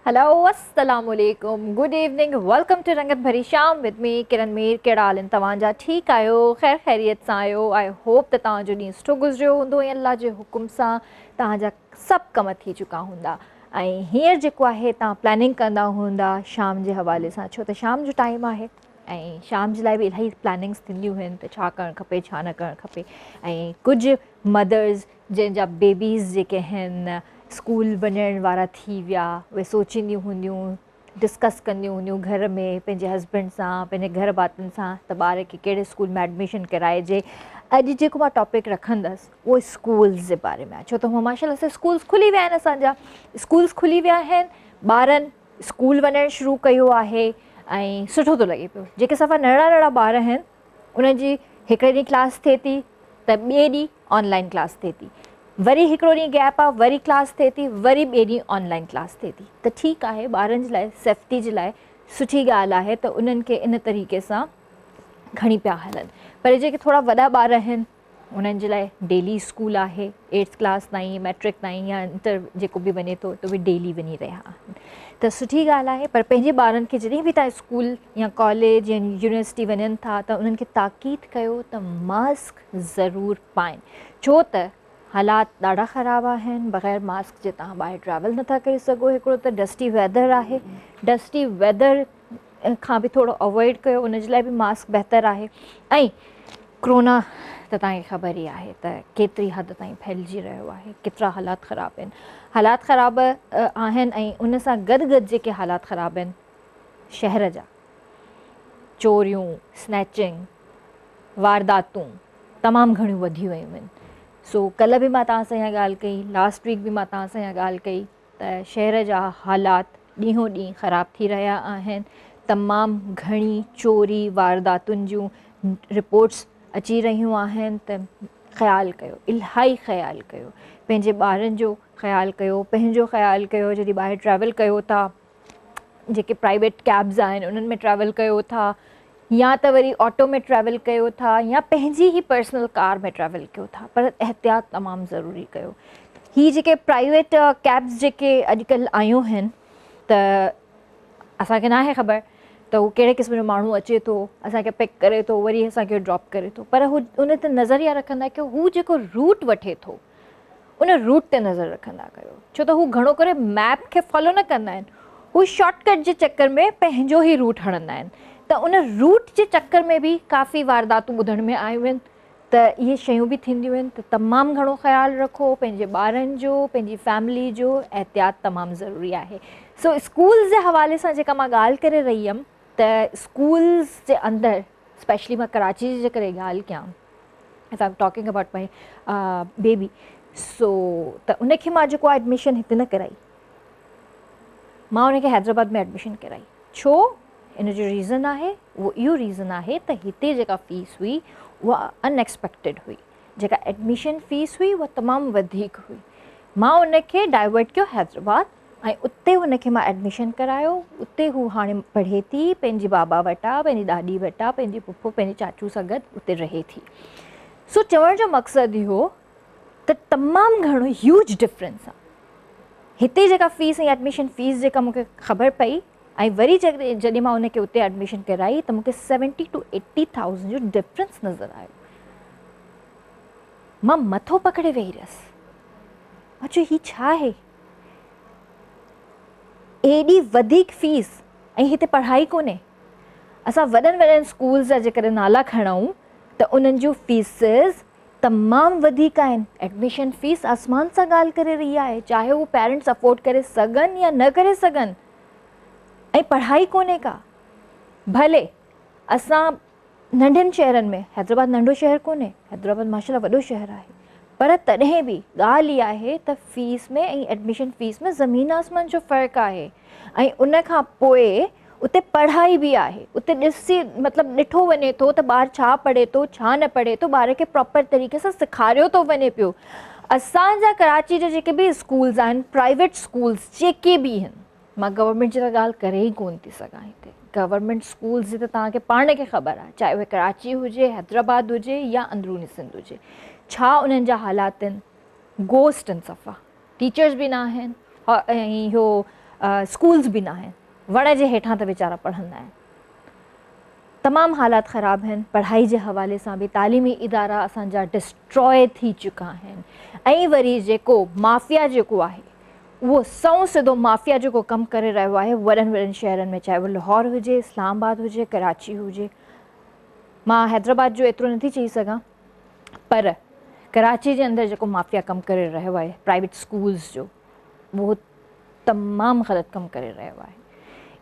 Hello السلام عليڪم good evening welcome two رنگت ڀري شام ود مي ڪرن مير. ڪهڙا حال آهن توهان جا؟ ٺيڪ آهيو؟ خير خيريت سان آهيو؟ I hope ته توهان جو ڏينهن سٺو گذريو هوندو ۽ الله جي حڪم سان توهان جا سڀ ڪم ٿي چڪا هوندا ۽ هينئر جيڪو آهي توهان پلاننگ ڪندا هوندا شام جي حوالي سان، ڇو ته شام جو ٽائيم آهي ۽ شام جي لاء به الاهي پلاننگس ٿينديون آهن ته ڇا ڪرڻ کپي ڇا نه ڪرڻ کپي. ۽ ڪجهه مدرز جنهن جا بيبيز جيڪي آهن اسڪول وڃڻ وارا ٿي ويا، اهي سوچينديون هونديون، ڊسڪس ڪنديون هونديون گهر ۾ پنهنجي هسبينڊ سان، پنهنجي گهر ڀاتين سان ته ٻار کي ڪهڙي اسڪول ۾ ايڊميشن ڪرائجي. اڄ جيڪو مان ٽاپڪ رکندس اهو اسڪولز جي باري ۾ آهي، ڇو ته هونء ماشاء الله سان اسڪولز کلي ويا آهن، اسان جا اسڪولز کلي ويا آهن، ٻارن اسڪول وڃڻ شروع ڪيو آهي ۽ سٺو ٿو لڳي پيو. جيڪي صفا ننڍڙا ننڍڙا ٻار آهن انهن جي هڪڙي ڏينهن ڪلاس ٿئي ٿي ته ٻئي ڏينهن آن لائن ڪلاس ٿئي ٿي، وري هڪڙو ڏينهن گيپ آ وري ڪلاس ٿئي ٿي، وري ٻئي ڏينهن آن لائن ڪلاس ٿئي ٿي. ته ٺيڪ آهي، ٻارن جي لاء سيفٽي جي لاء سٺي ڳالهه آهي ته انهن کي ان طريقي سان کڻي پيا هلن. پر جيڪي ٿورا وڏا ٻار آهن انهن جي لاء ڊيلي اسڪول آهي، ايٽٿ ڪلاس تائين، ميٽرڪ تائين يا انٽر جيڪو به وڃي ٿو ته اهي ڊيلي وڃي رهيا آهن ته سٺي ڳالهه آهي. پر پنهنجي ٻارن کي جڏهن به توهان اسڪول يا ڪاليج يا يونيورسٽي وڃن ٿا ته انهن کي تاڪيد ڪيو ته ماسڪ ضرور پائن، ڇو ته حالات ڏاڍا خراب آهن. بغير ماسڪ جي توهان ٻاهر ٽريول نٿا ڪري سگهو. هڪڙو ته ڊسٽي ويدر آهي، ڊسٽي ويدر کان به ٿورو اوائڊ ڪيو، ان جي لاء به ماسڪ بهتر آهي. ۽ ڪرونا ته توهان کي خبر ئي آهي ته ڪيتري حد تائين ڦهلجي رهيو آهي، ڪيترا حالات خراب آهن، حالات خراب آهن. ۽ ان سان گڏ گڏ جيڪي حالات خراب آهن شهر جا، چوريون، سنيچنگ، وارداتون تمام گهڻيون وڌي ويون آهن. سو ڪلهه به مان توهان سان اها ڳالهه ڪئي، لاسٽ ويڪ به مان توهان سان اها ڳالهه ڪئي ته شهر جا حالات ڏينهون ڏينهن خراب ٿي رهيا آهن. تمام گهڻي چوري وارداتن جون رپورٽس اچي رهيون آهن ته خيال ڪيو، الاهي خيال ڪيو، پنهنجي ٻارن جو خيال ڪيو، پنهنجو خيال ڪيو. جڏهن ٻاهر ٽريول ڪيو ٿا، جيڪي پرائيويٽ ڪيبز آهن انهن ۾ ٽريول ڪيو ٿا يا ته وري آٽو ۾ ٽريول ڪيو ٿا يا پنهنجي ئي پرسنل ڪار ۾ ٽريول ڪيو ٿا، پر احتياط تمام ضروري ڪيو. هي جيڪي پرائيويٽ ڪيبز جيڪي اڄڪلهه آيون آهن ته اسان کي ناهي خبر ته هو ڪهڙي قسم جو ماڻهو اچي ٿو، اسان کي پڪ ڪري ٿو وري اسان کي ڊراپ ڪري ٿو، پر هو ان تي نظر اها رکندا ڪيو هو جيڪو روٽ وٺي ٿو ان روٽ تي نظر رکندا ڪيو، ڇو ته هو گهڻو ڪري ميپ کي فالو نه ڪندا آهن، هو شارٽ ڪٽ جي چڪر ۾ پنهنجو ئي روٽ هڻندا آهن. ته ان روٽ جي چڪر ۾ به ڪافي وارداتون ٻڌڻ ۾ آيون آهن ته اهي شيون به ٿينديون آهن. ته تمام گهڻو خيال رکو پنهنجي ٻارن جو، پنهنجي فيملي جو، احتياط تمام ضروري آهي. سو اسڪولز جي حوالي سان جيڪا مان ڳالهه ڪري رهي هيم ته اسڪولز جي اندر اسپيشلي مان ڪراچي جي جيڪڏهن ڳالهه ڪيان، if I'm talking about my baby, so ته ان کي مان جيڪو ايڊميشن هتي نه ڪرائي، مان ان کي حيدرآباد ۾ ايڊميشن ڪرائي. ڇو؟ ان جو ريزن آهي، اهو اهو ريزن آهي ته هتي جيڪا فيس هئي اها ان ايڪسپيڪٽيڊ هئي، جيڪا ايڊميشن فيس هئي اها تمام وڌيڪ هئي. مان ان کي ڊائيورٽ ڪيو حيدرآباد ۽ اتي هن کي مان ايڊميشن ڪرايو. اتي هو هاڻي پڙهي ٿي، پنهنجي بابا وٽان، پنهنجي ڏاڏي وٽان، پنهنجي پڦو، پنهنجي چاچو سان گڏ اتي رهي ٿي. سو چوڻ جو مقصد اهو ته تمام گهڻو هيوج ڊفرنس آ. هتي جيڪا فيس ۽ ايڊميشن فيس جيڪا مون کي خبر پئي ۽ وري جڏهن مان ان کي اتي ايڊميشن ڪرائي ته مون کي 70 ٽو 80 ٿائوزنڊ جو ڊفرنس نظر آيو. مان مٿو پڪڙي ويهي رهيس، مان چيو هي ڇا آهي، ايڏي وڌيڪ فيس ۽ هتي پڙهائي ڪونهي. اسان وڏن وڏن اسڪولز جا جيڪڏهن نالا کڻون ته انهن جون فيسز تمام وڌيڪ آهن. ايڊميشن فيس آسمان سان ڳالهه ڪري رهي آهي، چاهي هو پيرنٽس افورڊ ڪري سگهن يا نه ڪري سگهن، ۽ پڙهائي ڪونهي ڪا. ڀلي اسان ننڍن شهرن ۾، حيدرآباد ننڍو شهر ڪونهي، حيدرآباد ماشاء الله وڏو شهر آهي، پر تڏهن به ڳالهه اها آهي ته فيس ۾ ۽ ايڊميشن فيس ۾ زمين آسمان جو فرق آهي. ۽ ان کان پوء اتي پڙهائي به آهي، اتي ڏسي مطلب ڏٺو وڃي ٿو ته ٻار ڇا پڙهي ٿو ڇا نه پڙهي ٿو، ٻار کي پراپر طريقي سان سيکاريو ٿو وڃي پيو. اسان جا ڪراچي جا جيڪي به اسڪولز آهن، پرائيويٽ اسڪولز جيڪي به آهن، مان گورنمينٽ جي ته ڳالهه ڪري ئي ڪونه ٿي سگهان هتي، گورنمينٽ اسڪولز جي ته توهان کي پاڻ کي خبر آهي، چاهي اهي ڪراچي هجي، حيدرآباد هجي يا اندروني سنڌ هجي، ڇا انهن جا حالات آهن، گوسٽ آهن صفا، ٽيچرز به نه آهن ۽ اهو اسڪولز به ناهن، وڻ جي هيٺان ته ويچارا پڙهندا آهن. تمام حالات خراب آهن پڙهائي جي حوالي سان به، تعليمي ادارا اسان جا ڊسٽرائي ٿي چڪا آهن ۽ وري جيڪو مافيا جيڪو آهي اهو سنئون سڌو مافيا جيڪو ڪم ڪري رهيو آهي وڏن وڏن شهرن ۾، چاهي اهو لاهور هجي، اسلام آباد هجي، ڪراچي هجي. مان حيدرآباد جو ايترو نٿي چئي سگهان پر ڪراچي جي اندر جيڪو مافيا ڪم ڪري رهيو آهي پرائيويٽ اسڪولز جو، اهو تمام غلط ڪم ڪري رهيو آهي.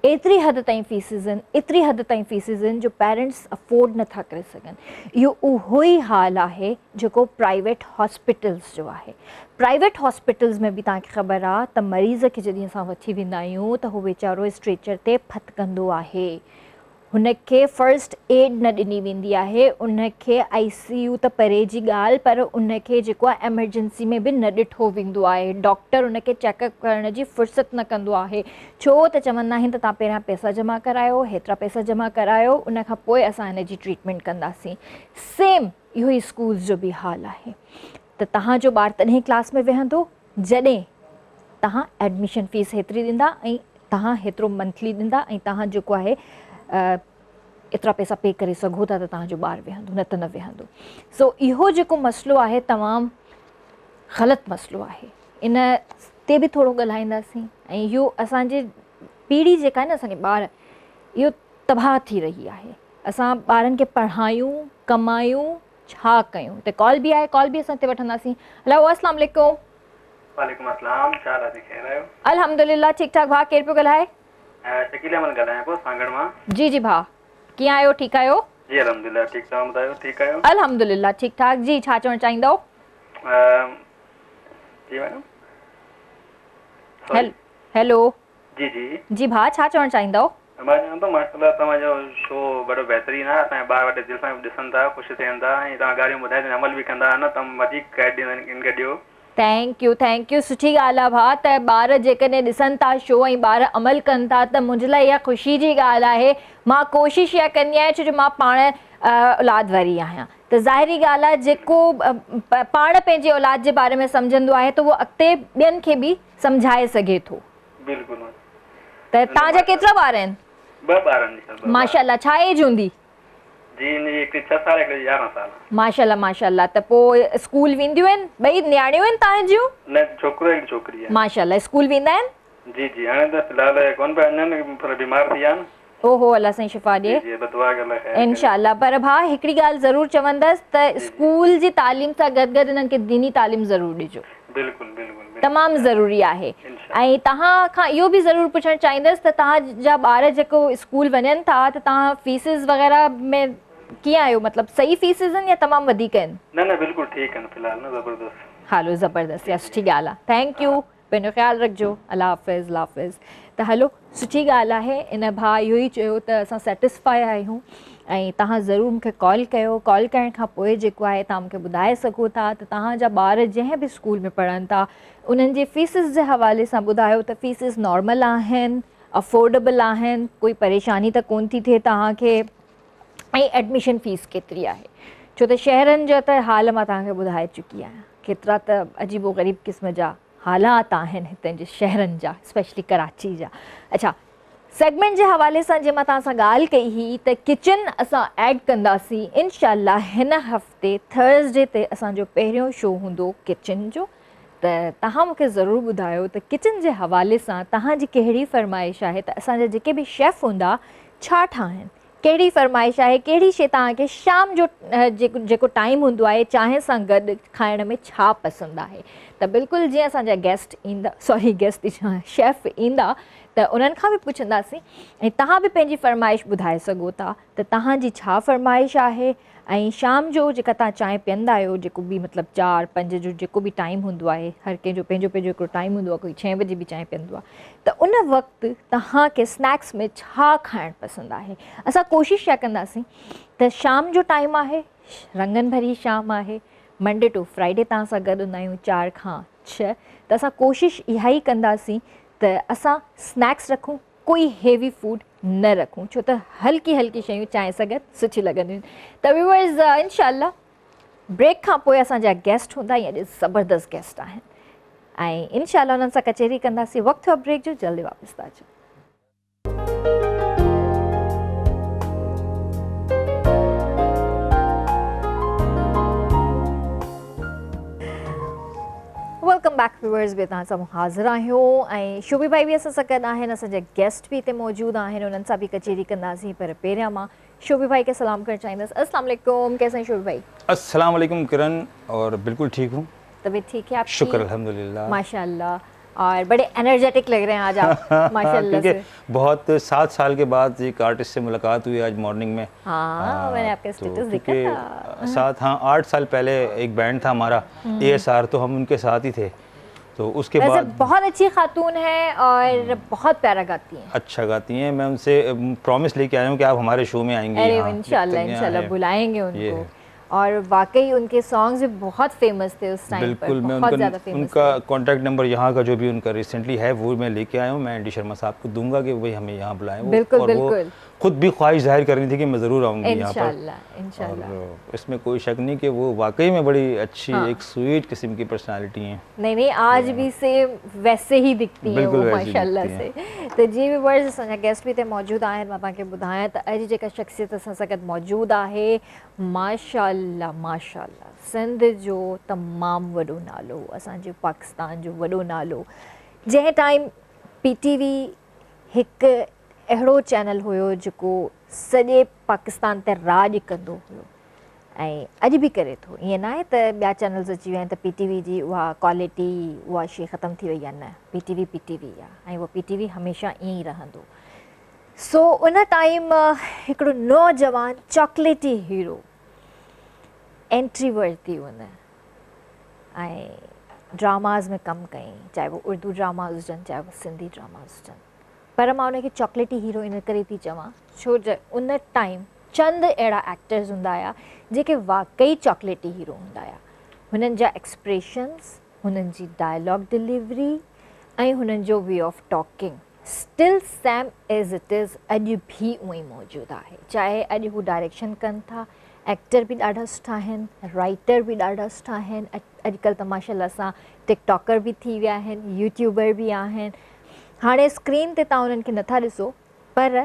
ايتري حد تائين فيسز آهن، ايتري حد تائين فيسز آهن جو پيرنٽس افورڊ نٿا ڪري سگهن. اهو اهو ئي حال آهي جيڪو پرائيويٽ هاسپيٽلز جو آهي. پرائيويٽ هاسپيٽلز ۾ به توهان کي خبر آهي ته مريض کي جڏهن اسان وٺي ويندا آهيون ته هو ويچارو اسٽريچر تي ڦٿڪندو آهي، هن کي فرسٽ ايڊ نه ڏني ويندي آهي، ان کي آئي سي يو ته پري جي ڳالهه پر ان کي جيڪو آهي ايمرجنسي ۾ به نه ڏٺو ويندو آهي، ڊاڪٽر ان کي چيڪ اپ ڪرڻ جي فرصت نه ڪندو آهي، ڇو ته چوندا آهن ته توهان پهريان پئسا جمع ڪرايو، هيترا پئسا جمع ڪرايو ان کان پوء اسان هن جي ٽريٽمينٽ ڪنداسين. سيم اهو ئي اسڪولز جو به حال آهي ته توهان جو ٻار تڏهن ڪلاس ۾ ويهندو جڏهن توهان ايڊميشن فيس هيتري ڏيندا ۽ توهان هيترو منٿلي ڏيندا ۽ توهان جيڪو آهي ايترا پئسا پي ڪري سگهو ٿا ته توهان جو ٻار ويهندو نه ته نه ويهندو. سو اهو جيڪو مسئلو آهي تمام غلط مسئلو آهي، ان تي به ٿورو ڳالهائينداسين. ۽ اهو اسان جي پيڙهي جيڪا آهي نه اسان جي ٻار اهو تباهه ٿي رهي آهي. اسان ٻارن کي پڙهايون ڪمايون ڇا ڪيون؟ هتي ڪال به آهي، ڪال به اسان هتي وٺنداسين. هلو السلام عليڪم. وعليڪم السلام، ڇا حال آهي جي خير آهيو؟ الحمدلله ٺيڪ ٺاڪ ڀاء ڪير پيو ڳالهائي؟ شڪيل احمد ڳالهايان پيو سانگهڙ مان. جي جي ڀاء ڪيئن آهيو ٺيڪ آهيو؟ جي الحمدلله ٺيڪ توهان ٻڌايو ٺيڪ آهيو؟ الحمدلله ٺيڪ ٺاڪ جي ڇا چوڻ چاهيندؤ؟ جي ميڊم. هيلو. جي جي. جي ڀاء ڇا چوڻ چاهيندؤ؟ مان چوان ٿو ماشاء الله توهان جو شو وڏو بهترين آهي اسان جا ٻار وڏي دل سان ڏسن ٿا خوش ٿين ٿا ۽ توهان ڳالهيون ٻڌائي ٿا عمل به ڪندا آهن ته وڌيڪ گائيڊ ڏيندا آهن ان کي ڏيو. Thank you thank you سٺي ڳالهه آ ڀاء ته ٻار جيڪڏهن ڏسن ٿا شو ۽ ٻار عمل ڪن ٿا ته منهنجي لاء اها خوشي جي ڳالهه آهي مان ڪوشش اها ڪندي آهيان ڇو جو مان پاڻ اولاد واري آهيان ته ظاهري ڳالهه آ جيڪو پاڻ پنهنجي اولاد جي باري ۾ سمجهندو آهي ته اهو اڳتي ٻين کي به سمجهائي سگهي ٿو. بلڪل. ته توهان جا ڪيترا ٻار آهن؟ ٻه ٻار آهن جي ٻه. ماشاءالله ڇا ايج هوندي؟ جي ان جي هڪڙي 6 سال هڪڙي 11 سال. ماشاءالله ماشاءالله ته پوء اسڪول وينديون آهن؟ ٻئي نياڻيون آهن توهان جون؟ نه ڇوڪرو هڪڙي ڇوڪري آهي. ماشاءالله اسڪول ويندا آهن؟ جي جي هاڻي ته في الحال ڪونه پيا وڃن پر بيمار ٿي ويا آهن. اوهو الله سائين شفا ڏي. جي جي بس دعا ڪر الله خير ڪري. انشاء الله پر ڀاء هڪڙي ڳالهه ضرور چوندس ته اسڪول جي تعليم سان گڏ گڏ انهن کي ديني تعليم ضرور ڏجو. بلڪل بلڪل بلڪل تمام ضروري آهي انشاء ۽ توهان کان اهو به ضرور پڇڻ چاهيندس ته توهان جا ٻار جيڪو اسڪول وڃن ٿا ته توهان فيسز وغيره ۾ ڪيئن آهيو مطلب صحيح فيسز آهن يا تمام وڌيڪ آهن؟ نه نه بلڪل ٺيڪ آهن في الحال نه زبردست. هلو زبردست يا سٺي ڳالهه آهي thank you. پنهنجو خيال رکجو الله حافظ الله حافظ ته هلو سٺي ڳالهه آهي ان ڀاء اهو ئي چيو ته اسان سيٽسفائي آهيون ۽ توهان ضرور مون کي ڪال ڪيو ڪال ڪرڻ کان پوء جيڪو آهي توهان مون کي ٻڌائي سگهو ٿا ته توهان جا ٻار جنهن به اسڪول ۾ پڙهن ٿا انهن جي فيسز جي حوالي سان ٻڌايو ته فيسز نارمل آهن افورڊبل آهن ڪوئي پريشاني ته ڪون ٿي ٿئي توهان کي ۽ ايڊميشن فيس ڪيتري آهي ڇو ته شهرن جا ته حال مان توهان کي ٻڌائي چڪي آهيان ڪيترا ته عجيب و غريب قسم جا حالات آهن هتن جي شهرن جا اسپيشلي ڪراچي جا. اڇا سيگمينٽ جي حوالي سان جيئن مان توهان سان ڳالهه ڪئي هئي ته ڪچن اسان ايڊ ڪنداسين انشاء الله هن هفتي ٿرسڊي تي اسان جو پهريون شو هوندو ڪچن جو ته توهان مون کي ضرور ٻڌايو ته ڪچن جي حوالي سان توهان جي ڪهڙي فرمائش آهي ته اسان جا جيڪي به شيف هوندا ڇا ٺاهن ڪهڙي فرمائش آهي ڪهڙي شي توهان کي شام جو جيڪو ٽائيم هوندو آهي چانهه سان گڏ کائڻ ۾ ڇا پسند آهي ته بلڪل جيئن اسان جا گيسٽ ايندا سوري گيسٽ ٿي چوان شيف ايندا ته انهن کان به پڇنداسين ۽ توهان به پنهنجي فرمائش ٻڌائي سگهو ٿا ته توهان جي ڇا فرمائش آهي ۽ شام جو جيڪا توهان چانهه پيئندا آهيو جيڪو به مطلب چار پنج جو جيڪو به ٽائيم هوندو آهي هر ڪنهن جو پنهنجو پنهنجو هڪڙو ٽائيم هوندو آهي ڪوئي ڇهين بجي به چانهه پيئندو آهي ته ان وقت توهان کي اسنيڪس ۾ ڇا کائڻ پسند آهي اسان ڪوشش اها ڪنداسين ته شام جو ٽائيم آهي رنگن ڀري شام آهي منڊي ٽو فرائيڊي توهان سان گڏ هوندا آهيون 4 کان 6 ته اسان ڪوشش اها ئي ڪنداسين ته اسان اسنيڪس رکون ڪوئي هيوي فوڊ نه رکون ڇو ته هلڪي هلڪي شيون چانهه سان گڏ سٺيون لڳنديون آهن ته ويورز انشاء الله بريڪ کان پوء اسان جا گيسٽ هوندا ۽ اڄ زبردست گيسٽ آهن. ۽ انشاء الله انهن سان ڪچهري ڪنداسين. وقت ٿيو آهي بريڪ جو، جلدي واپس ٿا اچون. Welcome back viewers به توهان سامهون حاضر آهيون ۽ شوبي ڀائي به اسان سان گڏ آهن اسان جا گيسٽ به هتي موجود آهن انهن سان به ڪچهري ڪنداسين پر پهريان مان شوبي ڀائي کي سلام ڪرڻ چاهيندس السلام عليڪم ڪيسا هين شوبي ڀائي السلام عليڪم ڪرن اور بلڪل ٺيڪ هون طبيعت ٺيڪ هي آپ ڪي شڪر الحمدلله ماشاءالله اور بڙي انرجيٽڪ لگ رهي هين آج آپ ماشاءالله سي بهت 7 سال ڪي بعد ايڪ آرٽسٽ سي ملاقات هئي آج مارننگ ۾ ها مين ني آپ ڪا اسٽيٽس ديکا ٿا 7 ها 8 سال پهلي ايڪ بينڊ ٿا همارا اي ايس آر تو هم ان ڪي ساٿ هي ٿي تو اس ڪي بعد بهت اڇي خاتون هي اور بهت پيارا گاتي هين اڇا گاتي هين مين ان سي پرامس لي ڪي آيا هون ڪي آپ هماري شو ۾ آئين گي اري انشاءالله انشاءالله بلائين گي ان ڪو اور واقعي ان ڪي سانگز بهي بهت فيمس ٿي اس ٽائيم پر بهت زياده فيمس ان ڪا ڪانٽيڪٽ نمبر يهان ڪا جو بهي ان ڪا ريسنٽلي هي وو مين لي ڪي آيا هون مين اين ڊي شرما صاحب ڪو دونگا ڪي وهي همين يهان بلائين بلڪل بلڪل خود بهي خواهش ظاهر ڪر رهي ٿي ڪي مين ضرور آئون گي يهان پر انشاءالله انشاءالله اور اس مين ڪوئي شڪ نهين ڪي وو واقعي مين بڙي اڇي ايڪ سويٽ قسم ڪي پرسنالٽي هين. نهين نهين آج بهي سيم ويسي هي دکتي هين وو ماشاءالله سي ته جي ويورز اسان جا گيسٽ به هتي موجود آهن مان توهان کي ٻڌايان ته اڄ جيڪا شخصيت اسان سان گڏ موجود آهي ماشاءالله ماشاءالله سنڌ جو تمام وڏو نالو اسان جي پاڪستان جو وڏو نالو جنهن ٽائيم پي ٽي وي هڪ اهڙو چينل هيو جيڪو سڄي پاڪستان تي راڄ ڪندو هيو ۽ اڄ به ڪري ٿو ائين ناهي ته ٻيا چينلز اچي ويا آهن ته پي ٽي وي جي اها ڪوالٽي اها شي ختم ٿي وئي آهي نه P T V P T V آهي ۽ اهو پي ٽي وي هميشه ائين ئي رهندو سو ان ٽائيم هڪڙو نوجوان چاڪليٽي هيرو انٽري ورتي ان ۽ ڊراماز ۾ ڪم ڪيائين چاهي اهو اردو ڊراماز هجن چاهي اهو سنڌي ڊراماز هجن پر مان ان کي چاڪليٽي هيرو ان ڪري ٿي چوان ڇو جو ان ٽائيم چند اهڙا ايڪٽرز هوندا هيا جيڪي واقعي چاڪليٽي هيرو هوندا هيا هنن جا ايڪسپريشنز هنن جي ڊائلاگ ڊليوري ۽ هنن جو way of talking still same as it is اڄ به اونئي ئي موجود آهي چاهي اڄ هو ڊائريڪشن ڪن ٿا ايڪٽر به ڏاڍا سٺا آهن رائيٽر به ڏاڍا سٺا آهن اڄڪلهه ته ماشاء الله سان ٽڪ ٽاڪر به ٿي ويا آهن يوٽيوبر به آهن هاڻي اسڪرين تي توهان انهن کي نٿا ڏسو پر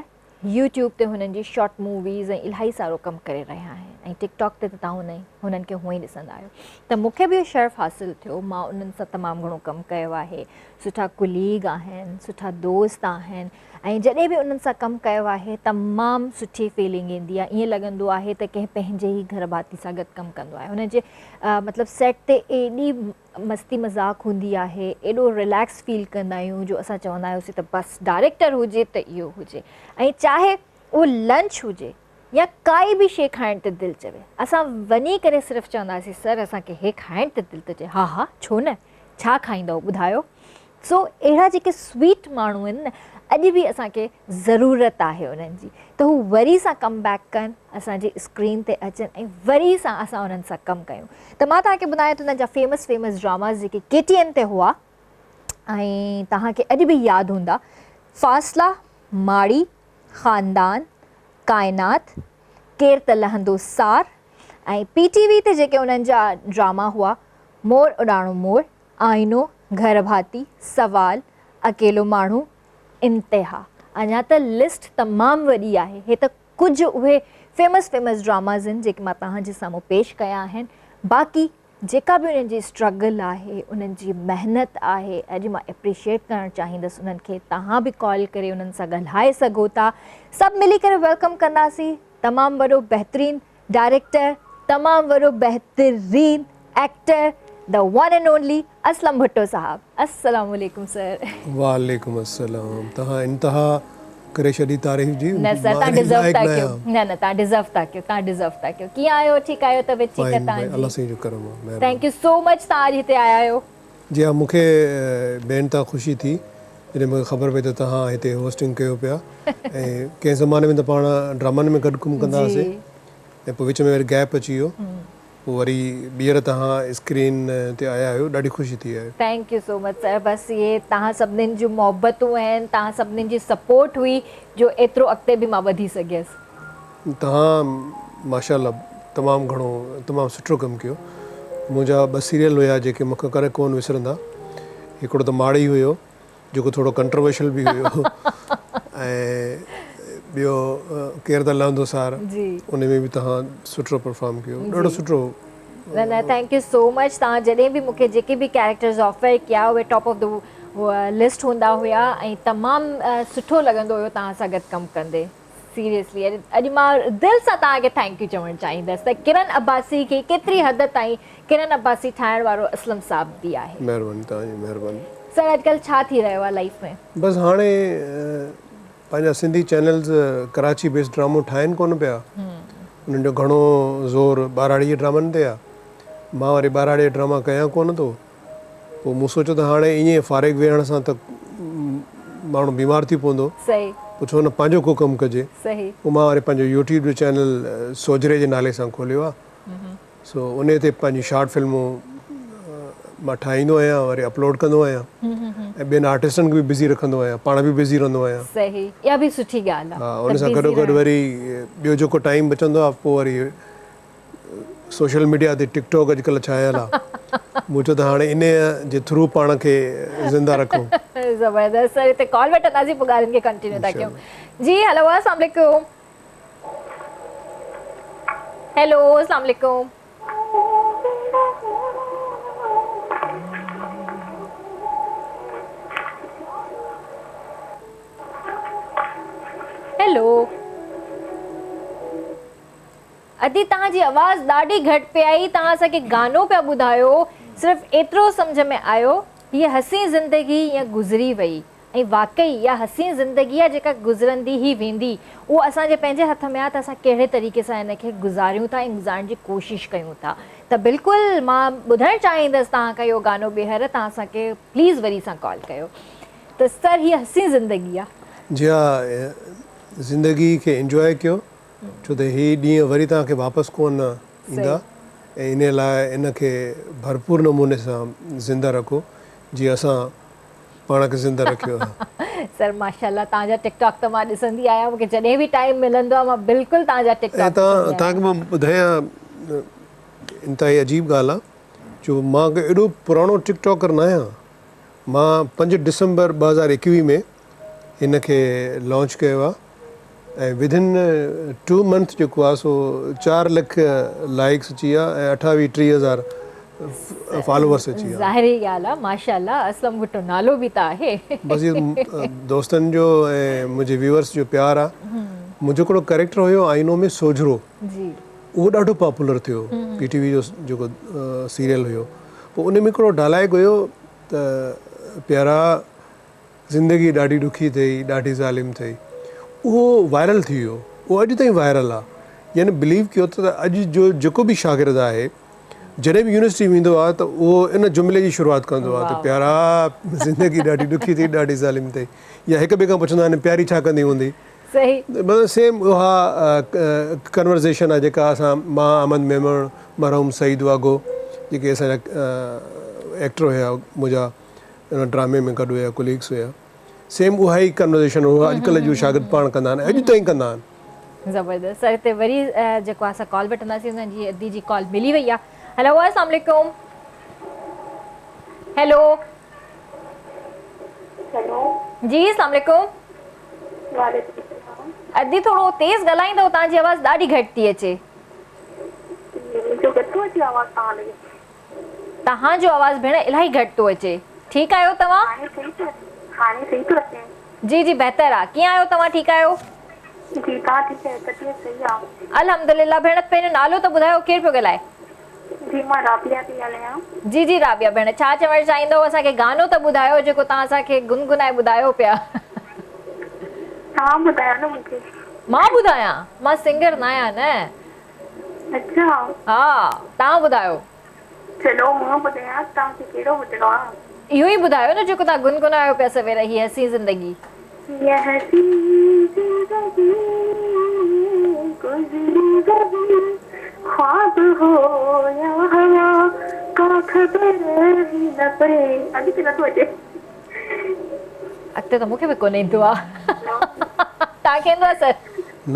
يوٽيوب تي هنن جي شارٽ موويز ۽ الاهي سارو ڪم ڪري رهيا آهن ۽ ٽڪ ٽاڪ تي ته توهان هنن کي هونئن ئي ڏسندا آهيو ته مون کي به اهو شرف حاصل ٿيو مان انهن سان تمام گهڻو ڪم ڪيو آهي سٺا ڪليگ آهن سٺا دوست آهن ۽ جڏهن به انهن سان ڪم ڪيو آهي تمام سٺي فيلنگ ايندي آهي ائين لڳندو آهي ته ڪنهن پنهنجي ئي گهر ڀاتي سان گڏ ڪم ڪندو آهي هن جي مطلب سيٽ تي ايڏي مستي مذاق هوندي آهي ايڏو رليڪس فيل ڪندا آهيون جو اسان چوندا آهيون ته بس ڊائريڪٽر هجي ته اهو هجي ۽ چاهي اهو لنچ هجي يا ڪائي به شي کائڻ تي دل چوي اسان وڃي ڪري صرف چونداسين سر اسان کي هي کائڻ تي دل ٿو چئي ها ها ڇو نه ڇا کائيندؤ ٻڌايو سو اهڙا جيڪي سويٽ ماڻهو آهن نه اڄ به اسان کي ضرورت آهي انهن جي ته هو وري سان ڪم بيڪ ڪن اسان جي اسڪرين تي اچن ۽ وري سان اسان انهن سان ڪم ڪيون ته مان توهان کي ٻڌايان ته انهن جا فيمس فيمس ڊراماز جيڪي ڪي ٽي اين تي هئا ۽ توهان کي اڄ به ياد هوندا فاصلا ماڙي خاندان ڪائنات ڪير ته لهندو سار ۽ پي ٽي وي تي جيڪي انهن جا ڊراما هئا مور اڏاڻو مور آئينو، گهر ڀاتي، سوال، اڪيلو ماڻهو، انتها. اڃا ته لسٽ تمام وڏي آهي. هي ته ڪجهه اهي فيمس فيمس ڊراماز آهن جيڪي مان توهان جي سامهون پيش ڪيا آهن. باقي جيڪا به انهن جي اسٽرگل آهي، انهن جي محنت آهي، اڄ مان اپريشيئيٽ ڪرڻ چاهيندس انهن کي. توهان به ڪال ڪري انهن سان ڳالهائي سگهو ٿا. سڀ ملي ڪري welcome ڪنداسين. تمام وڏو بهترين ڊائريڪٽر، تمام وڏو بهترين actor the one and only Aslam Bhutto صاحب السلام عليڪم سر. وعليڪم السلام توهان انتها ڪري ڇڏي تعريف جي نه سر مان توهان ان جي ڊزرو لائق ٿا نه ڪيو آهيان. نه نه توهان ڊزرو ٿا ڪيو توهان ڊزرو ٿا ڪيو ڪيئن آهيو ٺيڪ آهيو طبيعت ٺيڪ آهي فائن توهان فائن جي الله سائين جو ڪرم آهي thank مهرباني. يو سو مچ توهان اڄ هتي آيا آهيو. جي ها مون کي بي انتها خوشي ٿي جڏهن مون کي خبر پئي ته توهان هتي هوسٽنگ ڪيو پيا ۽ ڪنهن زماني ۾ ته پاڻ ڊرامن ۾ گڏ ڪم ڪندا هئاسين ۽ پوء وچ ۾ وري گيپ اچي ويو پوء وري ٻيهر توهان اسڪرين تي آيا آهيو ڏاڍي خوشي ٿي آهي. Thank you so much sir بس اهي توهان سڀنين جون محبتون آهن توهان سڀنين جي سپورٽ هئي جو ايترو اڳتي به مان وڌي سگهيس. توهان ماشاء الله تمام گهڻو تمام سٺو ڪم ڪيو منهنجا ٻه سيريل هيا جيڪي مون کان ڪڏهن ڪون وسرندا هڪڙو ته ماڙي هيو جيڪو ٿورو ڪنٽروورشل به هيو ۽ ٻيو ڪير ته لهندو سار ان ۾ به توهان سٺو پرفارم ڪيو ڏاڍو سٺو. نه نه thank you so much توهان جڏهن به مونکي جيڪي به ڪيريڪٽرز آفر ڪيا اهي ٽاپ آف the list هوندا هيا ۽ تمام سٺو لڳندو هيو توهان سان گڏ ڪم ڪندي سيريسلي اڄ مان دل سان توهان کي thank you چوڻ چاهيندس ته ڪرن عباسي کي ڪيتري حد تائين ڪرن عباسي ٺاهڻ وارو اسلم صاحب به آهي. مهرباني توهان جي مهرباني. سر اڄڪلهه ڇا ٿي رهيو آهي لائيف ۾؟ بس هاڻي پنهنجا سنڌي چينلز ڪراچي بيسڊ ڊرامو ٺاهين ڪونه پيا انهن جو گهڻو زور ٻهراڙي جي ڊرامن تي آهي مان وري ٻهراڙي جا ڊراما ڪيان ڪونه ٿو پوء مون سوچيو ته هاڻي ائين فارغ ويهڻ سان ته ماڻهو بيمار ٿي پوندو پوء ڇو نه پنهنجو ڪو ڪم ڪجي پوء مان وري پنهنجو يوٽيوب جو چينل سوجهري جي نالي سان کوليو آهي سو انهي تي پنهنجي شارٽ فلمون مان ٺاهيندو آهيان وري اپلوڊ ڪندو آهيان ۽ ٻين آرٽسٽن کي به بزي رکندو آهيان پاڻ به بزي رهندو آهيان. صحيح اها به سٺي ڳالهه آهي. ها ان سان گڏو گڏ وري ٻيو جيڪو ٽائيم بچندو آهي پوء وري سوشل ميڊيا تي ٽڪ ٽاڪ اڄڪلهه ڇانيل آهي مون چيو ته هاڻي انهي جي ٿرو پاڻ کي زنده رکون. زبردست سر هتي ڪال وٺنداسين پوء ڳالهين کي ڪنٽينيو ٿا ڪيون جي هيلو السلام عليڪم. هيلو اسلام عليڪم. هيلو ادي توهان جي آواز ڏاڍي گهٽ پئي آئي توهان اسان کي گانو پيا ٻڌايو صرف ايترو سمجهه ۾ آيو هيء حسين زندگي ائين گذري وئي. ۽ واقعي اها حسين زندگي آهي جيڪا گذرندي ئي ويندي. اهو اسان جي پنهنجي هٿ ۾ آهي ته اسان ڪهڙي طريقي سان ان کي گذاريون ٿا ۽ گذارڻ جي ڪوشش ڪيون ٿا. ته بلڪل مان ٻڌڻ چاهيندس توهان کان اهو گانو ٻيهر توهان اسان کي پليز وري سان ڪال ڪيو ته سر هي حسين زندگي آهي. جي ها زندگي کي انجواء ڪيو ڇو ته هي ڏينهن وري توهان کي واپس ڪونه ايندا ۽ انهي لاء ان کي ڀرپور نموني سان زنده رکو جيئن اسان پاڻ کي زنده رکيو آهي. سر ماشاءالله توهان جا ٽڪ ٽاڪ ته مان ڏسندي آهيان مونکي جڏهن به ٽائيم ملندو آهي مان بلڪل توهان جا ٽڪ ٽاڪ ڏسندي آهيان. توهان کي مان ٻڌايان انتهائي عجيب ڳالهه آهي جو مان ڪو ايڏو پراڻو ٽڪ ٽاڪر نه آهيان مان پنج ڊسمبر 2021 ۾ هن کي لانچ ڪيو آهي ۽ ود ان ٽو منٿ جيڪو آهي سو چار لک لائيڪس اچي ويا ۽ اٺاويهه ٽيهه هزار فالوورس اچي ويا. ظاهري ڳالهه آهي ماشاءالله اسلم ڀٽو نالو به ته آهي. بس اهو دوستن جو ۽ منهنجي ويورس جو پيار آهي. منهنجو هڪڙو ڪريڪٽر هيو آئينو ۾ سوجهرو اهو ڏاڍو پاپولر ٿيو پي ٽي وي جو جيڪو سيريل هيو پوء ان ۾ هڪڙو ڊائلاگ هيو ته پيارا زندگي ڏاڍي ڏکي اٿئي، ڏاڍي ظالم اٿئي. اهو وائرل ٿي ويو. اهو اڄ تائين وائرل آ. يعني بليو ڪيو ته اڄ جو جيڪو به شاگرد آهي، جڏهن به يونيورسٽي ويندو آ ته اهو ان جملي جي شروعات ڪندو آ ته پيارا زندگي ڏاڍي ڏکي اٿئي، ڏاڍي ظالم اٿئي. يا هڪ ٻئي کان پڇندا آهن پياري ڇا ڪندي هوندي؟ مطلب سيم اها ڪنورزيشن آ جيڪا اسان مان، احمد ميمڻ، مرحوم سعيد واگهو جيڪي اسان جا ايڪٽر هيا منهنجا ان ڊرامي ۾ گڏ هيا ڪليگس هيا سيم اها ئي ڪنورزيشن اها اڄڪلهه جون شاگرد پاڻ ڪندا آهن اڄ تائين ڪندا آهن. زبردست سر هتي وري جيڪو آ اسان ڪال وٺنداسين اسان جي ادي جي ڪال ملي وئي آ هيلو السلام عليڪم هيلو هيلو جي السلام عليڪم وعليڪم السلام ادي ٿورو تيز ڳالهائيندو توهان جي آواز ڏاڍي گهٽ ٿي اچي. منهنجو گهٽ ٿو اچي آواز توهان ڏي. توهان جو آواز ڀيڻ الاهي گهٽ ٿو اچي. ٺيڪ آهيو توهان؟ هاڻي صحيح ٿو هاڻي صحيح ٿو اچي. جي جي بهتر آ. ڪيئن آهيو توهان ٺيڪ آهيو؟ جي توهان ٺيڪ آهيو طبيعت صحيح آ. الحمدلله ڀيڻ پنهنجو نالو ته ٻڌايو ڪير پيو ڳالهائي؟ جي مان رابعه ٿي ڳالهايان. جي جي رابعه ڀيڻ ڇا چوڻ چاهيندؤ اسان کي گانو ته ٻڌايو جيڪو توهان اسان کي گنگنائي ٻڌايو پيا. توهان ٻڌايو نه مون کي. مان ٻڌايان مان سنگر نه آهيان نه. اڇا. ها توهان ٻڌايو. چلو مان ٻڌايان توهان کي ڪهڙو ٻڌڻو آ. اهو ئي ٻڌايو نه جيڪو توهان گنگنايو پيا سوير هي حسين زندگي. هي حسين زندگي گذري وئي خواب هو يا هوا ڪا خبر ئي نه پئي اڳتي نٿو اچي. اڳتي ته مون کي به ڪونه ايندو آ. توهان کي ايندو آ سر؟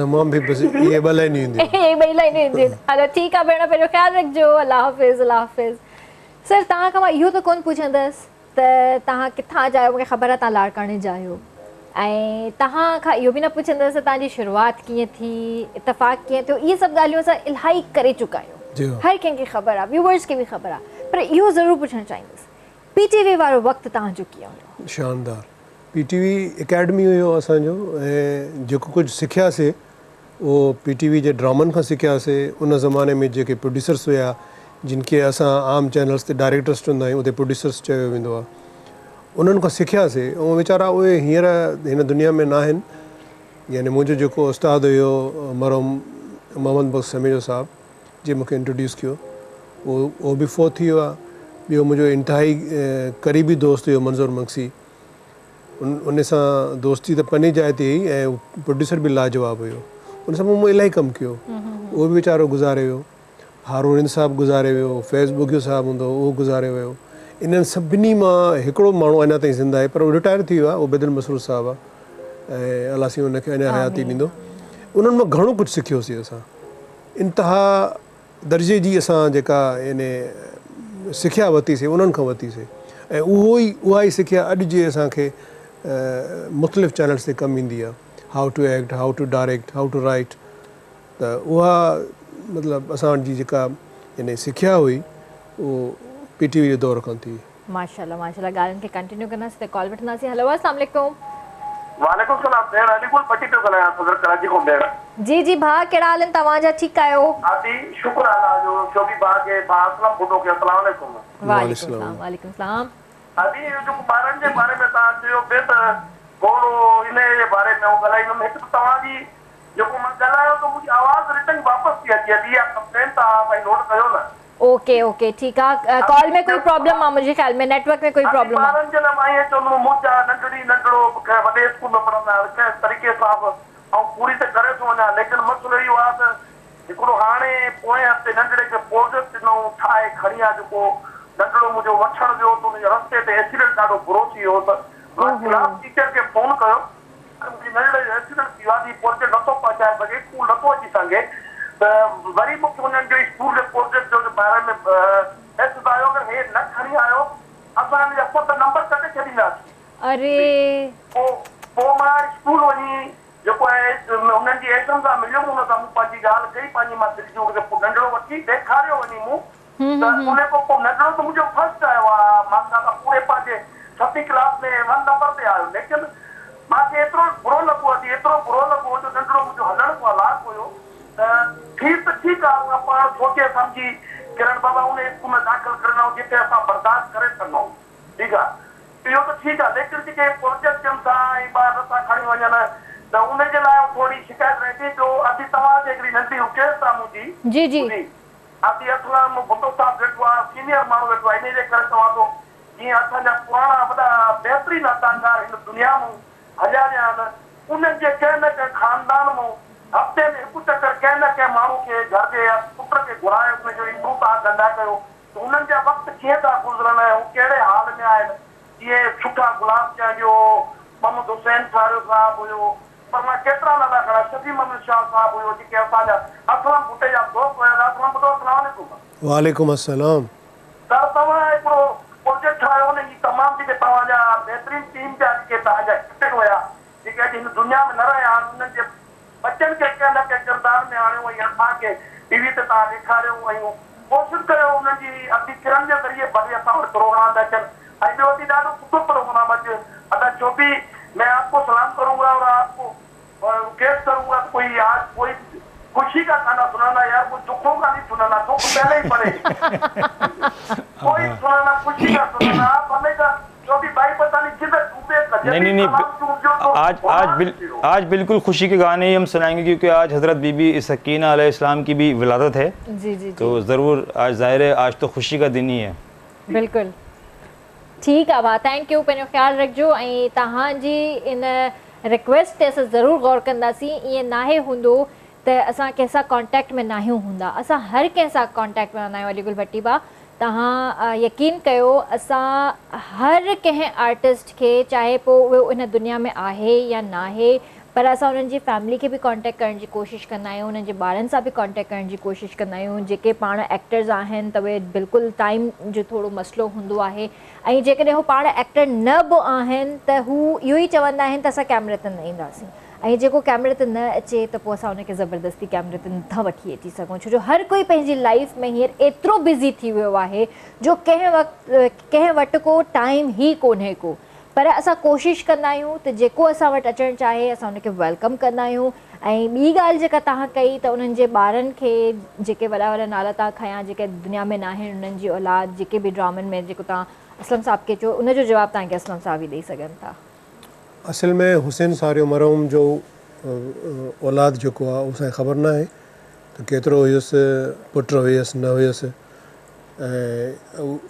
نه مان به بس اهي ٻه لائنون اينديون آهن. اهي ٻئي لائنون اينديون آهن. هلو ٺيڪ آ ڀيڻ پنهنجو خيال رکجو الله حافظ الله حافظ. سر توهان کان مان اهو ته ڪونه پڇندس ته توهان ڪٿان جا آهيو؟ مون کي خبر آهي توهان لاڙڪاڻي جا آهيو ۽ توهان کان اهو به نه پڇندس ته توهان جي شروعات ڪيئن ٿي، اتفاق ڪيئن ٿيو، اهي سڀ ڳالهيون اسان الاهي ڪري چڪا آهيون، هر ڪنهن کي خبر آهي، ويوئرز کي به خبر آهي، پر اهو ضرور پڇڻ چاهيندس پي ٽي وي وارو وقت توهان جو ڪيئن هيو؟ شاندار پي ٽي وي اڪيڊمي هيو اسان جو ۽ جيڪو ڪجهه سکياسي اهو پي ٽي وي جي ڊرامن کان سکياسي، ان زماني ۾ جيڪي پروڊيوسرس هيا جن کي اسان عام چينلز تي ڊائريڪٽرس چوندا آهيون اتي پروڊيوسرس چيو ويندو آهي انهن کان سکياسي ۽ ويچارا اهي هينئر هن دنيا ۾ ناهن يعني منهنجو جيڪو استاد هيو مرحوم محمد بخش سميجو صاحب جنهن مونکي انٽروڊيوس ڪيو اهو اهو به فوت ٿي ويو آهي ٻيو منهنجو انتهائي قريبي دوست هيو منظور مگسي ان ان سان دوستي ته پنهنجي جاء تي هئي ۽ پروڊيوسر به لاجواب هيو ان سان مون الاهي ڪم ڪيو اهو به ويچارو گذاري ويو هارون رند صاحب گذاري ويو فيض ٻگهيو صاحب هوندو هو اهو گذاري ويو انهن سڀني مان هڪڙو ماڻهو اڃا تائين زنده آهي پر اهو رٽائر ٿي ويو آهي اهو بيدل مسرور صاحب آهي ۽ الله سائين ان کي اڃا حياتي ڏيندو انهن مان گهڻو ڪجهه سکيوسين اسان انتها درجي جي اسان جيڪا يعني سکيا ورتي سي انهن کان ورتي سي ۽ اهو ئي اها ئي سکيا اڄ جي اسان کي مختلف چينلز تي ڪم ايندي آهي how to act how to direct how to write ته اها مطلب اسان جي جيڪا يعني سکيا هئي اهو پي ٽي وي جي دور کان ٿي. ماشاءالله ماشاءالله ڳالهين کي ڪنٽينيو ڪنداسين ته ڪال وٺنداسين هلو السلام عليڪم. وعليڪم السلام ڀيڻ علي گل ڀٽي پيو ڳالهايان صدر ڪراچي کان ڀيڻ. جي جي ڀاء ڪهڙا حال آهن توهان جا ٺيڪ آهيو. آتي شڪر الله جو شوبي ڀاء کي ڀاء اسلم ڀٽو کي السلام عليڪم. وعليڪم السلام وعليڪم السلام. ادي اهو جيڪو ٻارن جي باري ۾ توهان چيو پئي ته ٿورو انهي جي باري ۾ آئون ڳالهائيندم هڪ ته توهان جي جيڪو مان ڳالهايان ٿو منهنجي آواز ريٽرن واپس ٿي اچي ادي اها ڪمپلين توهان سائين نوٽ ڪيو نه. اوڪي اوڪي ٺيڪ آ ڪال ۾ ڪوئي پرابلم آ منهنجي خيال ۾ نيٽ ورڪ ۾ ڪوئي پرابلم آ. ٻارن جي لاء مان ائين چوندم منهنجا ننڍڙي ننڍڙو به ڪنهن وڏي اسڪول ۾ پڙهندا آهن ڪنهن طريقي سان به آئون پوري ته ڪري ٿو وڃان ليڪن مسئلو اهو آ ته هڪڙو هاڻي پوئين هفتي ننڍڙي کي پروجيڪٽ ڏنو ٺاهي کڻي آ جيڪو ننڍڙو منهنجو وٺڻ ويو ته ان جي رستي تي ايڪسيڊنٽ ڏاڍو برو ٿي ويو ته مان ڪلاس ٽيچر کي فون ڪيو ته منهنجي ننڍڙي جو ايڪسيڊنٽ ٿي ويو آهي ته هي پروجيڪٽ نٿو پهچائي سگهي اسڪول نٿو اچي سگهي ته وري مون کي انهن جو اسڪول جي پروجيڪٽ جو باري ۾ ميسيج آيو اگر هي نه کڻي آيو اسان هن جا ست نمبر ڪٽي ڇڏينداسين. اري. پوء مان اسڪول وڃي جيڪو آهي انهن جي ايس ايم سان مليم ان سان مون پنهنجي ڳالهه ڪئي پنهنجي مان دل جي ان کي پوء ننڍڙو وٺي ڏيکاريو وڃي مون ته ان کان پوء ننڍڙو ته منهنجو فرسٽ آيو آ ماشاء الله پوري پنهنجي ستين ڪلاس ۾ ون نمبر تي آيو ليڪن مان کي ايترو برو لڳو ادي ايترو برو لڳو جو ننڍڙو منهنجو هلڻ کان هلاڪ هيو ته فيس ته ٺيڪ آ اسان پاڻ سوچي سمجهي ڪرڻ بابا ان اسڪول ۾ داخل ڪرڻ آئون جتي اسان برداشت ڪري سگهون ٺيڪ آ اهو ته ٺيڪ آ ليڪن جيڪي پروجيڪٽ ٿين ٿا ۽ ٻار نٿا کڻي وڃن ته ان جي لاء ٿوري شڪايت رهجي پيو ادي توهان کي هڪڙي ننڍڙي رڪويسٽ آ منهنجي جي جي. ٻڌي ادي اسلم ڀٽو صاحب ويٺو آ سينيئر ماڻهو ويٺو آ انهي جي ڪري چوان ٿو جيئن اسان جا پراڻا وڏا بهترين اداڪار هن دنيا مون هليا ويا آهن انهن جي ڪنهن نه ڪنهن خاندان مون هفتي ۾ هڪ چڪر ڪنهن نه ڪنهن ماڻهو کي گهر جي يا پٽ کي گهرائي ان جو انٽرويو توهان ڪندا ڪيو ته انهن جا وقت ڪيئن ٿا گذرن ۽ هو ڪهڙي حال ۾ آهن جيئن سٺا گلاب چانڊيو محمد حسين ساريو صاحب هيو پر مان ڪيترا نالا کڻان، شفيع محمد شاهه صاحب هيو جيڪي اسان جا اسلم ڀٽي جا دوست هيا ته اسلم ڀٽو السلام عليڪم. وعليڪم السلام. سر توهان هڪڙو پروجيڪٽ ٺاهيو ان جي تمام جيڪي توهان جا بهترين ٽيم جا جيڪي توهان جا ڪيپٽن هيا جيڪي اڄ هن دنيا ۾ نه رهيا آهن انهن جي ٻچن کي ڪنهن نه ڪنهن ڪردار ۾ آڻيو ۽ اسان کي ٽي وي تي توهان ڏيکاريو ۽ ڪوشش ڪيو انهن جي ادي ڪرن جي ذريعي ڀلي اسان وٽ پروگرام ۾ اچن ۽ ٻيو ادي ڏاڍو سٺو پروگرام اڄ ادا شوبي مين آپ ڪو سلام ڪرون گا اور آپ ڪو رڪويسٽ ڪرون گا ڪوئي آج ڪوئي خوشي ڪا گانا سنانا يار ڪوئي دکون ڪا نهي سنانا دک پهلي هي پڙي ڪوئي سنانا خوشي ڪا سنانا آپ هميشه شوبي ڀائي پتا نهي ڪڌر ڊوبي नहीं नहीं नहीं आज आज बिल, आज बिल्कुल खुशी के गाने ही हम सुनाएंगे क्योंकि आज हज़रत बीबी सकीना अलैहिस्सलाम की भी विलादत है। जी जी। तो ज़रूर आज ज़ाहिर है आज तो खुशी का दिन ही है। बिल्कुल ठीक आहे भाउ, thank you. पंहिंजो ख़्यालु रखिजो ऐं तव्हांजी इन रिक्वेस्ट ते असां ज़रूरु गौर कंदासीं। ईअं नाहे हूंदो त असां कंहिंसां कॉन्टैक्ट में नाहियूं हूंदा, असां हर कंहिंसां कॉन्टैक्ट में हूंदा आहियूं। अली गुल भट्टी भाउ, तव्हां यकीन कयो असां हर कंहिं आर्टिस्ट खे, चाहे पोइ उहो इन दुनिया में आहे या नाहे, पर असां उन्हनि जी फैमिली खे बि कॉन्टेक्ट करण जी कोशिशि कंदा आहियूं, उन्हनि जे ॿारनि सां बि कॉन्टेक्ट करण जी कोशिशि कंदा आहियूं। जेके पाण एक्टर्स आहिनि त उहे बिल्कुलु टाइम जो थोरो मसइलो हूंदो आहे ऐं जेकॾहिं हू पाण एक्टर न बि आहिनि त हू इहो ई चवंदा आहिनि त असां कैमरे ते न ईंदासीं ऐं जेको कैमरे ते न अचे त पोइ असां उनखे ज़बरदस्ती कैमरे ते नथा वठी अची सघूं, छो जो हर कोई पंहिंजी लाइफ में हींअर एतिरो बिज़ी थी वियो आहे जो कंहिं वक़्तु कंहिं वटि को टाइम ई कोन्हे को। पर असां कोशिशि कंदा आहियूं त जेको असां वटि अचणु चाहे असां उनखे welcome कंदा आहियूं। ऐं ॿी ॻाल्हि जेका तव्हां कई त उन्हनि जे ॿारनि खे जेके वॾा वॾा नाला तव्हां खयां जेके दुनिया में न आहिनि उन्हनि जी औलाद जेके बि ड्रामनि में जेको तव्हां असलम साहब खे चयो उनजो जवाबु तव्हांखे असलम साहब ई ॾेई सघनि था। असल में हुसैन सारियो मरहूम जो औलाद जेको आहे असांखे ख़बर न आहे त केतिरो हुयुसि, पुटु हुयुसि न हुयुसि ऐं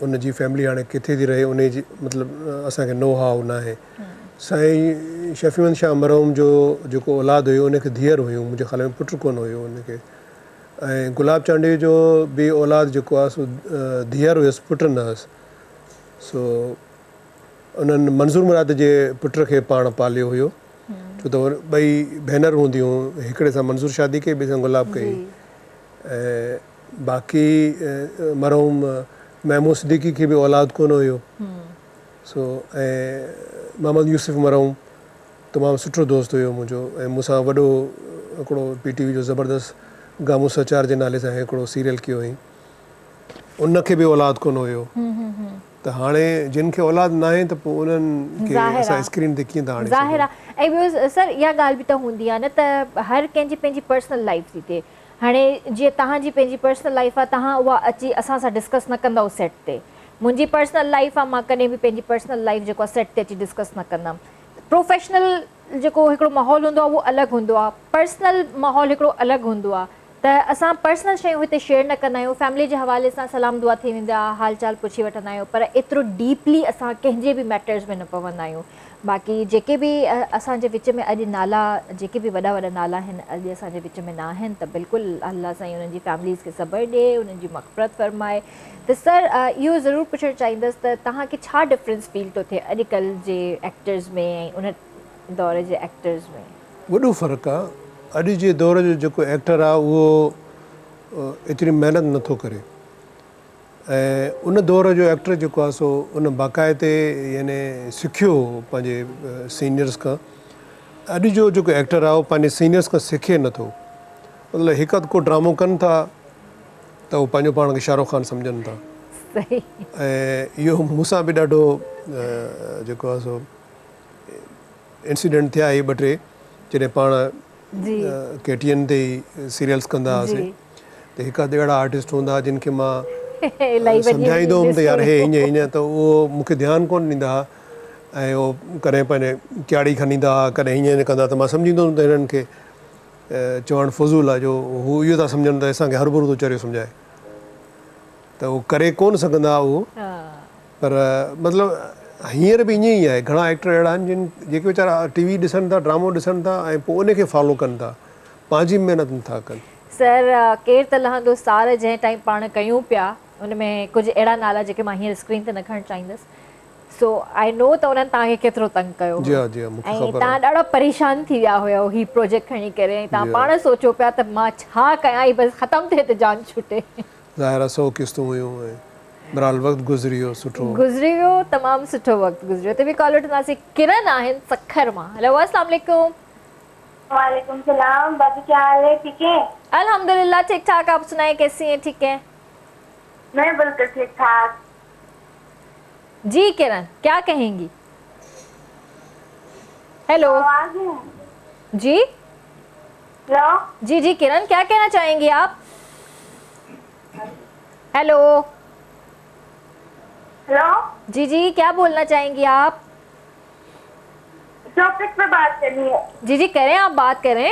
उनजी फैमिली हाणे किथे थी रहे उन जी मतिलबु असांखे नो how न आहे। साईं शफ़ीमंद शाह मरहूम जो जेको औलाद हुयो उनखे धीअर हुयूं, मुंहिंजे ख़्याल में पुटु कोन हुयो उनखे। ऐं गुलाब चांडियो जो बि औलाद जेको आहे सो धीअर हुयुसि, पुटु न हुअसि। सो उन्हनि मंज़ूर मुराद जे पुट खे पाण पालियो हुयो, छो त ॿई भेनर हूंदियूं, हिकिड़े सां मंज़ूर शादी कई, ॿिए सां गुलाब कई। ऐं बाक़ी मरहूम महमूद सिद्दीकी खे बि औलाद कोन हुयो। सो ऐं मोहम्मद यूसुफ मरहूम तमामु सुठो दोस्त हुयो मुंहिंजो ऐं मूंसां वॾो हिकिड़ो पीटीवी जो ज़बरदस्त गामू सचार जे नाले सां हिकिड़ो सीरियल कयो हुअईं, उनखे बि औलाद कोन हुयो। त हाणे जिन खे औलाद न आहे त पोइ उन्हनि खे असां स्क्रीन ते कीअं था आणे सघूं? ज़ाहिर आहे। ऐं ॿियो सर इहा ॻाल्हि बि त हूंदी आहे न त हर कंहिंजी पंहिंजी पर्सनल लाइफ थी थिए। हाणे जीअं तव्हांजी पंहिंजी पर्सनल लाइफ आहे, तव्हां उहा अची असां सां डिस्कस न कंदव सेट ते। मुंहिंजी पर्सनल लाइफ आहे, मां कॾहिं बि पंहिंजी पर्सनल लाइफ जेको आहे सेट ते अची डिस्कस न कंदमि। प्रोफेशनल जेको हिकिड़ो माहौल हूंदो आहे उहो अलॻि हूंदो आहे, पर्सनल माहौल हिकिड़ो अलॻि हूंदो आहे। त असां पर्सनल शयूं हिते शेयर न कंदा आहियूं। फैमिली जे हवाले सां सलाम दुआ थी वेंदी आहे, हाल चाल पुछी वठंदा आहियूं, पर एतिरो डीपली असां कंहिंजे बि मैटर्स में न पवंदा आहियूं। बाक़ी जेके बि असांजे विच में अॼु नाला, जेके बि वॾा वॾा नाला आहिनि अॼु असांजे विच में न आहिनि, त बिल्कुलु अल्लाह साईं उन्हनि जी फैमिलीज़ खे सब्र ॾिए, उन्हनि जी मग़फ़िरत फरमाए। त सर इहो ज़रूरु पुछणु चाहींदसि त तव्हांखे छा डिफरेंस फील थो थिए अॼुकल्ह जे एक्टर्स में ऐं उन दौर जे एक्टर्स में? वॾो फ़र्क़ु आहे। अॼु जे दौर जो जेको एक्टर आहे उहो एतिरी महिनत नथो करे ऐं उन दौर जो एक्टर जेको आहे सो उन बाक़ाइदे यानी सिखियो पंहिंजे सीनियर्स खां। अॼु जो जेको एक्टर आहे उहो पंहिंजे सीनियर्स खां सिखे नथो, मतिलबु हिकु अधु को ड्रामो कनि था त उहो पंहिंजो पाण खे शाहरुख ख़ान सम्झनि था। ऐं इहो मूंसां बि ॾाढो जेको आहे सो इंसिडेंट थिया हे ॿ टे, जॾहिं पाण KTN ते ई सीरियल्स कंदा हुआसीं त हिकु अधु अहिड़ा आर्टिस्ट हूंदा जिन खे मां सम्झाईंदो हुउमि त यार हे हीअं हीअं, त उहो मूंखे ध्यानु कोन ॾींदा हुआ ऐं उहो कॾहिं पंहिंजे क्याड़ी खणी ईंदा हुआ, कॾहिं हीअं कंदा, त मां सम्झींदो हुउमि त हिननि खे चवणु फज़ूल आहे, जो हू इहो था सम्झनि त असांखे हरभरू थो चरियो सम्झाए, त उहो करे कोन सघंदा उहो। पर मतिलबु हींअर बि ईअं ई आहे, घणा एक्टर अहिड़ा आहिनि जिन जेके वीचारा टीवी ॾिसनि था, ड्रामो ॾिसनि था ऐं पोइ उनखे फॉलो कनि था, पंहिंजी महिनत नथा कनि। सर केरु त लहंदो सार जंहिं टाइम पाण कयूं पिया उन में कुझु अहिड़ा नाला जेके मां हींअर स्क्रीन ते न खणणु चाहींदसि, सो I know त उन्हनि तव्हांखे केतिरो तंग कयो। जी हा, जी हा, मूंखे ख़बर आहे। तव्हां ॾाढा परेशान थी विया हुयो ही प्रोजेक्ट खणी करे ऐं तव्हां पाण सोचो पिया त मां छा कयां, ही बसि ख़तमु थिए त जान छुटे। ज़ाहिर आहे 100 किस्तूं हुयूं ऐं बहरहाल वक़्तु गुज़री वियो, सुठो गुज़री वियो, तमामु सुठो वक़्तु गुज़रियो। त बि कॉल वठंदासीं, किरण आहिनि सखर मां। हेलो, अस्सलाम वालेकुम। वालेकुम सलाम। बाकी क्या हाल है? ठीक है अल्हम्दुलिल्लाह, ठीक ठाक। आप सुनाएं कैसी हैं? ठीक है मैं बिल्कुल ठीक ठाक। जी किरण क्या कहेंगी? हेलो जी, हेलो जी जी किरण क्या कहना चाहेंगी आप? हेलो हेलो जी जी क्या बोलना चाहेंगी आप? टॉपिक पे बात करनी है। जी जी करें, आप बात करें।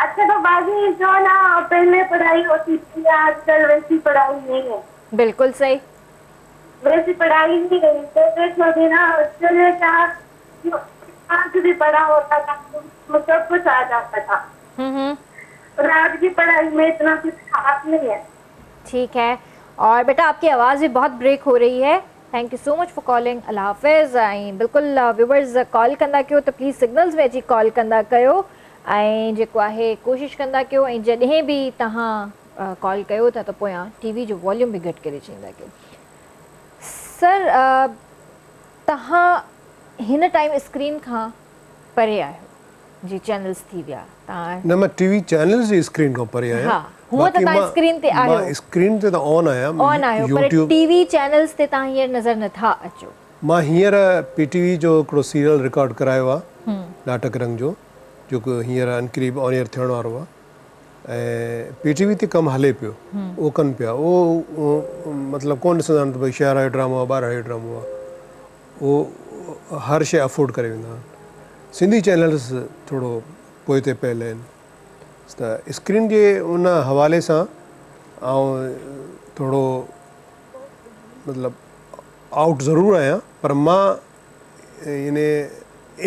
अच्छा तो बाजी जो ना पहले पढ़ाई होती थी आजकल वैसी पढ़ाई नहीं है। बिल्कुल सही, वैसी पढ़ाई नहीं रही। पहले ना भी पढ़ा होता था तो सब कुछ आ जाता था, और आज की पढ़ाई में इतना कुछ खास नहीं है। ठीक है। और बेटा आपकी आवाज़ भी बहुत ब्रेक हो रही है। Thank you so much for calling Allah حافظ ۽ بلڪل ويورز ڪال ڪندا ڪيو ته پليز سگنلز ۾ اچي ڪال ڪندا ڪيو ۽ جيڪو آهي ڪوشش ڪندا ڪيو ۽ جڏهن به توهان ڪال ڪيو ٿا ته پويان ٽي وي جو واليوم به گهٽ ڪري ڇڏيندا ڪيو سر توهان هن ٽائيم اسڪرين کان پري آهيو جي چينلز ٿي ويا توهان نه مان ٽي وي چينلز جي اسڪرين کان پري آهيان ها هونء ته توهان اسڪرين تي آهيو مان اسڪرين تي ته آن آهيان آن آهيو پر ٽي وي چينلز تي توهان هينئر نظر نٿا اچو. مان هينئر پي ٽي وي جو هڪڙو سيريل رڪارڊ ڪرايو آهي ناٽڪ رنگ جو جيڪو هينئر عنقريب آن ايئر ٿيڻ وارو آهي ۽ پي ٽي وي تي ڪم هلي پيو اهو ڪن پيا اهو مطلب ڪونه ڏسندا آهن ته ڀئي شهر جو ڊرامو آهي ٻاهر جو ڊرامو آهي اهو هر شيء افورڊ ڪري ويندا آهن سنڌي چينلز ٿورو پوئتي پيل آهن ته اسڪرين جي ان حوالي سان آئون ٿورو مطلب آئوٽ ضرور آهيان پر مان يعني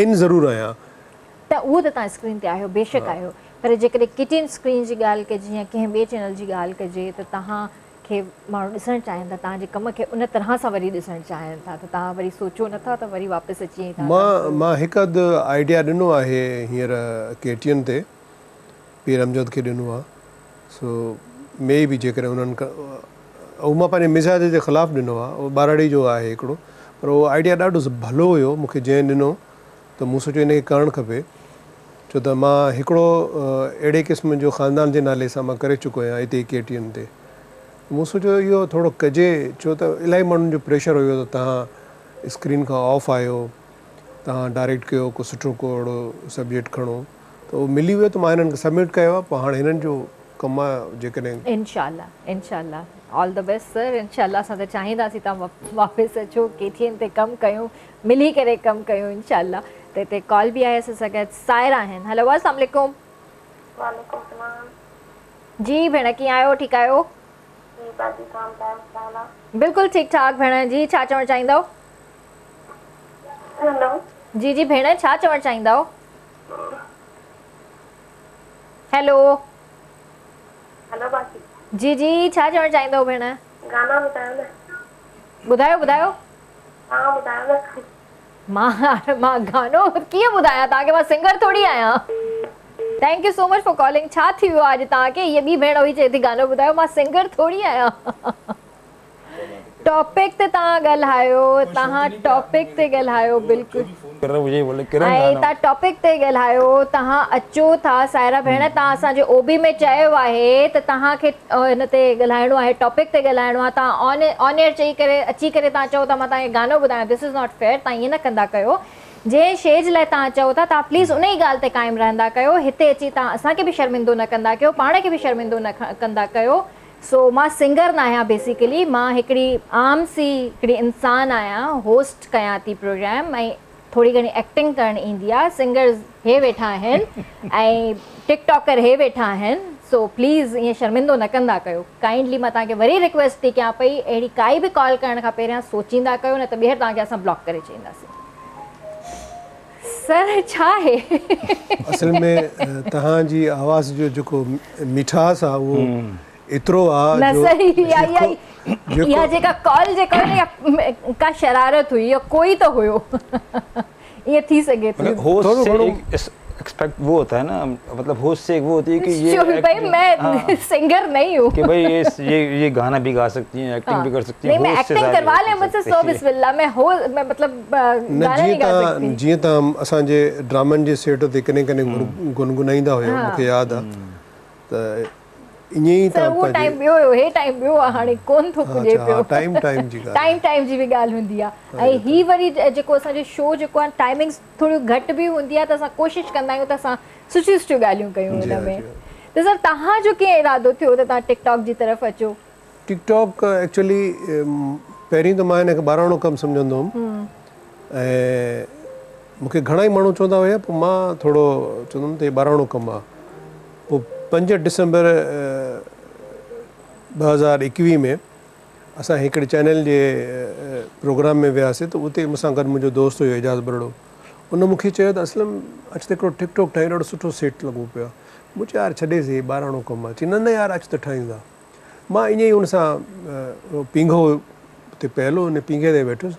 ان ضرور آهيان. ته اهو ته توهان اسڪرين تي آهيو بيشڪ آهيو پر جيڪڏهن ڪي ٽي اين اسڪرين جي ڳالهه ڪجي يا ڪنهن ٻئي چينل جي ڳالهه ڪجي ته توهان کي ماڻهو ڏسڻ چاهين ٿا توهان جي ڪم کي ان طرح سان وري ڏسڻ چاهين ٿا ته توهان وري سوچو نه ٿا ته وري واپس اچي ۽ توهان ڪم مان مان هڪ اڌ آئيڊيا ڏنو آهي هينئر ڪي ٽي اين تي پير امجد کي ڏنو آهي سو مي بي جيڪڏهن انهن اهو مان پنهنجي مزاج جي خلاف ڏنو آهي اهو ٻهراڙي جو آهي هڪڙو پر اهو آئيڊيا ڏاڍو ڀلو هيو مون کي جنهن ڏنو ته مون سوچيو ان کي ڪرڻ کپي ڇو ته مان هڪڙو اهڙي قسم جو خاندان جي نالي سان مان ڪري چڪو آهيان هتي ڪي ٽي اين تي مون سوچيو اهو ٿورو ڪجي ڇو ته الاهي ماڻهن جو پريشر هيو ته توهان اسڪرين کان آف آهيو توهان ڊائريڪٽ ڪيو ڪو سٺو ڪو اهڙو سبجيڪٽ کڻو ته اهو ملي ويو ته مان هنن کي سبمٽ ڪيو آهي پوء هاڻي هنن جو ڪم آهي جيڪڏهن انشاء الله انشاء الله آل the best سر انشاء الله اسان ته چاهينداسين توهان واپس اچو ڪي ٽي اين تي ڪم ڪيون ملي ڪري ڪم ڪيون انشاء الله ته هتي ڪال به آهي اسان سان گڏ سائره آهن هلو السلام عليڪم. وعليڪم السلام. جي ڀيڻ ڪيئن آهيو ٺيڪ آهيو. جي باجي توهان ٻڌايو ڇا حال آ. بلڪل ٺيڪ ٺاڪ ڀيڻ جي ڇا چوڻ چاهيندؤ. هلو. جي جي ڀيڻ ڇا چوڻ چاهيندؤ. هيلو. هلو باجي. جي جي ڇا چوڻ چاهيندؤ ڀيڻ. گانا ٻڌايو نه. ٻڌايو ٻڌايو. توهان ٻڌايو نه. مان مان گانو ڪيئن ٻڌايان توهان کي مان سنگر ٿوري آهيان. Thank you so much for calling ڇا ٿي ويو آهي اڄ توهان کي هيء ٻي ڀيڻ هئي چئي ٿي گانو ٻڌايو مان سنگر ٿوري آهيان. ٽاپڪ تي توهان ڳالهايو توهان ٽاپڪ تي ڳالهايو بلڪل ۽ توهان ٽاپڪ تي ڳالهايو توهان اچو ٿا سائره ڀيڻ توهان اسان جي او بي ۾ چيو آهي ته توهان کي هن تي ڳالهائڻو آهي ٽاپڪ تي ڳالهائڻو آهي توهان آن آن ايئر چئي ڪري اچي ڪري توهان چئو ٿا مان توهان کي گانو ٻڌايان this is not fair توهان ائين نه ڪندا ڪيو جنهن شي جي لاء توهان چئو ٿا توهان پليز ان ئي ڳالهه تي قائم رهندا ڪيو هتي اچي توهان اسان کي به شرمندو نه ڪندا ڪيو پاڻ کي به شرمندو نه ڪندا ڪيو سو مان سنگر نه آهيان بيسيڪلي مان هڪڙي عام سي هڪڙي انسان آهيان هوسٽ ڪيان ٿي پروگرام ۽ ٿوري گهڻي ايڪٽنگ ڪرڻ ايندي آ سنگرز هي ويٺا آهن ۽ ٽڪ ٽاڪر هي ويٺا آهن سو پليز ائين شرمندو نه ڪندا ڪيو ڪائنڊلي مان توهان کي وري رڪويسٽ ٿي ڪيان پئي اهڙي ڪائي به ڪال ڪرڻ کان پهريان سوچيندا ڪيو نه ته ٻيهر توهان کي اسان بلاڪ ڪري ڇڏينداسين سر ڇا آهي. اصل ۾ توهان جي آواز جو جيڪو مٺاس آ اهو ايترو آ نه جو سر اها اها جيڪا ڪال جيڪا هئي نه اها ڪا شرارت هئي يا ڪوئي ته هيو ائين ٿي سگهي ٿو. مطلب هوسٽ سي ايڪ ايڪسپيڪٽ وو هوتا هي نه مطلب هوسٽ سي ايڪ وو هوتي هي ڪي يي ڀائي مين سنگر نهين هون ڪي ڀائي يي يي گانا ڀي گا سڪتي هي ايڪٽنگ ڀي ڪر سڪتي هي نهين مين ايڪٽنگ ڪروا لي مجھ سي سو بسم الله مين هو مين مطلب نه گانا نهين گا سڪتي. جيئن توهان اسان جي ڊرامن جي سيٽ تي ڪڏهن ڪڏهن گنگنائيندا هيو مون کي ياد آ ته ائين ئي سر اهو ٽائيم ٻيو هيو هي ٽائيم ٻيو آ هاڻي ڪون ٿو پڄي پيو. ٽائيم ٽائيم جي ڳالهه ٽائيم ٽائيم جي به ڳالهه هوندي آ ۽ هي وري جيڪو اسان جو شو جيڪو آ ٽائيمنگس ٿوريون گهٽ به هوندي آ ته اسان ڪوشش ڪندا آهيون ته اسان سٺيون سٺيون ڳالهيون ڪيون ان ۾ ته سر توهان جو ڪيئن ارادو ٿيو ته توهان ٽڪ ٽاڪ جي طرف اچو؟ ٽڪ ٽاڪ ايڪچوئلي پهرين ته مان هن کي ٻاراڻو ڪم سمجهندو هوم ۽ مون کي گهڻا ئي ماڻهو چوندا هيا پوء مان ٿورو چوندو هوم ته هي ٻاراڻو ڪم آ پوء پنج ڊسمبر 2021 ۾ اسان هڪڙي چينل جي پروگرام ۾ وياسي ته اتي مون سان گڏ منهنجو دوست هيو اعجاز ٻرڙو ان مون کي چيو ته اسلم اچ ته هڪڙو ٽڪ ٽاڪ ٺاهيون ڏاڍو سٺو سيٽ لڳو پيو آ مون چيو يار ڇڏيس هي ٻاراڻو ڪم آ چي نه نه يار اچ ته ٺاهيون ٿا مان ائين ئي ان سان پينگهو اتي پيل هو ان پينگهي تي ويٺس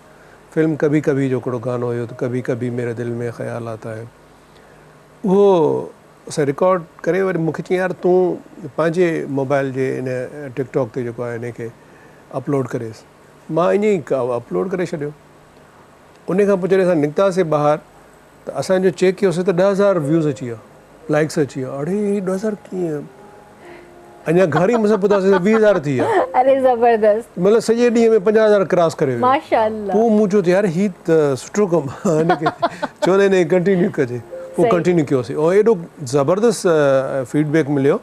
فلم ڪڀي ڪڀي جو هڪڙو گانو هيو ته ڪڀي ڪڀي ميري دل ۾ خيال آتا هي اهو اسان رڪارڊ ڪري وري مونکي چيائين يار تون پنهنجي موبائل جي ان ٽڪ ٽاڪ تي جيڪو آهي ان کي اپلوڊ ڪريس مان ائين ئي اپلوڊ ڪري ڇڏيو ان کان پوء جڏهن اسان نڪتاسي ٻاهر ته اسان جو چيڪ ڪيوسي ته 10000 ويوز اچي ويا لائڪس اچي ويا اڙي 10000 ڪيئن اڃا گهر ئي مس پهتاسين ته 20000 ٿي ويا. اري زبردست. مطلب سڄي ڏينهن ۾ 50000 ڪراس ڪري ويو. ماشاءالله. پوء مون چيو ته يار هي ته سٺو ڪم آهي هن کي ڇو نه هن کي ڪنٽينيو ڪجي. پوء ڪنٽينيو ڪيوسين ۽ ايڏو زبردست فيڊ بيڪ مليو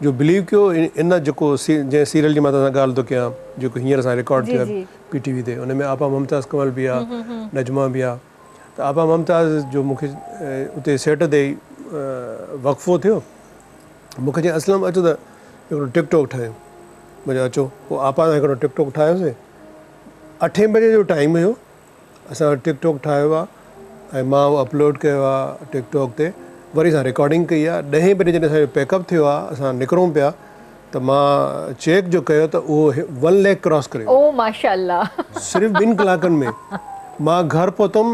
جو بليو ڪيو ان جيڪو جنهن سيريل جي مان توهان سان ڳالهه ٿو ڪيان جيڪو هينئر اسان رڪارڊ ٿيو آهي پي ٽي وي تي ان ۾ آپا ممتاز ڪنول به آهي نجما به آهي ته آپا ممتاز جو مون کي اتي سيٽ تي ئي وقفو ٿيو. مون کي چيائين اسلم اچ ته هڪڙو ٽڪ ٽاڪ ٺاهيون. مون چيو اچو. پوء آپا سان هڪڙو ٽڪ ٽاڪ ٺاهيوسين. اٺين بجي جو ٽائيم هيو. اسان ٽڪ ٽاڪ ٺاهيو آ ۽ مان اهو اپلوڊ ڪيو آ ٽڪ ٽاڪ تي. وري اسان رڪارڊنگ ڪئي آ. ڏهين بجي جڏهن اسان جو پيڪ اپ ٿيو آ اسان نڪرون پيا ته مان چيڪ جو ڪيو ته اهو ون ليک ڪراس ڪري ويو. او ماشاءالله. صرف ٻن ڪلاڪن ۾ مان گهر پهتم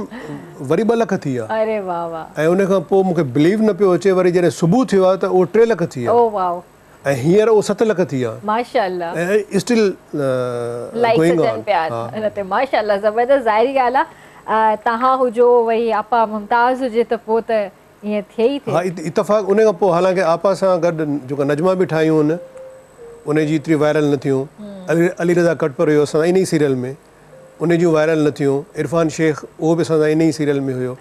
وري ٻه لک ٿي ويا. اري واه واه. ۽ ان کان پوء مون کي بليو نه پيو اچي وري جڏهن صبح ٿيو آ ته اهو ٽي لک ٿي ويا. او واو. ۽ هينئر اهو ست لک ٿي ويا. ماشاءالله. ۽ اسٽل لائيڪس گوئنگ اچن آن. پيا ان تي ماشاءالله زبردست ظاهري ڳالهه آ توهان هجو وري آپا ممتاز هجي ته پوء ته ائين ٿئي ئي ٿئي. ها اتفاق ان کان پوء حالانڪه آپا سان گڏ جيڪا نجما به ٺاهيون هن ان جي ايتري وائرل نه ٿيون علي رضا ڪٽپر هيو اسان سان ان ئي سيريل ۾ ان جون وائرل نه ٿيون عرفان شيخ اهو به اسان سان ان ئي سيريل ۾ هيو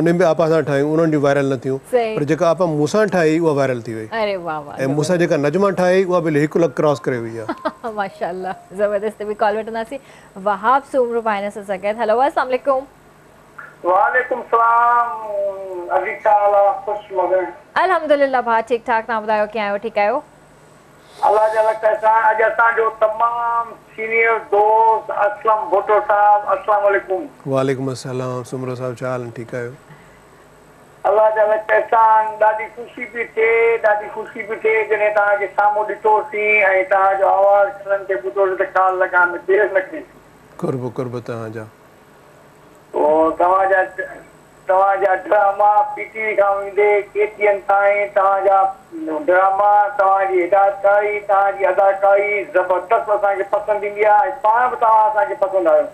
ان به آپا سان ٺاهيون انهن جون وائرل نه ٿيون پر جيڪا آپا مون سان ٺاهي اها وائرل ٿي وئي اري واه واه ۽ مون سان جيڪا نجما ٺاهي اها به هڪ لک ڪراس ڪري وئي آهي. ماشاءالله زبردست ٻي ڪال وٺنداسين وهاب سومرو ڀائي اسان سان گڏ هلو السلام عليڪم. وعليڪم السلام ادي ڇا حال آ خوش مزي. الحمدلله ڀاء ٺيڪ ٺاڪ توهان ٻڌايو ڪيئن آهيو ٺيڪ آهيو. الله جا لک احسان اڄ اسان جو تمام سينيئر دوست اسلم ڀٽو صاحب السلام عليڪم. وعليڪم السلام سومرو صاحب ڇا حال آهن ٺيڪ آهيو. الله جا لک احسان ڏاڍي خوشي پي ٿئي ڏاڍي خوشي پي ٿئي جڏهن توهان کي سامهون ڏٺوسين ۽ توهان جو آواز ڪنن تي ٻڌوسين ته ڪال لڳائڻ ۾ دير نه ڪئي سين. قرب قرب توهان جا. او توهان جا توهان جا ڊراما پي ٽي وي کان ويندي ڪي ٽي اين تائين توهان جا ڊراما توهان جي هدايتڪاري توهان جي اداڪاري زبردست اسان کي پسند ايندي آهي ۽ پاڻ به توهان اسان کي پسند آهيو.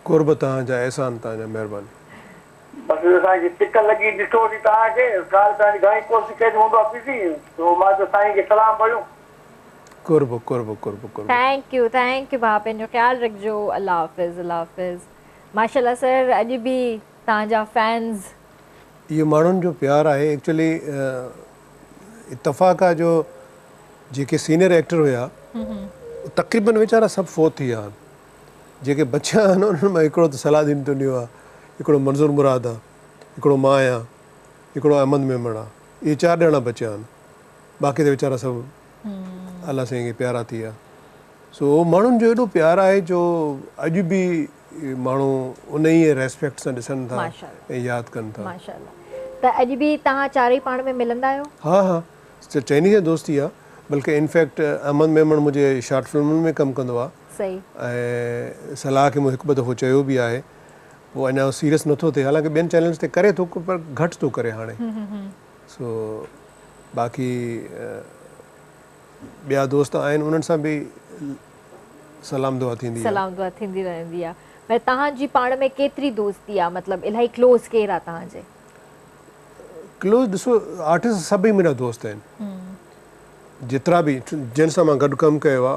قرب توهان جا احسان توهان جا مهرباني. بس اسان کي سڪ لڳي ڏٺوسين توهان کي ڪال ڪرڻ جي گهڻي ڪوشش ڪئي هوندو آهي بزي سو مان چيو سائين کي سلام ڀريون. قرب قرب قرب قرب. Thank you thank you ڀاء پنهنجو خيال رکجو الله حافظ الله حافظ. ماشاءالله سر اڄ به توهان جا فينز. اهو ماڻهن جو پيار آهي ايڪچولي اتفاق آ جو جيڪي سينئر ايڪٽر هيا تقريبن ويچارا سڀ فوت ٿي ويا آهن جيڪي بچيا آهن انهن مان هڪڙو ته صلاح الدين تنيو آ هڪڙو منظور مراد آ هڪڙو مان آهيان هڪڙو احمد ميمڻ آ اهي چار ڄڻا بچيا آهن باقي ته ويچارا سڀ الله سائين کي پيارا ٿي ويا. سو ماڻهن جو ايڏو پيار آهي جو اڄ به ماڻهو انهيء ريسپيڪٽ سان ڏسن ٿا ۽ ياد ڪن ٿا. ماشاءالله ته اڄ به توهان چارئي پاڻ ۾ ملندا آهيو؟ ها ها چئني سان دوستي آهي بلڪه انفيڪٽ احمد ميمڻ منهنجي شارٽ فلمن ۾ ڪم ڪندو آهي صحيح. ۽ صلاح کي مون هڪ ٻه دفعو چيو به آهي پوء اڃا سيريس نٿو ٿئي حالانڪه ٻين چينلز تي ڪري ٿو پر گهٽ ٿو ڪري هاڻي سو باقي ٻيا دوست آهن انهن سان به سلام دعا ٿيندي آ. سلام دعا ٿيندي رهندي آ. پر توهان جي پاڻ ۾ ڪيتري دوستي آ مطلب الاهي ڪلوز ڪير آ توهان جي؟ ڪلوز ڏسو آرٽسٽ سڀئي منهنجا دوست آهن جيترا به جن سان مان گڏ ڪم ڪيو آ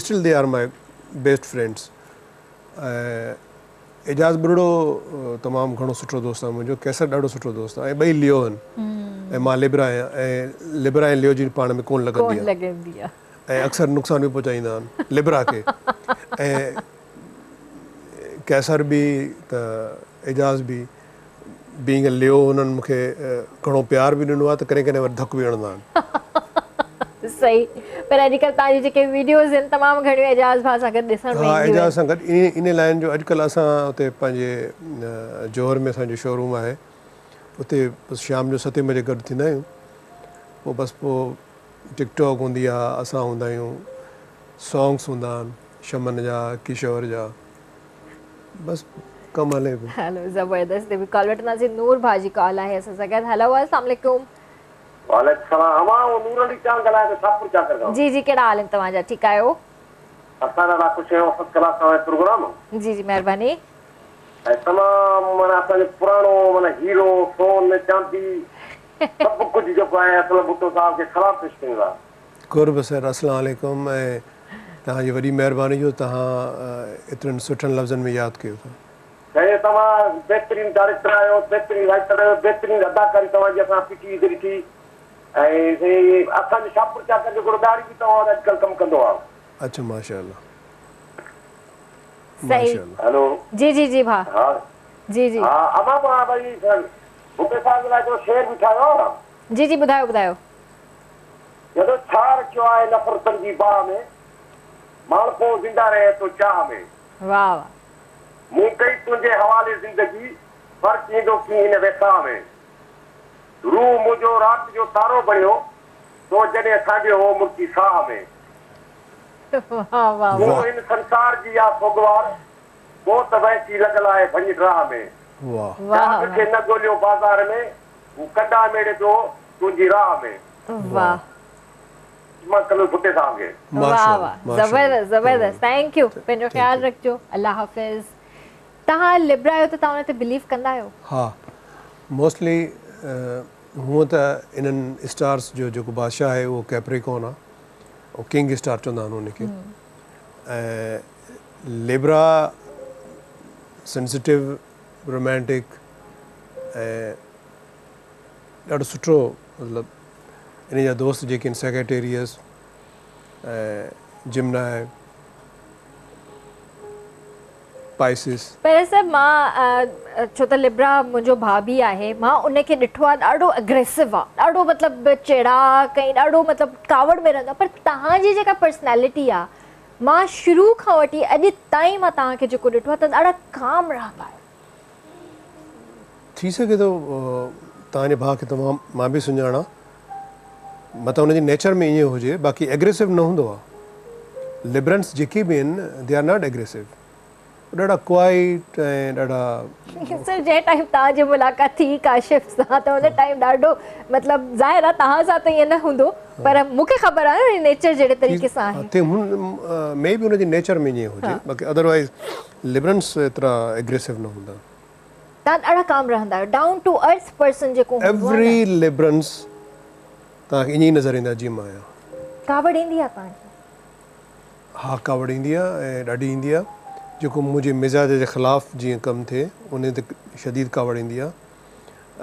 still they are my best friends ۽ Ejaz Buriro تمام گهڻو سٺو دوست آهي منهنجو، قيصر ڏاڍو سٺو دوست آهي ۽ ٻئي ليو آهن ۽ مان لبرا آهيان ۽ لبرا ۽ ليو جي پاڻ ۾ ڪونه لڳندي آهي ۽ اڪثر نقصان به پهچائيندا آهن لبرا کي ۽ قيصر به ته اعجاز به بينگ ا ليو هنن مون کي گهڻو پيار به ڏنو آهي ته ڪڏهن ڪڏهن وري ڌڪ به هڻندا آهن. صحيح پر اڄڪلهه توهان جون جيڪي ويڊيوز آهن تمام گهڻيون اعجاز ڀاء سان گڏ ڏسڻ ۾ ها اينديون اعجاز آهن. سان گڏ ان لائن جو اڄڪلهه اسان اتي پنهنجي جوهر ۾ اسان جو شوروم آهي اتي بس شام جو ستين بجي گڏ ٿيندا آهيون پوء بس پوء ٽڪ ٽاڪ هوندي آهي اسان هوندا آهيون سانگس هوندا آهن. شمن جا ڪشور جا بس ڪم هلي پيو. هلو زبردست به ڪال وٺنداسين نور ڀاء جي ڪال آهي اسان سان گڏ هلو السلام عليڪم. وعليڪم السلام امان آئون نور علي چانگ ڳالهايان ٿو شاهپور چاڪر کان. جي جي ڪهڙا حال آهن توهان جا ٺيڪ آهيو. اسان ڏاڍا خوش آهيون فرسٽ ڪلاس توهان جو پروگرام. جي جي مهرباني. ۽ تمام معنيٰ اسان جو پراڻو معنيٰ هيرو سون چاندي سڀ ڪجهه جيڪو آهي اسلم ڀٽو صاحب کي سلام پيش ڪيون ٿا. قرب سر السلام عليڪم ۽ توهان جي وڏي مهرباني جو توهان ايترن سٺن لفظن ۾ ياد ڪيو ٿا. سائين توهان بهترين ڊائريڪٽر آهيو بهترين رائيٽر آهيو بهترين اداڪاري توهان جي اسان پي ٽي وي تي ڏٺي ۽ سائين اسان جو شاهپور چاڪر جو هڪڙو ڏاڙهي به توهان وٽ اڄڪلهه ڪم ڪندو آهي. اڇا ماشاءالله صحيح ماشاءالله. هلو. جي جي جي ڀاء ها جي جي. ها امان مان ڀئي ڀٽي صاحب جي لاء هڪڙو شعر به ٺاهيو آهي. جي جي ٻڌايو ٻڌايو. جڏو ڇا رکيو آهي نفرتن جي باهه ۾، ماڻهپو زنده رهي ٿو چاهه ۾. واهه واهه. مون ڪئي تنهنجي حوالي زندگي، فرق ايندو ڪيئن هن ويساهه ۾. روح منهنجو رات جو تارو بڻيو، تو جڏهن سانڍيو هو مرڪي ساهه ۾. واهه واهه. تون هن سنسار جي آ سوڳوار، موت وحشي لڳل آهي ڀڃ ڊاهه ۾. واهه. واهه جاڳ کي نه ڳوليو بازار ۾، هو ڪنڊا ميڙي پيو تنهنجي راهه ۾. واهه. مان ڪلو ڀٽي صاحب کي. واهه واهه زبردست زبردست thank you پنهنجو خيال رکجو الله حافظ. توهان لبرا آهيو ته توهان ان تي بليف ڪندا آهيو؟ ها موسٽلي هونء ته انهن اسٽارس جو جيڪو بادشاهه آهي اهو ڪيپريڪون آهي اهو ڪنگ اسٽار چوندا آهن ان کي ۽ لبرا سينسيٽو رومانٽڪ ۽ ڏاڍو سٺو مطلب ان جا دوست جيڪي آهن سيگيٽيريس ۽ جمنائي پائسس. پر سر مان ڇو ته لبرا منهنجو ڀاء به آهي مان ان کي ڏٺو آهي ڏاڍو اگريسو آهي ڏاڍو مطلب چيڙاڪ ۽ ڏاڍو مطلب ڪاوڙ ۾ رهندو آهي پر توهان جي جيڪا پرسنالٽي آهي مان شروع کان وٺي اڄ تائين مان توهان کي جيڪو ڏٺو آهي ته ڏاڍا ڪام رهندا آهيو. ٿي سگهي ٿو توهان جي ڀاء کي ته مان به سڃاڻان متان ان جي نيچر ۾ ائين هجي باقي اگريسو نه هوندو آهي لبرنس جيڪي به آهن they are not aggressive ڏاڍا ڪوائيٽ ۽ ڏاڍا. سر جنهن ٽائيم توهان جي ملاقات ٿي ڪاشف سان ته ان ٽائيم ڏاڍو مطلب ظاهر آهي توهان سان ته ائين نه هوندو پر مون کي خبر آهي نه نيچر جهڙي طريقي سان آهي. ٿي هن مي بي ان جي نيچر ۾ ائين هجي باقي اڌروائيز لبرنس ايترا اگريسو نه هوندا. توهان ڏاڍا ڪام رهندا آهيو ڊائون ٽو ارٿ پرسن جيڪو هوندو آهي نه. ايوري لبرنس توهان کي ائين ئي نظر ايندا جيئن مان آهيان. ڪاوڙ ايندي آهي توهان کي؟ ها ڪاوڙ ايندي آهي ۽ ڏاڍي ايندي آهي جيڪو منهنجي مزاج جي خلاف جيئن ڪم ٿئي انهي تي شديد ڪاوڙ ايندي آهي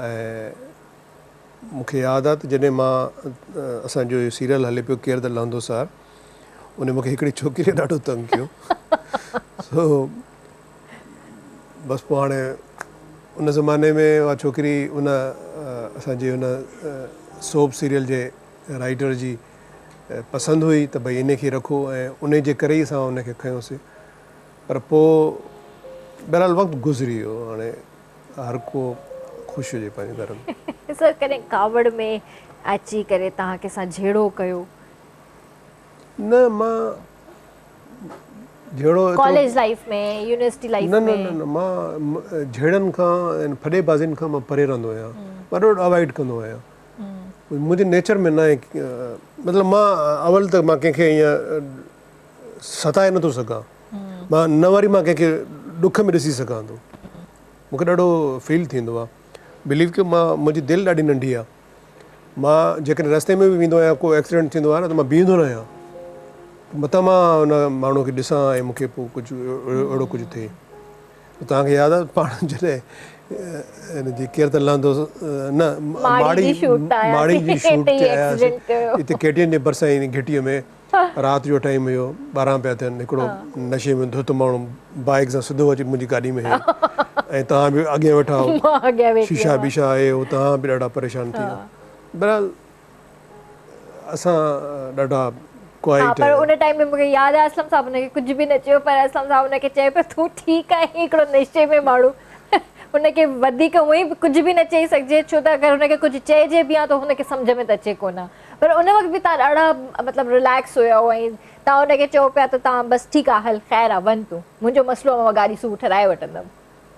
۽ مون کي ياد آهي ته جڏهن مان اسان جو اهو سيريل هلي پيو ڪير ته لهندو سار انهي مون کي هڪڙي ڇوڪري ڏاڍو تنگ ڪيو سو بس پوء هاڻي ان زماني ۾ اها ڇوڪري ان اسان جي ان سوپ سيريل جي رائيٽر جي پسند هئي ته ڀئي انهي کي رکو ۽ انهي جي ڪري ئي اسان ان کي کنيوسي پر پوء بهرحال وقت گذري ويو هاڻي هر ڪو خوش هجي پنهنجي گهر ۾. سر ڪڏهن ڪاوڙ ۾ اچي ڪري توهان ڪنهن سان جهيڙو ڪيو؟ نه مان جهيڙو ايترو ڪاليج لائيف ۾ يونيورسٽي لائيف ۾؟ نه نه نه مان جهيڙن کان ۽ ڦڏي بازين کان مان پري رهندو آهيان مان ڏاڍو اوائڊ ڪندو آهيان منهنجي نيچر ۾ ناهي مطلب مان اول ته مان ڪنهن کي ائين ستائي نٿو سگهان مان نه وري مان ڪنهن کي ڏک ۾ ڏسي سگهان ٿو مون کي ڏاڍو فيل ٿيندو آهي بليو ڪيو مان منهنجي دل ڏاڍي ننڍي آهي مان جيڪڏهن رستي ۾ به ويندو آهيان ڪو ايڪسيڊنٽ ٿيندو آهي نه ته مان بيهندو نه آهيان متان مان ان ماڻهو کي ڏسان ۽ مون کي پوء ڪجهه اهڙو ڪجهه ٿئي توهان کي ياد آهي پاڻ جڏهن هن جي ڪير ته لهندو نه ماڙي ماڙي جي شوٽ تي آياسين هتي ڪي ٽي اين جي ڀرسان ئي گهٽيء ۾ رات جو ٽائيم هيو 12 پيا ٿين هڪڙو نشي ۾ ڌت ماڻهو بائيڪ سان سڌو اچي منهنجي گاڏي ۾ هنيو ۽ توهان به اڳيان ويٺا هئو شيشا بيشا هي هو توهان به ڏاڍا پريشان ٿي ويا بهرحال اسان ڏاڍا ڪوائيٽ ها پر ان ٽائيم ۾ مونکي ياد آهي اسلم صاحب ان کي ڪجهه به نه چيو پر اسلم صاحب ان کي چئي پيو تون ٺيڪ آهين هڪڙو نشي ۾ ماڻهو ان کي وڌيڪ هونئن به ڪجهه به نه چئي سگهجي ڇو ته اگر هن کي ڪجهه چئجي به ها ته هن کي سمجهه ۾ ته اچي ڪونه پر ان وقت به توهان ڏاڍا مطلب رليڪس هيؤ ۽ توهان ان کي چئو پيا ته توهان بس ٺيڪ آ هل خير آ وڃ تون منهنجو مسئلو آ مان گاڏي صبح ٺهرائي وٺندم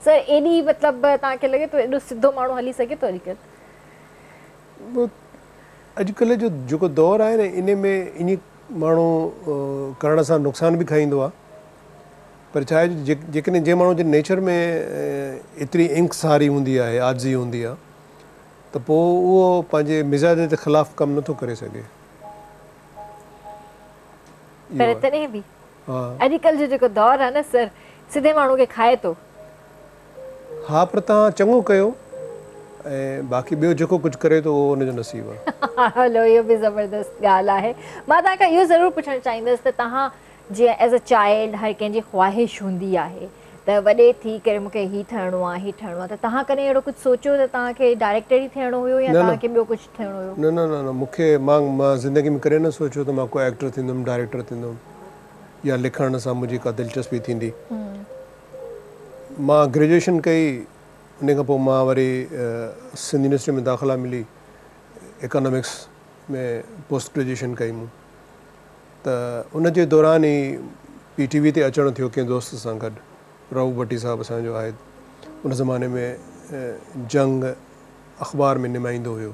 سر ايڏي مطلب توهان کي لڳي ٿو ايڏو سڌو ماڻهو هلي سگهي ٿو اڄڪلهه؟ اڄڪلهه جو جيڪو دور آهي نه انهي ۾ ائين ماڻهو ڪرڻ سان نقصان به کائيندو آهي پر ڇا آهي جو جيڪڏهن جنهن ماڻهو جي نيچر ۾ ايتري انڪساري هوندي آهي عاجزي هوندي آهي ته پوء اهو پنهنجي مزاج جي خلاف ڪم نٿو ڪري سگهي. پر تڏهن به اڄڪلهه جو جيڪو دور آهي نه سر سڌي ماڻهو کي کائي ٿو. ها پر توهان چڱو ڪيو ۽ باقي ٻيو جيڪو ڪجهه ڪري ٿو اهو ان جو نصيب آهي. هلو اهو به زبردست ڳالهه آهي. مان توهان کان اهو ضرور پڇڻ چاهيندس ته توهان جيئن ايز ا چائلڊ هر ڪنهن جي خواهش هوندي آهي ته وڏي ٿي ڪري مون کي هي ٺهڻو آهي هي ٺهڻو آهي ته توهان ڪڏهن اهڙو ڪجهه سوچيو ته توهان کي ڊائريڪٽر ئي ٿيڻو هيو يا توهان کي ٻيو ڪجهه ٿيڻو هيو؟ نه نه نه نه مون کي مان مان زندگي ۾ ڪڏهن نه سوچيو ته مان ڪو ايڪٽر ٿيندم ڊائريڪٽر ٿيندم يا لکڻ سان منهنجي ڪا دلچسپي ٿيندي. مان گريجوئيشن ڪئي ان کان پوء مان وري سنڌ يونيورسٽي ۾ داخلا ملي اڪانامڪس ۾ پوسٽ گريجوئيشن ڪئي مون ته ان جي دوران ئي پي ٽي وي تي اچڻ ٿيو ڪنهن دوست سان گڏ رئوف ڀٽي صاحب اسان جو آهي ان زماني ۾ جنگ اخبار ۾ نمائندو هيو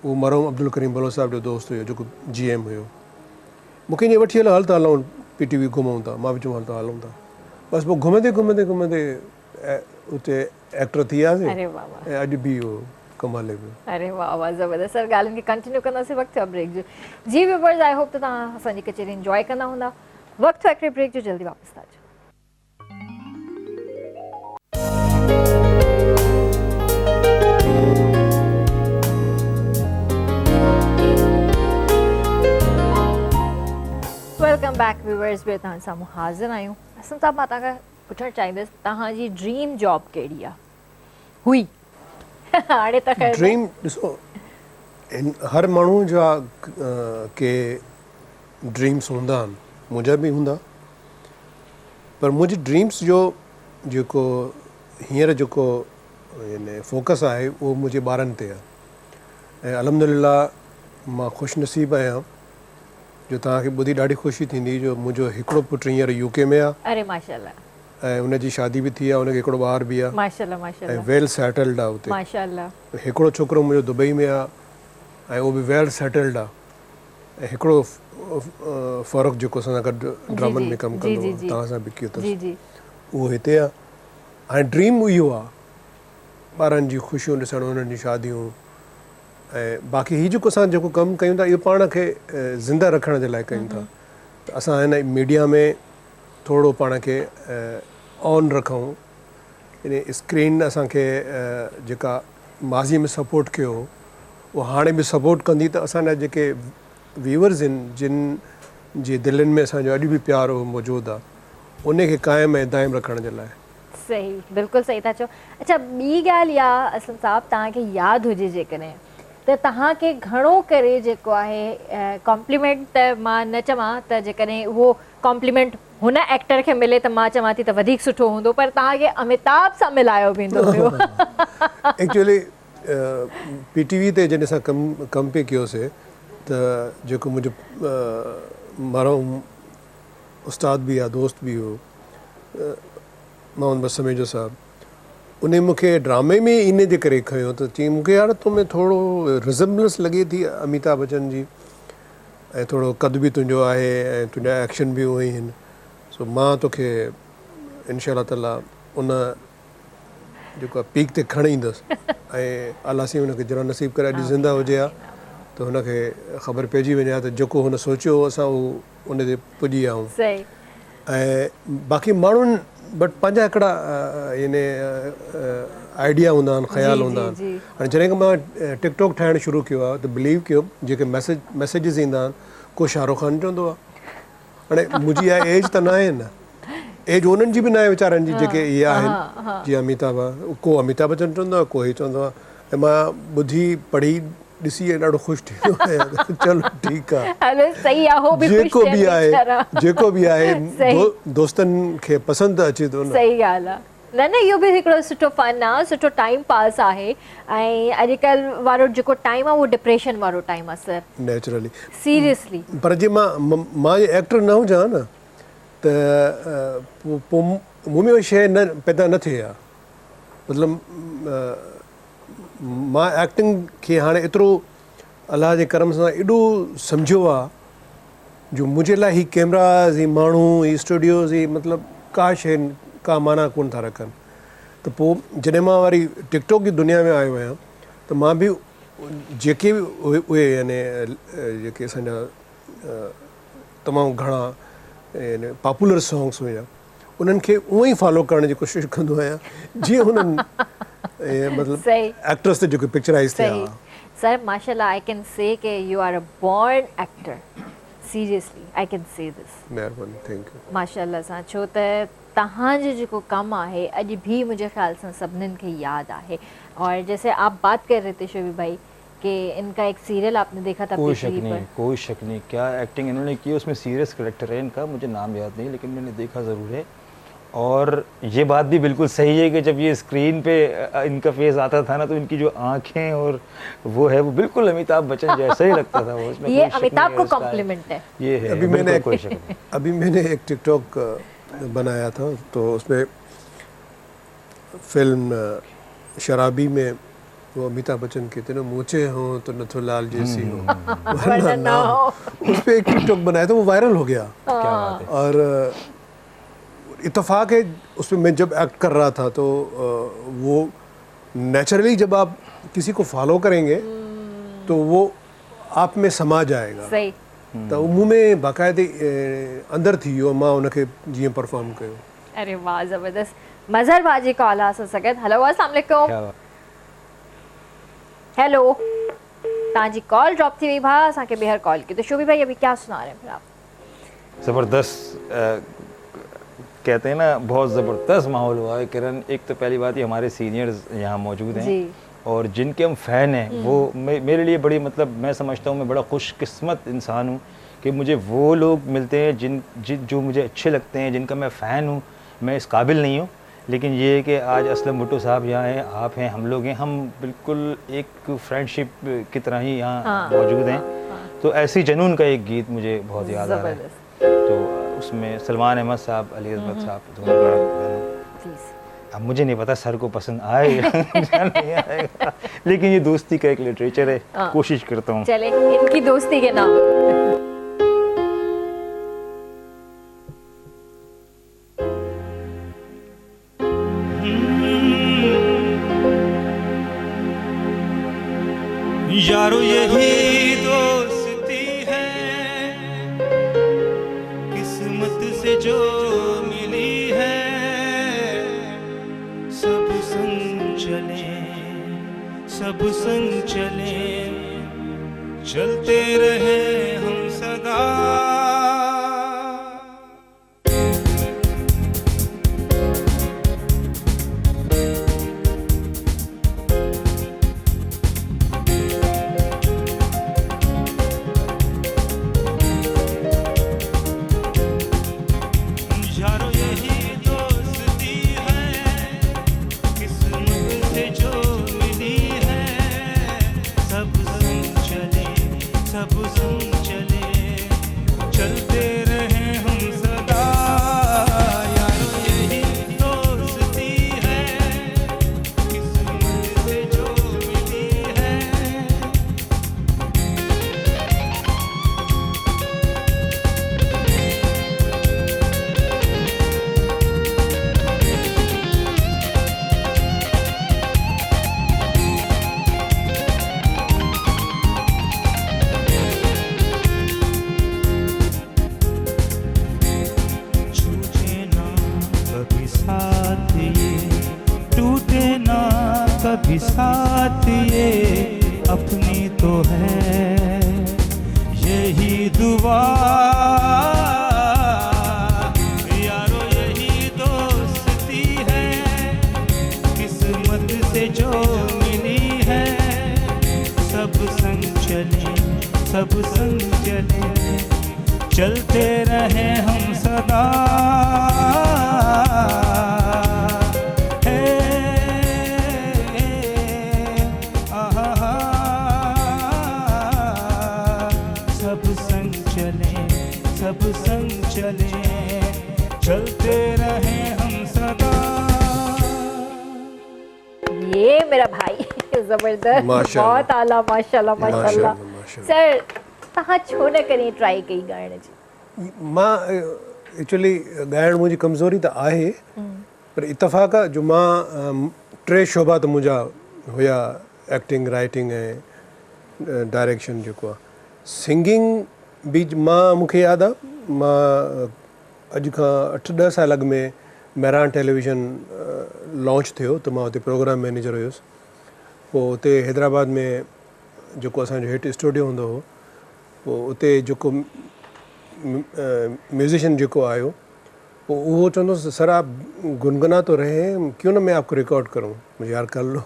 اهو مرحوم عبدالڪريم بلوچ صاحب جو دوست هيو جيڪو جي ايم هيو مون کي ائين وٺي هليو هل ته هلون پي ٽي وي گهمون ٿا مان به چيم هل ته هلون ٿا بس پوء گهمندي گهمندي گهمندي اتي ايڪٽر ٿي وياسين ۽ اڄ به اهو ڪم هلي پيو. اري واه واه زبردست سر ڳالهين کي ڪنٽينيو ڪنداسين وقت ٿيو آهي بريڪ جو جي ويورز I hope ته توهان اسان جي ڪچهري انجوائي ڪندا هوندا وقت ٿيو هڪڙي بريڪ جو جلدي واپس ٿا اچون. Welcome back viewers ٻيهر توهان سامهون حاضر آهيون اسلم صاحب مان توهان کان پڇڻ چاهيندس توهان جي ڊريم جاب ڪهڙي آهي هئي هاڻي ته خير ڊريم ڏسو هر ماڻهو جا ڪي ڊريمس هوندا آهن منهنجا به هوندا پر منهنجي ڊريمس جو جيڪو هينئر جيڪو يعني فوڪس آهي اهو منهنجي ٻارن تي آهي ۽ الحمد لله مان خوش نصيب آهيان جو توهان کي ٻڌي ڏاڍي خوشي ٿيندي جو منهنجو هڪڙو پٽ هينئر يو ڪي ۾ آهي. اري ماشاءالله. ۽ ان جي شادي به ٿي آهي ان کي هڪڙو ٻار به آهي. ماشاءالله ماشاءالله. ۽ ويل سيٽلڊ آهي اتي. ماشاءالله. هڪڙو ڇوڪرو منهنجو دبئي ۾ آهي ۽ اهو به ويل سيٽلڊ آهي ۽ هڪڙو فرخ جيڪو اسان سان گڏ ڊرامن ۾ ڪم ڪندو هو توهان سان به ڪيو اٿس اهو هتي آهي هاڻي ڊريم اهو آهي ٻارن جي خوشيون ڏسڻ انهن جون شاديون ۽ باقي هي جيڪو اسان جيڪو ڪم ڪيون ٿا اهو پاڻ کي زنده رکڻ جي لاء ڪيون ٿا ته اسان هن ميڊيا ۾ ٿورو پاڻ کي آن رکون يعني اسڪرين اسان کي جيڪا ماضي ۾ سپورٽ ڪيو هو اهو هاڻي به سپورٽ ڪندي ته اسان جا جيڪي ويورز آهن جن جي دلين ۾ اسان جو اڄ به پيار اهو موجود آهي ان کي قائم ۽ دائم رکڻ جي لاء. صحيح بلڪل صحيح ٿا چئو. اڇا ٻي ڳالهه اها اسلم صاحب توهان کي ياد هجي جيڪڏهن ته توهان کي گهڻو ڪري جيڪو آهي ڪامپليمينٽ ته مان نه چوان ته جيڪڏهن اهو ڪامپليمينٽ هن ايڪٽر کي ملي ته مان چوان ٿي ته وڌيڪ سٺو هوندو پر توهان کي اميتاڀ سان ملايو ويندو هيو. ايڪچوئلي پي ٽي وي تي جڏهن اسان ڪم ڪم پئي ڪيوسي ته جيڪو منهنجو مرحوم استاد به آ دوست به هو محمد بخش سميجو صاحب انهي مون کي ڊرامي ۾ ئي انهي جي ڪري کنيو ته چيائين مون کي يار تو ۾ ٿورو ريزمبلنس لڳي ٿي اميتاڀ بچن جي ۽ ٿورو قد به تنهنجو آهي ۽ تنهنجا ايڪشن به اهي ئي آهن سو مان توکي انشاء الله تعالي ان جيڪو آهي پيڪ تي کڻي ايندس ۽ الله سائين هن کي جنت نصيب ڪري اڄ زنده هجي ها ته هن کي خبر پئجي وڃي ها ته جيڪو هن سوچيو هو اسان اهو ان تي پڄي ويا آهيون ۽ باقي ماڻهن وٽ پنهنجا هڪڙا يعني آئيڊيا هوندا آهن خيال هوندا آهن هاڻي جڏهن کان مان ٽڪ ٽاڪ ٺاهڻ شروع ڪيو آهي ته بليو ڪيو جيڪي ميسج ميسيجز ايندا آهن ڪو شاهه رخ خان چوندو آهي هاڻي منهنجي اها ايج ته ناهي نه ايج انهن جي به ناهي ويچارن جي جيڪي اهي آهن جيئن اميتاڀ آهي ڪو اميتاڀ بچن چوندو آهي ڪو هي چوندو آهي ۽ مان ٻڌي پڙهي ڏسي ۽ ڏاڍو خوش ٿيندو آهيان ته چلو ٺيڪ آ. هلو صحيح آ هو به خوش جيڪو ٿين به آهي ويچارا. جيڪو به آهي صحيح. دوستن کي پسند ته اچي ٿو نه. صحيح ڳالهه آ. न न इहो बि हिकिड़ो सुठो फन आहे, सुठो टाइम पास आहे। ऐं अॼुकल्ह वारो जेको टाइम आहे उहो डिप्रेशन वारो टाइम आहे सर, नेचुरली सीरियसली। पर जे मां मां एक्टर न हुजां न त पोइ मूं में उहा शइ न पैदा न थिए हा। मतिलबु मां एक्टिंग खे हाणे एतिरो अलाह जे करम सां एॾो सम्झियो आहे जो मुंहिंजे लाइ ही कैमराज़, ही माण्हू, ही स्टूडियोज़, ही मतिलबु का शइ का माना कोन था रखनि। त पोइ जॾहिं मां वरी टिकटॉक जी दुनिया में आयो आहियां त मां बि जेके बि उहे यानी जेके असांजा तमामु घणा यानी पॉपुलर सॉन्ग्स हुया उन्हनि खे उअं ई फॉलो करण जी कोशिशि कंदो आहियां जीअं हुननि मतिलबु एक्टर्स ते जेको पिक्चराइज़ थिया। सर माशाल्लाह I can say के you are a born actor, seriously I can say this. महिरबानी, thank you. माशाल्लाह सां, छो त तव्हांजो जेको कमु आहे अॼु बि मुंहिंजे ख़्याल सां सभिनीनि खे यादि आहे। और जैसे आप बात कर रहे थे शोबी भाई कि इनका एक सीरियल आपने देखा था, कोई शक नहीं, कोई शक नहीं, क्या एक्टिंग इन्होंने की, उसमें सीरियस करेक्टर है इनका, मुझे नाम याद नहीं लेकिन मैंने देखा ज़रूर है। और ये बात भी बिल्कुल सही है कि जब ये स्क्रीन पे इनका फेस आता था ना तो इनकी जो आंखें और वो है वो बिल्कुल अमिताभ बच्चन जैसा ही लगता था वो, उसमें ये अमिताभ को कॉम्प्लीमेंट है ये है। अभी मैंने कोई शक नहीं। अभी मैंने एक टिकटॉक बनाया था तो उसमें फिल्म शराबी में वो अमिताभ बच्चन कहते ना मोचे हो तो नथुलाल जैसी हो वरना ना हो, उस पर एक टिकटॉक बनाया था वो वायरल हो गया। क्या बात है। और इत्तफाक है उसमें मैं जब एक्ट कर रहा था तो वो नेचुरली जब आप किसी को फॉलो करेंगे तो वो आप में समा जाएगा। सही। तो मुंह में बाकायदे अंदर थी वियो, मां उनखे जीअं परफॉर्म कयो। अरे वाह ज़बरदस्त। मज़हर भाजी कॉल आ सगत। हेलो अस्सलाम वालेकुम। हेलो, तव्हांजी कॉल ड्रॉप थी वई भाउ, असांखे ॿीहर कॉल कयो। तो शोबी भाई अभी क्या सुना रहे हैं फिर आप? ज़बरदस्त, कहते हैं ना बहुत ज़बरदस्त माहौल हुआ है किरण। एक तो पहली बात ये हमारे सीनियर्स यहाँ मौजूद हैं और जिनके हम फ़ैन हैं, वो मेरे लिए बड़ी मतलब मैं समझता हूँ मैं बड़ा खुशकिस्मत इंसान हूँ कि मुझे वो लोग मिलते हैं जिन जिन जो मुझे अच्छे लगते हैं, जिनका मैं फ़ैन हूँ। मैं इस काबिल नहीं हूँ लेकिन ये है कि आज असलम भुट्टो साहब यहाँ हैं, आप हैं, हम लोग हैं, हम बिल्कुल एक फ्रेंडशिप की तरह ही यहाँ मौजूद हैं। तो ऐसी जनून का एक गीत मुझे बहुत याद आ रहा है, तो उसमें सलमान अहमद साहब, अली अहमद साहब दोनों का। अब मुझे नहीं पता सर को पसंद आएगा नहीं आएगा, लेकिन ये दोस्ती का एक लिटरेचर है, कोशिश करता हूँ। चले इनकी दोस्ती के नाम। यारो यही दोस्ती है किस्मत से जो मिली है, सब संग चले सब संग चले चलते रहे हम सदा। कभी साथ ये अपनी तो है यही दुआ, यारो यही दोस्ती है किस्मत से जो मिली है, सब संग चले सब संग चले चलते रहे हम सदा। चले, चलते रहे हम सदा। ये मेरा भाई ज़बरदस्त, बहुत आला, माशाल्लाह माशाल्लाह। सर तव्हां छो न कॾहिं ट्राई कई ॻाइण जी? मां एक्चुअली ॻाइण मुंहिंजी कमज़ोरी त आहे, पर इतफ़ाक़ आहे जो मां टे शोबा त मुंहिंजा हुया, एक्टिंग, राइटिंग ऐं डायरेक्शन जेको आहे। सिंगिंग बि मां मूंखे यादि आहे, मां अॼु खां 8-10 साल अॻु में मेहरान टेलीविज़न लॉन्च थियो त मां हुते प्रोग्राम मैनेजर हुयुसि। पोइ हुते हैदराबाद में जेको असांजो हेठि स्टूडियो हूंदो हो, पोइ उते जेको म्यूज़िशियन जेको आयो, पोइ उहो चवंदो सर आप गुनगुना तो रहे हैं, क्यों ना मैं आपको रिकॉर्ड करूँ? मुझे यार कर लो।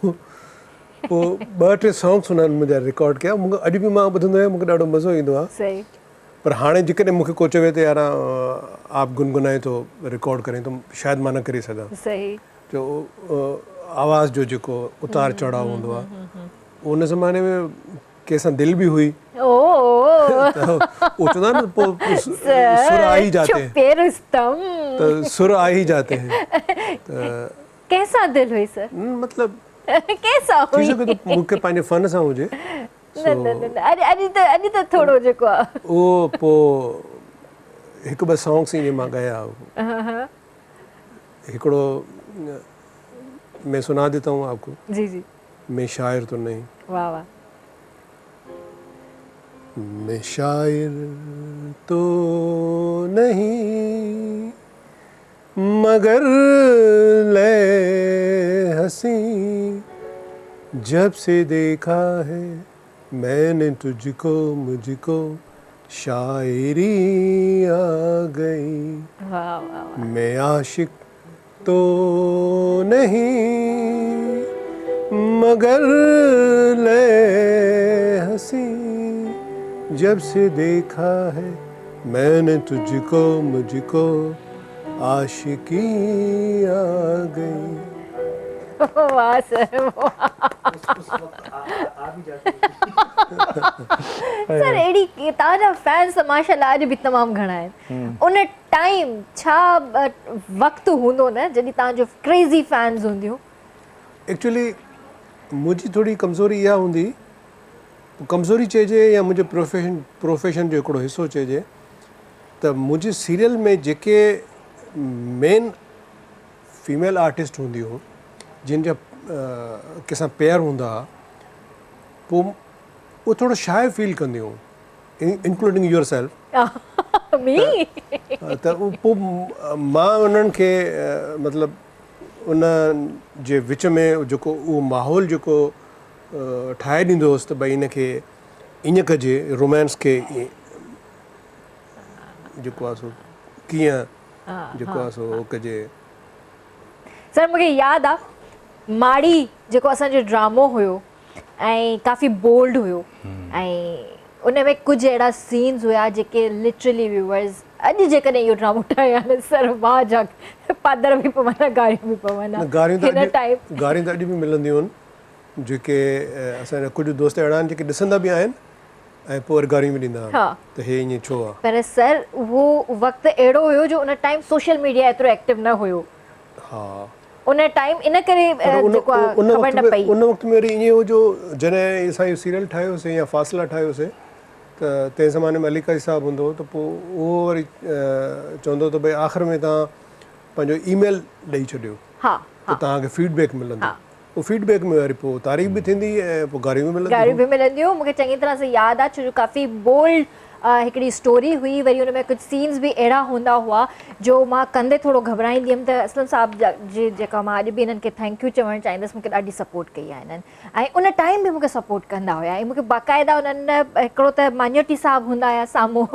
पोइ 2-3 सॉन्ग्स हुननि मुंहिंजा रिकॉर्ड कया, मूंखे अॼु बि मां ॿुधंदो आहियाँ, मूंखे ॾाढो मज़ो ईंदो आहे। पर हाणे जेकॾहिं मूंखे को चवे त यार आप गुनगुनाए तो रिकॉर्ड करें, त शायदि मां न करे सघां। जो आवाज़ जो जेको उतार चढ़ाव हूंदो आहे, उन ज़माने में कंहिंसां दिलि बि हुई, उहो चवंदा आहिनि न, पोइ सुर आ ही जाते हैं, त सुर आ ही जाते हैं। त कंहिंसां दिलि हुई सर? मतलब कंहिंसां हुई? थी सघे थो मूंखे पंहिंजे फन सां हुजे। न न न, अॼु त अॼु त थोरो जेको आहे उहो पोइ हिकु ॿ सॉन्ग्स ईअं मां ॻाया। हिकिड़ो मैं सुना देता हूँ आपको। जी जी। मैं शायर तो नहीं। वाह वाह। मैं शायर तो नहीं मगर ले हंसी, जब से देखा है मैंने तुझको मुझको शायरी आ गई। वाह वाह वाह। मैं आशिक तो नहीं मगर ले हंसी, जब से देखा है मैंने तुझको मुझको आशिकी आ गई। वाह सर, वाह। सर अहिड़ी तव्हांजा फैंस माशाल्लाह अॼु बि तमामु घणा आहिनि। उन टाइम छा वक़्तु हूंदो न जॾहिं तव्हांजो क्रेज़ी फैंस हूंदियूं? एक्चुअली मुंहिंजी थोरी कमज़ोरी इहा हूंदी, कमज़ोरी चइजे या मुंहिंजो प्रोफेशन जो हिकिड़ो हिसो चइजे, त मुंहिंजे सीरियल में जेके मेन फीमेल आर्टिस्ट हूंदियूं जिन जा कंहिंसां पेयर हूंदा हुआ, पोइ उहो थोरो शाय फील कंदियूं, इंक्लूडिंग your self. त पोइ मां उन्हनि खे मतिलबु उन जे विच में जेको उहो माहौल जेको ठाहे ॾींदो हुउसि त भई इनखे ईअं कजे, रोमांस खे जेको आहे सो कीअं जेको आहे सो कजे। सर मूंखे यादि आहे माड़ी जेको असांजो ड्रामो हुयो ऐं काफ़ी बोल्ड हुयो ऐं उन में कुझु अहिड़ा सीन्स हुया जेके लिटरली व्यूअर्स अॼु जेकॾहिं इहो ड्रामो ठाहिया न सर वाह जा पादर बि पवनि, गारियूं बि पवनि। गारियूं त अॼु बि मिलंदियूं आहिनि, जेके असांजा कुझु दोस्त अहिड़ा आहिनि जेके ॾिसंदा बि आहिनि ऐं पोइ वरी गारियूं बि ॾींदा आहिनि त हे ईअं छो आहे। पर सर उहो वक़्तु अहिड़ो हुयो जो उन टाइम सोशल मीडिया एतिरो एक्टिव न हुयो। हा, उन टाइम इन करे जेको आहे ख़बर न पई। उन वक़्त में वरी ईअं हुयो जो जॾहिं असां इहो सीरियल ठाहियोसीं या फ़ासिला ठाहियोसीं त तंहिं ज़माने में अली काज़ी साहिबु हूंदो हो, त पोइ उहो वरी चवंदो त भई आख़िर में तव्हां पंहिंजो ईमेल ॾेई छॾियो, त तव्हांखे फीडबैक मिलंदो। उहो फीडबैक में वरी पोइ तारीफ़ बि थींदी ऐं पोइ गारियूं बि मिलंदियूं। गारियूं बि मिलंदियूं। मूंखे चङी तरह सां यादि आहे छो जो काफ़ी बोल्ड हिकिड़ी स्टोरी हुई, वरी उन में कुझु सीन्स बि अहिड़ा हूंदा हुआ जो मां कंदे थोरो घबराईंदी हुयमि। त असलम साहिबु जे जेका मां अॼु बि हिननि खे thank you चवणु चाहींदसि, मूंखे ॾाढी सपोर्ट कई आहे हिननि ऐं उन टाइम बि मूंखे सपोर्ट कंदा हुया ऐं मूंखे बाक़ाइदा उन्हनि हिकिड़ो त मान्योटी साहिबु हूंदा हुया साम्हूं,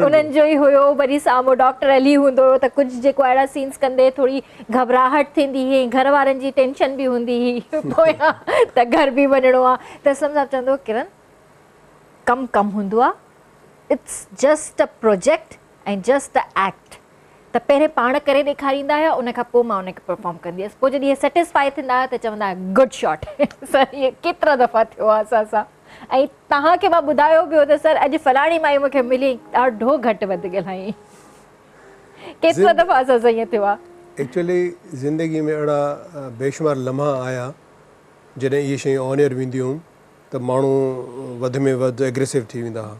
उन्हनि जो ई हुयो, वरी साम्हूं डॉक्टर अली हूंदो हुयो। त कुझु जेको अहिड़ा सीन्स कंदे थोरी घबराहट थींदी हुई, घर वारनि जी टेंशन बि हूंदी हुई पोयां त घर बि वञिणो आहे। त असलम साहिबु चवंदो किरण कम कम हूंदो आहे, it's just a project ऐं जस्ट अ एक्ट। त पहिरें पाण करे ॾेखारींदा हुआ, उन खां पोइ मां उनखे परफॉर्म कंदी हुअसि। पोइ जॾहिं इहे सेटिस्फाई थींदा हुआ त चवंदा हुआ गुड शॉट। सर इहे केतिरा दफ़ा थियो आहे असां सां। ۽ توهان کي مان ٻڌايو به هو ته سر اڄ فلاڻي مائي مون کي ملي ڏاڍو گهٽ وڌ ڳالهايائين. ڪيترا دفعا اسان سان ائين ٿيو آهي. ايڪچوئلي زندگي ۾ اهڙا بيشمار لمحا آيا جڏهن اهي شيون آن ايئر وينديون هيون ته ماڻهو وڌ ۾ وڌ اگريسو ٿي ويندا ها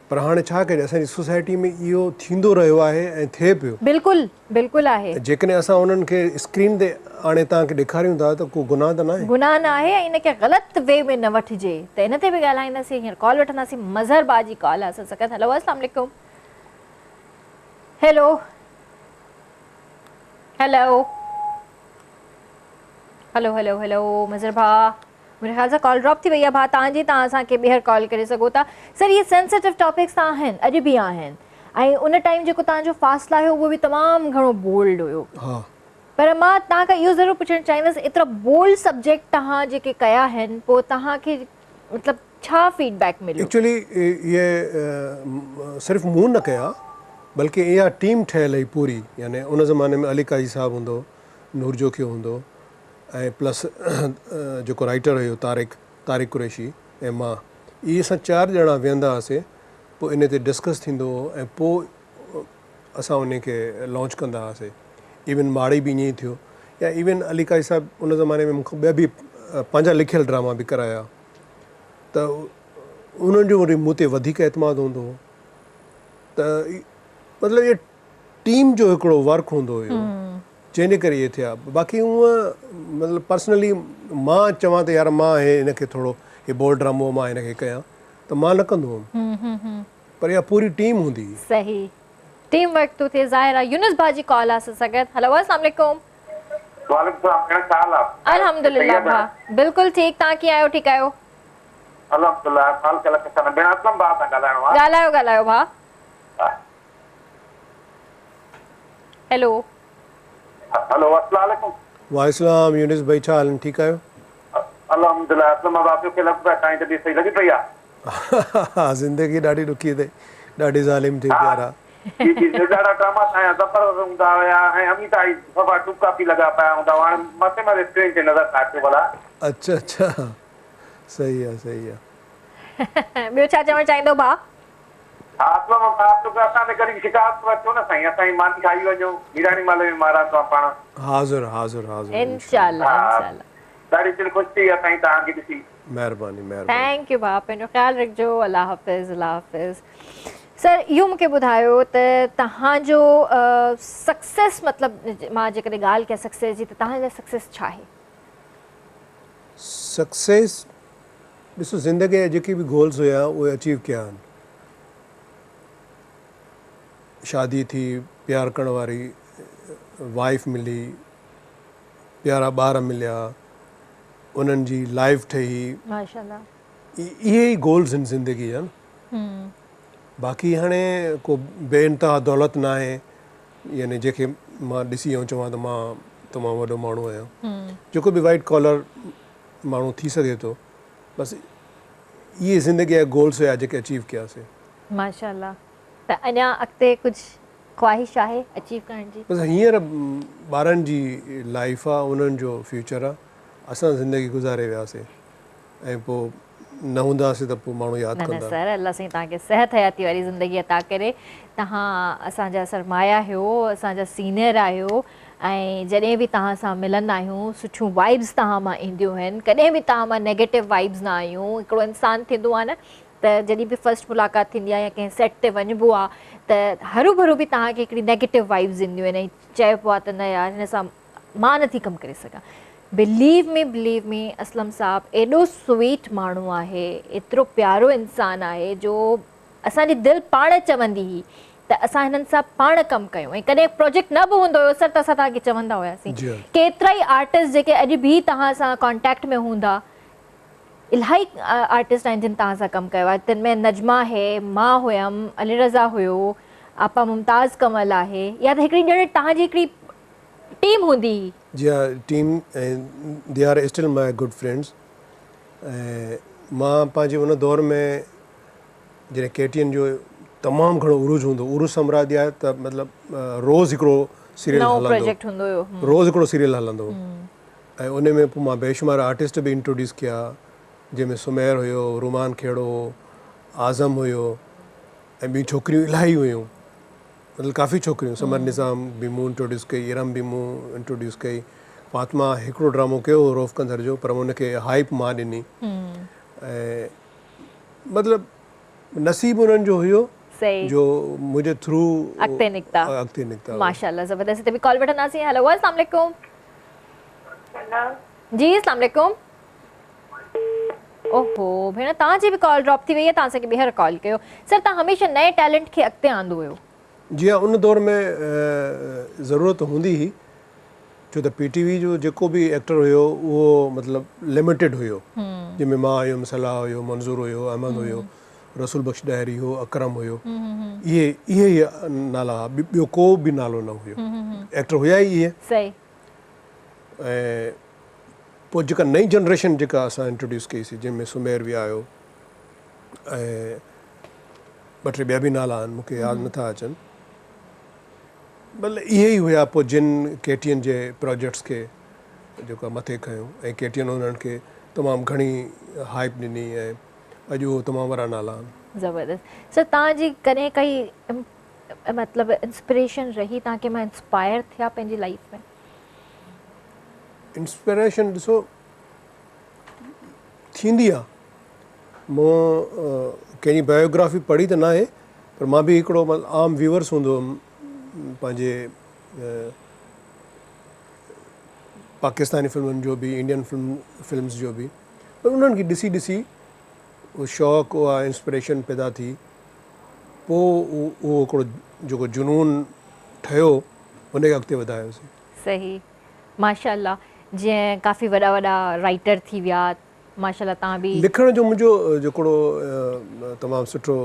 پر هاڻي ڇا ڪجي اسان جي سوسائٽي ۾ اهو ٿيندو رهيو آهي ۽ ٿئي پيو. بلڪل بلڪل آهي. جيڪڏهن اسان انهن کي اسڪرين تي آڻي توهان کي ڏيکاريون ٿا ته ڪو گناهه ته ناهي. گناهه نه آهي ۽ ان کي غلط وي ۾ نه وٺجي ته ان تي به ڳالهائينداسين هينئر ڪال وٺنداسين مظهر ڀاء جي ڪال آهي اسان سان گڏ هلو السلام عليڪم هيلو هيلو هلو هلو هلو مظهر ڀاء منهنجي خيال سان ڪال ڊراپ ٿي وئي آهي ڀاء توهان جي توهان اسان کي ٻيهر ڪال ڪري سگهو ٿا سر اهي سينسيٽو ٽاپڪس ته آهن اڄ به آهن ۽ ان ٽائيم جيڪو توهان جو فاصلا هيو اهو به تمام گهڻو بولڊ هيو ها پر مان توهان کان اهو ضرور پڇڻ چاهيندس ايترا بولڊ سبجيڪٽ توهان جيڪي ڪيا آهن پوء توهان کي مطلب ڇا فيڊ بيڪ مليو؟ ايڪچولي اهي صرف مون نه ڪيا بلڪه اها ٽيم ٺهيل هئي پوري يعني ان زماني ۾ علي قاضي صاحب هوندو هو نور جوکيو هوندو هو ۽ پلس جيڪو رائيٽر هيو طارق طارق قريشي ۽ مان اهي اسان چار ڄڻا ويهندا هئاسي پوء ان تي ڊسڪس ٿيندو هو ۽ پوء اسان ان کي لانچ ڪندا هئاسي ايون ماڙي به ائين ئي ٿيو يا ايون علي قاضي صاحب ان زماني ۾ مون کان ٻيا به پنهنجا لکيل ڊراما به ڪرايا ته انهن جو وري مون تي وڌيڪ اعتماد هوندو هو ته مطلب اهي ٽيم جو هڪڙو ورڪ هوندو هيو جنهن جي ڪري اهي ٿيا باقي هونء مطلب پرسنلي مان چوان ته يار مان هي هن کي ٿورو هي بولڊ ڊرامو مان هن کي ڪيان ته مان نه ڪندو هوم پر اها پوري ٽيم هوندي هئي. صحيح ٽيم ورڪ ٿو ٿئي ظاهر آ يونس ڀاء جي ڪال آ اسان سان گڏ هلو السلام عليڪم. وعليڪم السلام ڀيڻ ڇا حال آ. الحمدلله ڀاء بلڪل ٺيڪ توهان ڪيئن آهيو ٺيڪ آهيو. الحمدلله مالڪ لک ثنا ڀيڻ اسلم ڀاء سان ڳالهائڻو آ. ڳالهايو ڳالهايو ڀاء. هيلو. هلو السلام عليڪم. وعليڪم السلام يونس ڀائي ڇا حال آهن ٺيڪ آهيو. الحمدلله اسلم ڀاء مون کي لڳو پيو توهان جي طبيعت صحيح لڳي پئي آ. زندگي ڏاڍي ڏکي اٿئي ڏاڍي ظالم ٿي پيارا. جي جي ڏاڍا ڊراما توهان جا زبردست هوندا هيا ۽ اميتا جي صفا ٽو ڪاپي لڳا پيا هوندا هئا هاڻي مٿي مٿي اسڪرين تي نظر ٿا اچو ڀلا. اڇا اڇا صحيح آ صحيح آ. ٻيو ڇا چوڻ چاهيندو ڀاء. ها اسلم ڀاء تو به اسان تي ڪڏهن شڪارپور اچو نه سائين اسان جي ماني کائي وڃو ميراڻي محلي ۾ مان رهندو آهيان پاڻ. حاضر حاضر حاضر انشاء الله انشاء الله. ڏاڍي دل خوش ٿي سائين توهان کي ڏسي. مهرباني مهرباني. Thank you ڀاء پنهنجو خيال رکجو الله حافظ الله حافظ سر اهو مونکي ٻڌايو ته توهان جو سڪسيس مطلب مان جيڪڏهن ڳالهه ڪيان سڪسيس جي ته توهان جي لاء سڪسيس ڇا آهي؟ سڪسيس ڏسو زندگي جا جيڪي به گولز هيا اهي اچيو ڪيا آهن. شادي ٿي، پيار ڪرڻ واري وائيف ملي، پيارا ٻار مليا، انهن جي لائيف ٺهي. ماشاءالله. اهي ئي گولز آهن زندگي جا نه. باقي هاڻي ڪو بي انتها دولت ناهي يعني جنهن کي مان ڏسي ۽ چوان ته مان تمام وڏو ماڻهو آهيان. جيڪو به وائيٽ ڪالر ماڻهو ٿي سگهي ٿو بس اهي زندگي جا گولس هيا جيڪي اچيو ڪياسين. ماشاءالله ته اڃا اڳتي ڪجهه خواهش آهي اچيو ڪرڻ جي؟ بس هينئر ٻارن جي لائيف آ انهن جو فيوچر آ اسان زندگي گذاري وياسين ۽ پوء نه هونداسين ته پوء ماڻهو ياد نه نه ڪندا. سر الله سائين توهان کي صحت حياتي واري زندگي عطا ڪري توهان اسان جا سرمايه آهيو اسان جا سينئر آهيو ۽ جڏهن به توهان سان ملندا آهيون سٺيون وائبس توهان مان اينديون آهن ڪڏهن به توهان مان نيگيٽو وائبس نه آيون هڪڙو انسان ٿيندو آهي نه ته جڏهن به فرسٽ ملاقات ٿيندي آهي يا ڪنهن سيٽ تي وڃبو آهي ته هروڀرو به توهان کي هڪڙي نيگيٽو وائبس اينديون آهن ۽ چئبو آهي ته نه يار هن سان مان نٿي ڪم ڪري سگهان بليو مي بليو مي اسلم صاحب ايڏو سويٽ ماڻهو آهي ايترو پيارو انسان آهي جو اسان جي دل پاڻ چوندي هئي ته اسان هنن سان پاڻ ڪم ڪيون ۽ ڪڏهن پروجيڪٽ نه به هوندو هيو سر ته اسان توهان کي چوندا هياسين ڪيترائي آرٽسٽ جيڪي اڄ به توهان سان ڪانٽيڪٽ ۾ هوندا الاهي آرٽسٽ آهن جن توهان سان ڪم ڪيو آهي تن ۾ نجمه آهي مان هيم علي رضا هيو آپا ممتاز ڪنول آهي يا ته هڪڙي ڄڻ توهان جي هڪڙي ٽيم هوندي هئي. جي ها team ۽ they are still my good friends ۽ مان پنهنجي ان دور ۾ جڏهن ڪي ٽي اين جو تمام گهڻو عروج هوندو هو، عروج سان مراد اها آهي ته مطلب روز هڪڙو سيريل نئون هلندو پروجيڪٽ هوندو هيو. روز هڪڙو سيريل هلندو هو ۽ ان ۾ پوء مان بيشمار آرٽسٽ به انٽروڊيوس ڪيا جنهن ۾ سمير هيو، رومان کهڙو هو، اعظم هيو ۽ ٻيون ڇوڪريون الاهي هيون مطلب ڪافي ڇوڪريون ثمر نظام به مون انٽروڊيوس ڪئي، ارم به مون انٽروڊيوس ڪئي، فاطمه هڪڙو ڊرامو ڪيو هو روف ڪنڌر جو پر ان کي هائپ مان ڏني ۽ مطلب نصيب انهن جو هيو جو منهنجي ٿرو اڳتي نڪتا اڳتي نڪتا ماشاءالله زبردست هتي به ڪال وٺنداسين هيلو السلام عليڪم جي السلام عليڪم اوهو ڀيڻ توهان جي به ڪال ڊراپ ٿي وئي آهي توهان اسان کي ٻيهر ڪال ڪيو سر توهان هميشه نئين ٽيلنٽ کي اڳتي آندو هيو. جي ها ان دور ۾ ضرورت هوندي هئي ڇو ته پي ٽي وي جو جيڪو به ايڪٽر هيو اهو مطلب لميٽيڊ هيو جنهن ۾ مان هيم صلاح هيو منظور هيو احمد هيو رسول بخش ڏاهري هو اڪرم هيو اهي اهي ئي نالا هئا ٻيو ڪو به نالو نه هيو ايڪٽر هيا ئي اهي صحيح ۽ پوء جيڪا نئين جنريشن جيڪا اسان انٽروڊيوس ڪئي سي جنهن ۾ سمير به آيو ۽ ٻه ٽي ٻيا به نالا آهن مون کي ياد نٿا اچن مطلب اهي ئي هيا پوء جن ڪي ٽي اين جي پراجيڪٽس کي جيڪو آهي مٿي کنيو ۽ ڪي ٽي اين انهن کي تمام گهڻي هائپ ڏني ۽ اڄ اهو تمام وڏا نالا آهن. زبردست سر توهان جي ڪڏهن ڪائي مطلب انسپريشن رهي توهان ڪنهن مان انسپائر ٿيا پنهنجي لائيف ۾؟ انسپريشن ڏسو ٿيندي آ مون ڪنهن جي بايوگرافي پڙهي ته ناهي پر مان به هڪڙو عام ويورس هوندو هيم پنهنجي پاڪستاني فلمن جو به انڊين فلم فلمز جو به پر انهن کي ڏسي ڏسي اهو شوق اها انسپريشن پيدا ٿي پوء اهو هڪڙو جيڪو جنون ٺهيو ان کي اڳتي وڌايوسين. صحيح ماشاءالله جيئن ڪافي وڏا وڏا رائيٽر ٿي ويا ماشاءالله توهان به. لکڻ جو منهنجو جيڪڙو تمام سٺو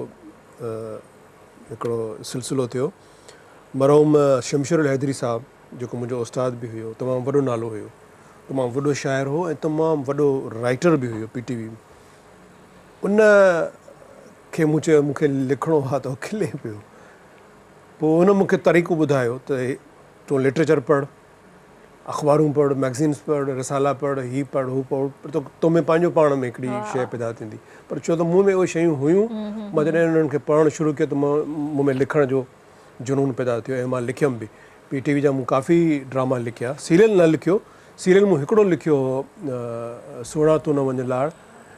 هڪڙو سلسلو ٿيو مرحوم شمشير الحيدري صاحب جيڪو منهنجو استاد به هيو تمام وڏو نالو هيو تمام وڏو شاعر هو ۽ تمام وڏو رائيٽر به هيو پي ٽي وي ان کي مون چيو مون کي لکڻو آ ته هو کلي پيو پوء ان مون کي طريقو ٻڌايو ته تون لٽريچر پڙهه، اخبارون پڙهه، مئگزينز پڙهه، رسالا پڙهه، هي پڙهه هو پڙهه پر تو ۾ پنهنجو پاڻ ۾ هڪڙي شيء پيدا ٿيندي. پر ڇو ته مون ۾ اهي شيون هيون، مان جڏهن انهن کي پڙهڻ شروع ڪيو ته مون ۾ لکڻ جو جنون پيدا ٿيو ۽ مان لکيم به. پي ٽي وي جا مون ڪافي ڊراما لکيا. سيريل نه لکيو، سيريل مون هڪڙو لکيو هو سهڻا تون نه وڃ لاڙ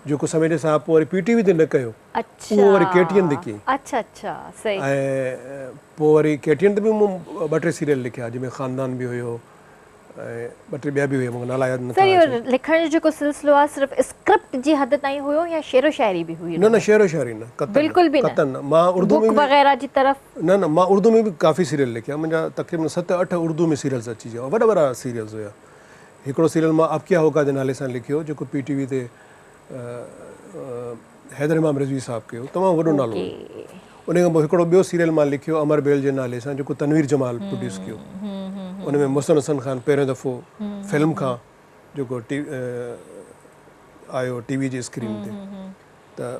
جيڪو سميجي صاحب پوء وري پي ٽي وي تي نه ڪيو. اهو وري ڪي ٽي اين تي ڪيائين. اڇا اڇا صحيح. ۽ پوء وري ڪي ٽي اين تي به مون ٻه ٽي سيريل لکيا جنهن ۾ خاندان به هيو ۽ ٻه ٽي ٻيا به هيا مون کي نالا ياد نٿا سر اهو اچن. لکڻ جو جيڪو سلسلو آهي صرف اسڪرپٽ جي حد تائين هيو يا شعر و شاعري به هئي ان نه نه ۾؟ شعر و شاعري نه قطعاً نه بلڪل به نه قطعاً نه مان اردو ۾ بڪ به وغيره جي طرف؟ نه نه مان اردو ۾ به ڪافي سيريل لکيا منهنجا تقريباً ست اٺ اردو ۾ سيريلز اچي ويا وڏا وڏا سيريلز هيا هڪڙو سيريل مان اب ڪيا هوگا جي نالي سان لکيو جيڪو پي ٽي وي تي حيدر امام رضوي صاحب ڪيو تمام وڏو نالو هيو ان کان پوء هڪڙو ٻيو سيريل مان لکيو امر بيل جي نالي سان جيڪو تنوير جمال پروڊيوس ڪيو ان ۾ محسن حسن خان پهريون دفعو فلم کان جيڪو ٽي آيو ٽي وي جي اسڪرين تي ته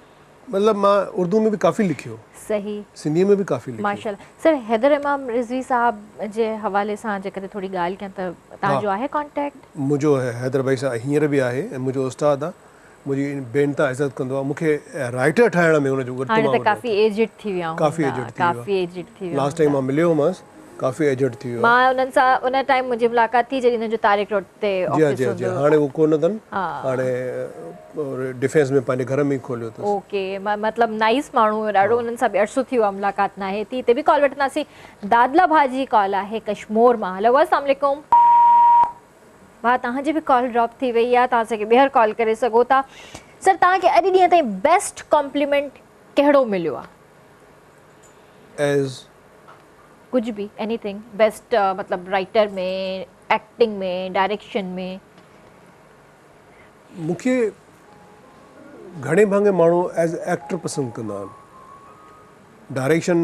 مطلب مان اردو ۾ به ڪافي لکيو صحيح سنڌي ۾ به ڪافي لکيو. ماشاءالله سر حيدر امام رضوي صاحب جي حوالي سان جيڪڏهن ٿوري ڳالهه ڪيان ته توهان جو آهي ڪانٽيڪٽ؟ منهنجو حيدر ڀائي سان هينئر به آهي ۽ منهنجو استاد آ منهنجي بي انتها عزت ڪندو آ مون کي رائيٽر ٺاهڻ ۾ هن جو هاڻي تمام ته وڏو ڪافي ايجڊ ٿي ويا ڪافي هوندا ايجڊ ٿي ويو ڪافي ايجڊ ٿي ويا لاسٽ ٽائيم هوندا مان مليو هومانس ڪافي ايجڊ ٿي ويو آ. مان انهن سان ان ٽائيم منهنجي ملاقات ٿي جڏهن انهن جو طارق روڊ تي جي ها آفيس جي ها جي هوندو ها هاڻي اهو ڪونه اٿن ها هاڻي ڊفينس ۾ پنهنجي گهر ۾ ئي کوليو اٿس. اوڪي مطلب نائيس ماڻهو هيو ڏاڍو انهن سان به عرصو ٿي ويو آهي ملاقات ناهي ٿي هتي به ڪال وٺنداسين دادلا ڀاء جي ڪال آهي ڪشمور مان هلو السلام عليڪم ڀاء توهان جي به ڪال ڊراپ ٿي وئي آهي توهان اسان کي ٻيهر ڪال ڪري سگهو ٿا سر توهان کي اڄ ڏينهن تائين بيسٽ ڪمپليمينٽ ڪهڙو مليو آهي؟ ايز ڪجهه به ايني ٿنگ بيسٽ مطلب رائيٽر ۾ ايڪٽنگ ۾ ڊائريڪشن ۾. مون کي گهڻي ڀاڱي ماڻهو ايز ايڪٽر پسند ڪندا آهن. ڊائريڪشن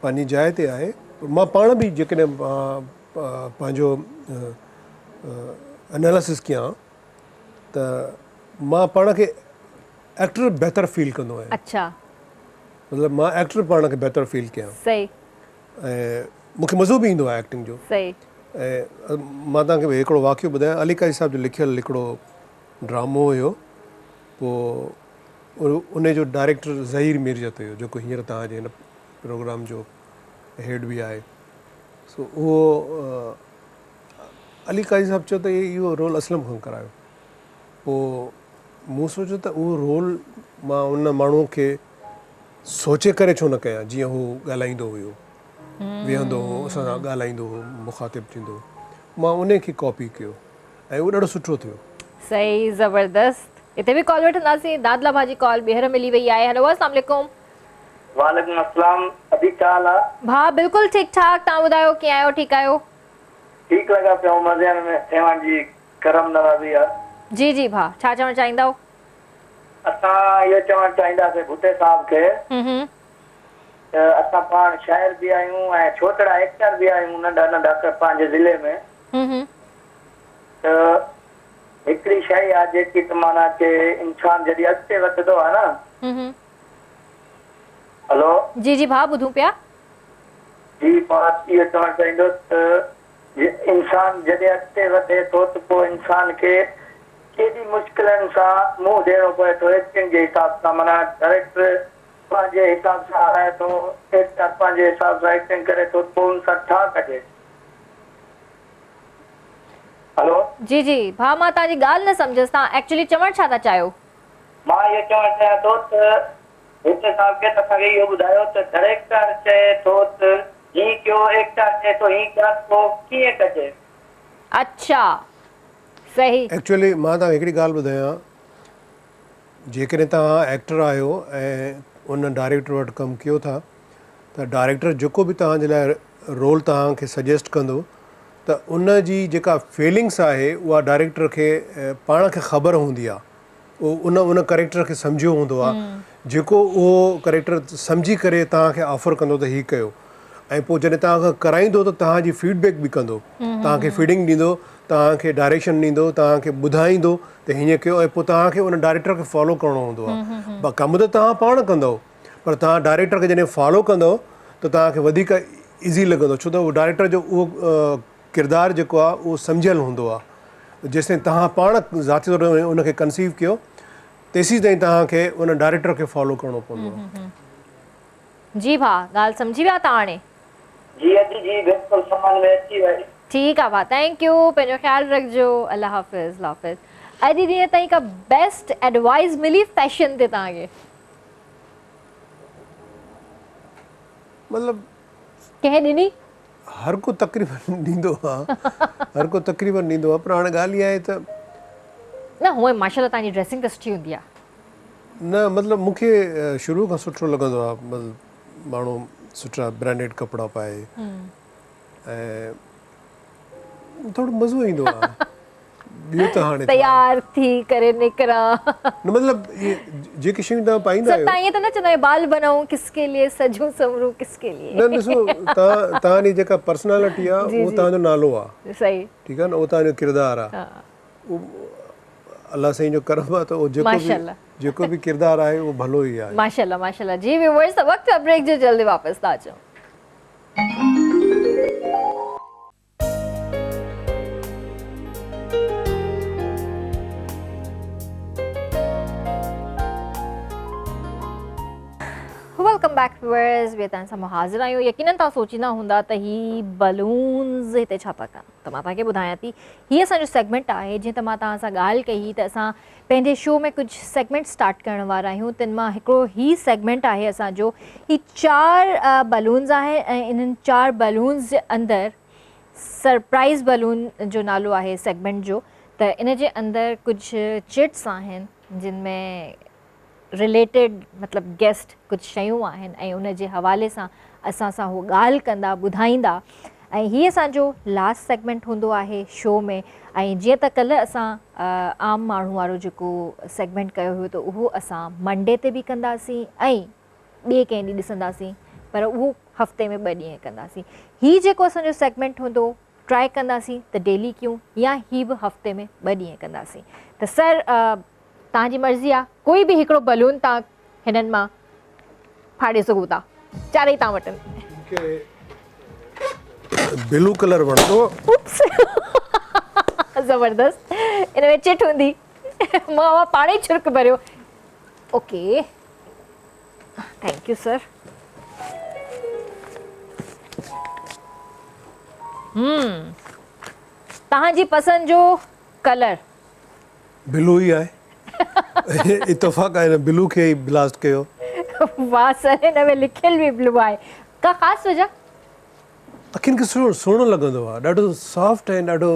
پنهنجي جاء تي آهي پر مان پاڻ به جيڪڏهن پنهنجو اناليسس ڪيان ته مان پاڻ کي ايڪٽر بهتر فيل ڪندو آهيان. اڇا. مطلب مان ايڪٽر پاڻ کي بهتر فيل ڪيان. صحيح. ۽ مون کي مزو به ايندو آهي ايڪٽنگ جو. صحيح. ۽ مان توهان کي هڪڙو واقعو ٻڌايان علي قاضي صاحب جو لکيل هڪڙو ڊرامو هيو پوء ان جو ڊائريڪٽر ظهير مير جتوئي هو جيڪو هينئر توهان جي هن پروگرام جو هيڊ به آهي. سو اهو علي قاضي صاحب چيو ته اهو رول اسلم کان ڪرايو. پوء مون سوچيو ته اهو رول مان ان ماڻهو کي سوچي ڪري ڇو نه ڪيان جيئن هو ڳالهائيندو هيو، ويهندو هو، اسان سان ڳالهائيندو هو، مخاطب ٿيندو هو. مان انهي کي ڪاپي ڪيو ۽ اهو ڏاڍو سٺو ٿيو. صحيح زبردست هتي به ڪال وٺنداسين دادلا ڀاء جي ڪال ٻيهر ملي وئي آهي هيلو السلام عليڪم. وعليڪم السلام ادي ڇا حال آ. ڀاء بلڪل ٺيڪ ٺاڪ توهان ٻڌايو ڪيئن آهيو ٺيڪ آهيو. ٺيڪ لڳا پيا آهيون مزي ۾ سيوهڻ جي ڪرم نوازي آ. جي جي ڀاء ڇا چوڻ چاهيندؤ. اسان اهو چوڻ چاهينداسين ڀٽي صاحب کي ته اسان پاڻ شاعر به آهيون ۽ ڇوٽڙا ايڪٽر به آهيون ننڍا ننڍا پنهنجي ضلعي ۾ ته هڪڙي شيء آ جيڪي ته معنيٰ ڪي انسان جڏهن اڳتي وڌندو آ نه هلو. جي جي ڀاء ٻڌون پيا. جي مان اهو چوڻ چاهيندس ته انسان جڏهن اڳتي وڌي ٿو ته پوء انسان کي ڪيڏي مشڪلن سان منهن ڏيڻو پوي ٿو ايڪٽنگ جي حساب سان معنيٰ ڊائريڪٽر پنهنجي حساب سان هلائي ٿو ايڪٽر پنهنجي حساب سان ايڪٽنگ ڪري ٿو ته پوء ان سان ڇا ڪجي هلو. جي جي ڀاء مان توهان جي ڳالهه نه سمجهيس توهان ايڪچولي چوڻ ڇا ٿا چاهيو. مان اهو چوڻ چاهيان ٿو ته ڀٽي صاحب کي ته اسان کي اهو ٻڌايو ته ڊائريڪٽر چئي ٿو ته هين ڪيو ايڪٽر چئي ٿو هين ڪر پوء ڪيئن ڪجي. اڇا صحيح. ايڪچوئلي مان توهان کي هڪڙي ڳالهه ٻڌايان جيڪڏهن توهان ايڪٽر آهيو ۽ ان ڊائريڪٽر وٽ ڪم ڪيو ٿا ته ڊائريڪٽر جيڪو به توهان جي لاء رول توهان کي سجيسٽ ڪندو ته ان جي جيڪا فيلنگس آهي اها ڊائريڪٽر کي پاڻ کي خبر هوندي آهي اهو ان ان ڪريڪٽر کي سمجهيو هوندو آهي جيڪو اهو ڪريڪٽر سمجهي ڪري توهان کي آفر ڪندو ته هي ڪيو ۽ پوء جڏهن توهان کان ڪرائيندو ته توهان جي فيڊ بيڪ به ڪندو توهان کي فيڊنگ ڏيندو توهان کي ڊائريڪشن ڏيندو توهان کي ٻڌائيندو ته هيئن ڪيو ۽ پوء توهان کي ان ڊائريڪٽر کي فالو ڪرڻو هوندو آهي ڪم ته توهان پاڻ ڪندو پر توهان ڊائريڪٽر کي جڏهن فالو ڪندو ته توهان کي وڌيڪ ايزي لڳندو ڇو ته اهو ڊائريڪٽر جو اهو ڪردار جيڪو آهي اهو سمجهيل هوندو آهي جيستائين توهان پاڻ ذاتي طور تي ان کي ڪنسيو ڪيو تيسين تائين توهان کي ان ڊائريڪٽر کي فالو ڪرڻو پوندو آهي. جي ڀاء ڳالهه سمجهي ويا توهان هاڻي. جي ادي جي بلڪل سمجهه ۾ اچي وئي. ٺيڪ آ ڀاء thank you پنهنجو خيال رکجو الله حافظ الله حافظ اڄ ڏينهن تائين ڪا بيسٽ ايڊوائس ملي فيشن تي توهان کي. مطلب ڪنهن ڏني؟ هر ڪو تقريبن ڏيندو آ هر ڪو تقريبن ڏيندو آ پر هاڻي ڳالهه اها آهي ته. نه هونئن ماشاءالله توهان جي ڊريسنگ ته سٺي هوندي آ. نه مطلب مون کي شروع کان سٺو لڳندو آ مطلب ماڻهو سٺا برانڊيڊ ڪپڙا پائي ۽ ٿورو مزو ايندو آ ٻيو ته هاڻي تيار ٿي ڪري نڪران نه مطلب اهي جيڪي شيون توهان پائيندا آهيو توهان ائين ته نه چوندا آهيو بال بنائون ڪس ڪي ليي سجون سنورون ڪس ڪي ليي نه ڏسو توهان توهان جي جيڪا پرسنالٽي آ اهو توهان جو نالو آ صحيح ٺيڪ آ نه اهو توهان جو ڪردار آ الله سائين جو ڪرم آ ته اهو جيڪو به جيڪو به ڪردار آهي اهو ڀلو ئي آهي. ماشاءالله ماشاءالله جي ويورز ته وقت ٿيو بريڪ جو جلدي واپس ٿا اچون. Welcome back viewers ٻيهر توهان سان حاضر آهيون يقينن توهان سوچيندا هوندا ته هي بلونز هتي ڇا ٿا ڪن ته مان توهان کي ٻڌايان ٿي هي اسان جو سيگمينٽ آهي جيئن ته مان توهان سان ڳالهه ڪئي هئي ته اسان پنهنجي شو ۾ ڪجهه سيگمينٽ اسٽارٽ ڪرڻ وارا آهيون تن مان هڪڙو هي سيگمينٽ آهي اسان جو هي چار بلونز آهن ۽ انهن چار بلونز جي اندر سرپرائز بلون جو نالو آهي سيگمينٽ جو ته ان جي اندر ڪجهه چٽس آهن جن ۾ رليٽيڊ مطلب گيسٽ ڪجهه شيون آهن ۽ ان جي حوالي سان اسان سان هو ڳالهه ڪندا ٻڌائيندا ۽ هي اسان جو لاسٽ سيگمينٽ هوندو آهي شو ۾ ۽ جيئن ته ڪلهه اسان عام ماڻهو وارو جيڪو سيگمينٽ ڪيو هيو ته اهو اسان منڊي تي به ڪنداسين ۽ ٻئي ڪنهن ڏينهن ڏسنداسين پر اهو هفتي ۾ ٻه ڏينهن ڪنداسين هي جيڪو اسان جو سيگمينٽ هوندو ٽرائي ڪنداسين ته ڊيلي ڪيون يا هي به هفتي ۾ ٻه ڏينهن ڪنداسين ته سر توهان جي مرضي آ ڪوئي به هڪڙو بلون توهان هنن مان ڦاڙي سگهو ٿا چارئي توهان وٽ آهن. مون کي بلو ڪلر وڻندو. اوپس زبردست ان ۾ چٽ هوندي. مان اوهان پاڻ ئي ڇرڪ ڀريو. Okay thank you sir. هم توهان جي پسند جو ڪلر؟ بلو ئي آهي. اتفاق آهي نه بلو کي ئي بلاسٽ ڪيو. واه سر هن ۾ لکيل به بلو آهي. ڪا خاص وجه؟ اکين کي سهڻو لڳندو آهي ڏاڍو سافٽ ۽ ڏاڍو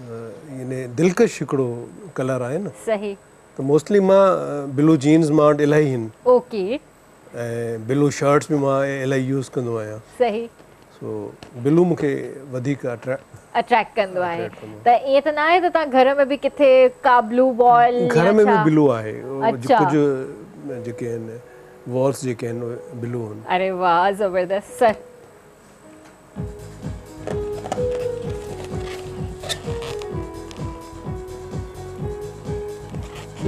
يعني دلڪش هڪڙو ڪلر آهي نه. صحيح. ته موسٽلي مان بلو جينز مان وٽ الاهي آهن. اوڪي. ۽ بلو شرٽس به مان الاهي يوز ڪندو آهيان. صحيح. سو بلو مون کي وڌيڪ اٽريڪٽ ڪندو آهي. ته ائين ته ناهي ته توهان گهر ۾ به ڪٿي ڪا بلو وال يا ڇا؟ گهر ۾ به بلو آهي. ڪجهه جيڪي آهن والز جيڪي آهن اهي بلو آهن. اري واه زبردست سر.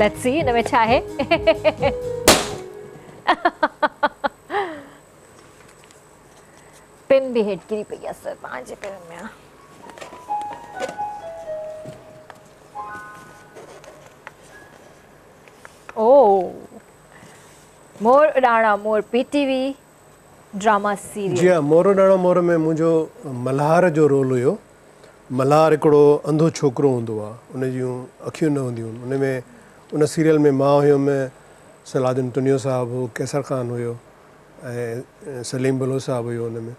Let's see ان ۾ ڇا آهي. پن به هيٺ ڪري پئي آهي سر توهان جي پيرن ۾ آ. او مور اڏاڻا مور پي ٽي وي ڊراما سيريل. جي ها مور اڏاڻا مور ۾ منهنجو ملهار جو رول هيو. ملهار هڪڙو انڌو ڇوڪرو هوندو آ ان جون اکيون نه هونديون آهن ان ۾ ان سيريل ۾ مان هيم صلاح الدين تنيو صاحب هو قيصر خان هيو ۽ سليم بلوچ صاحب هيو ان ۾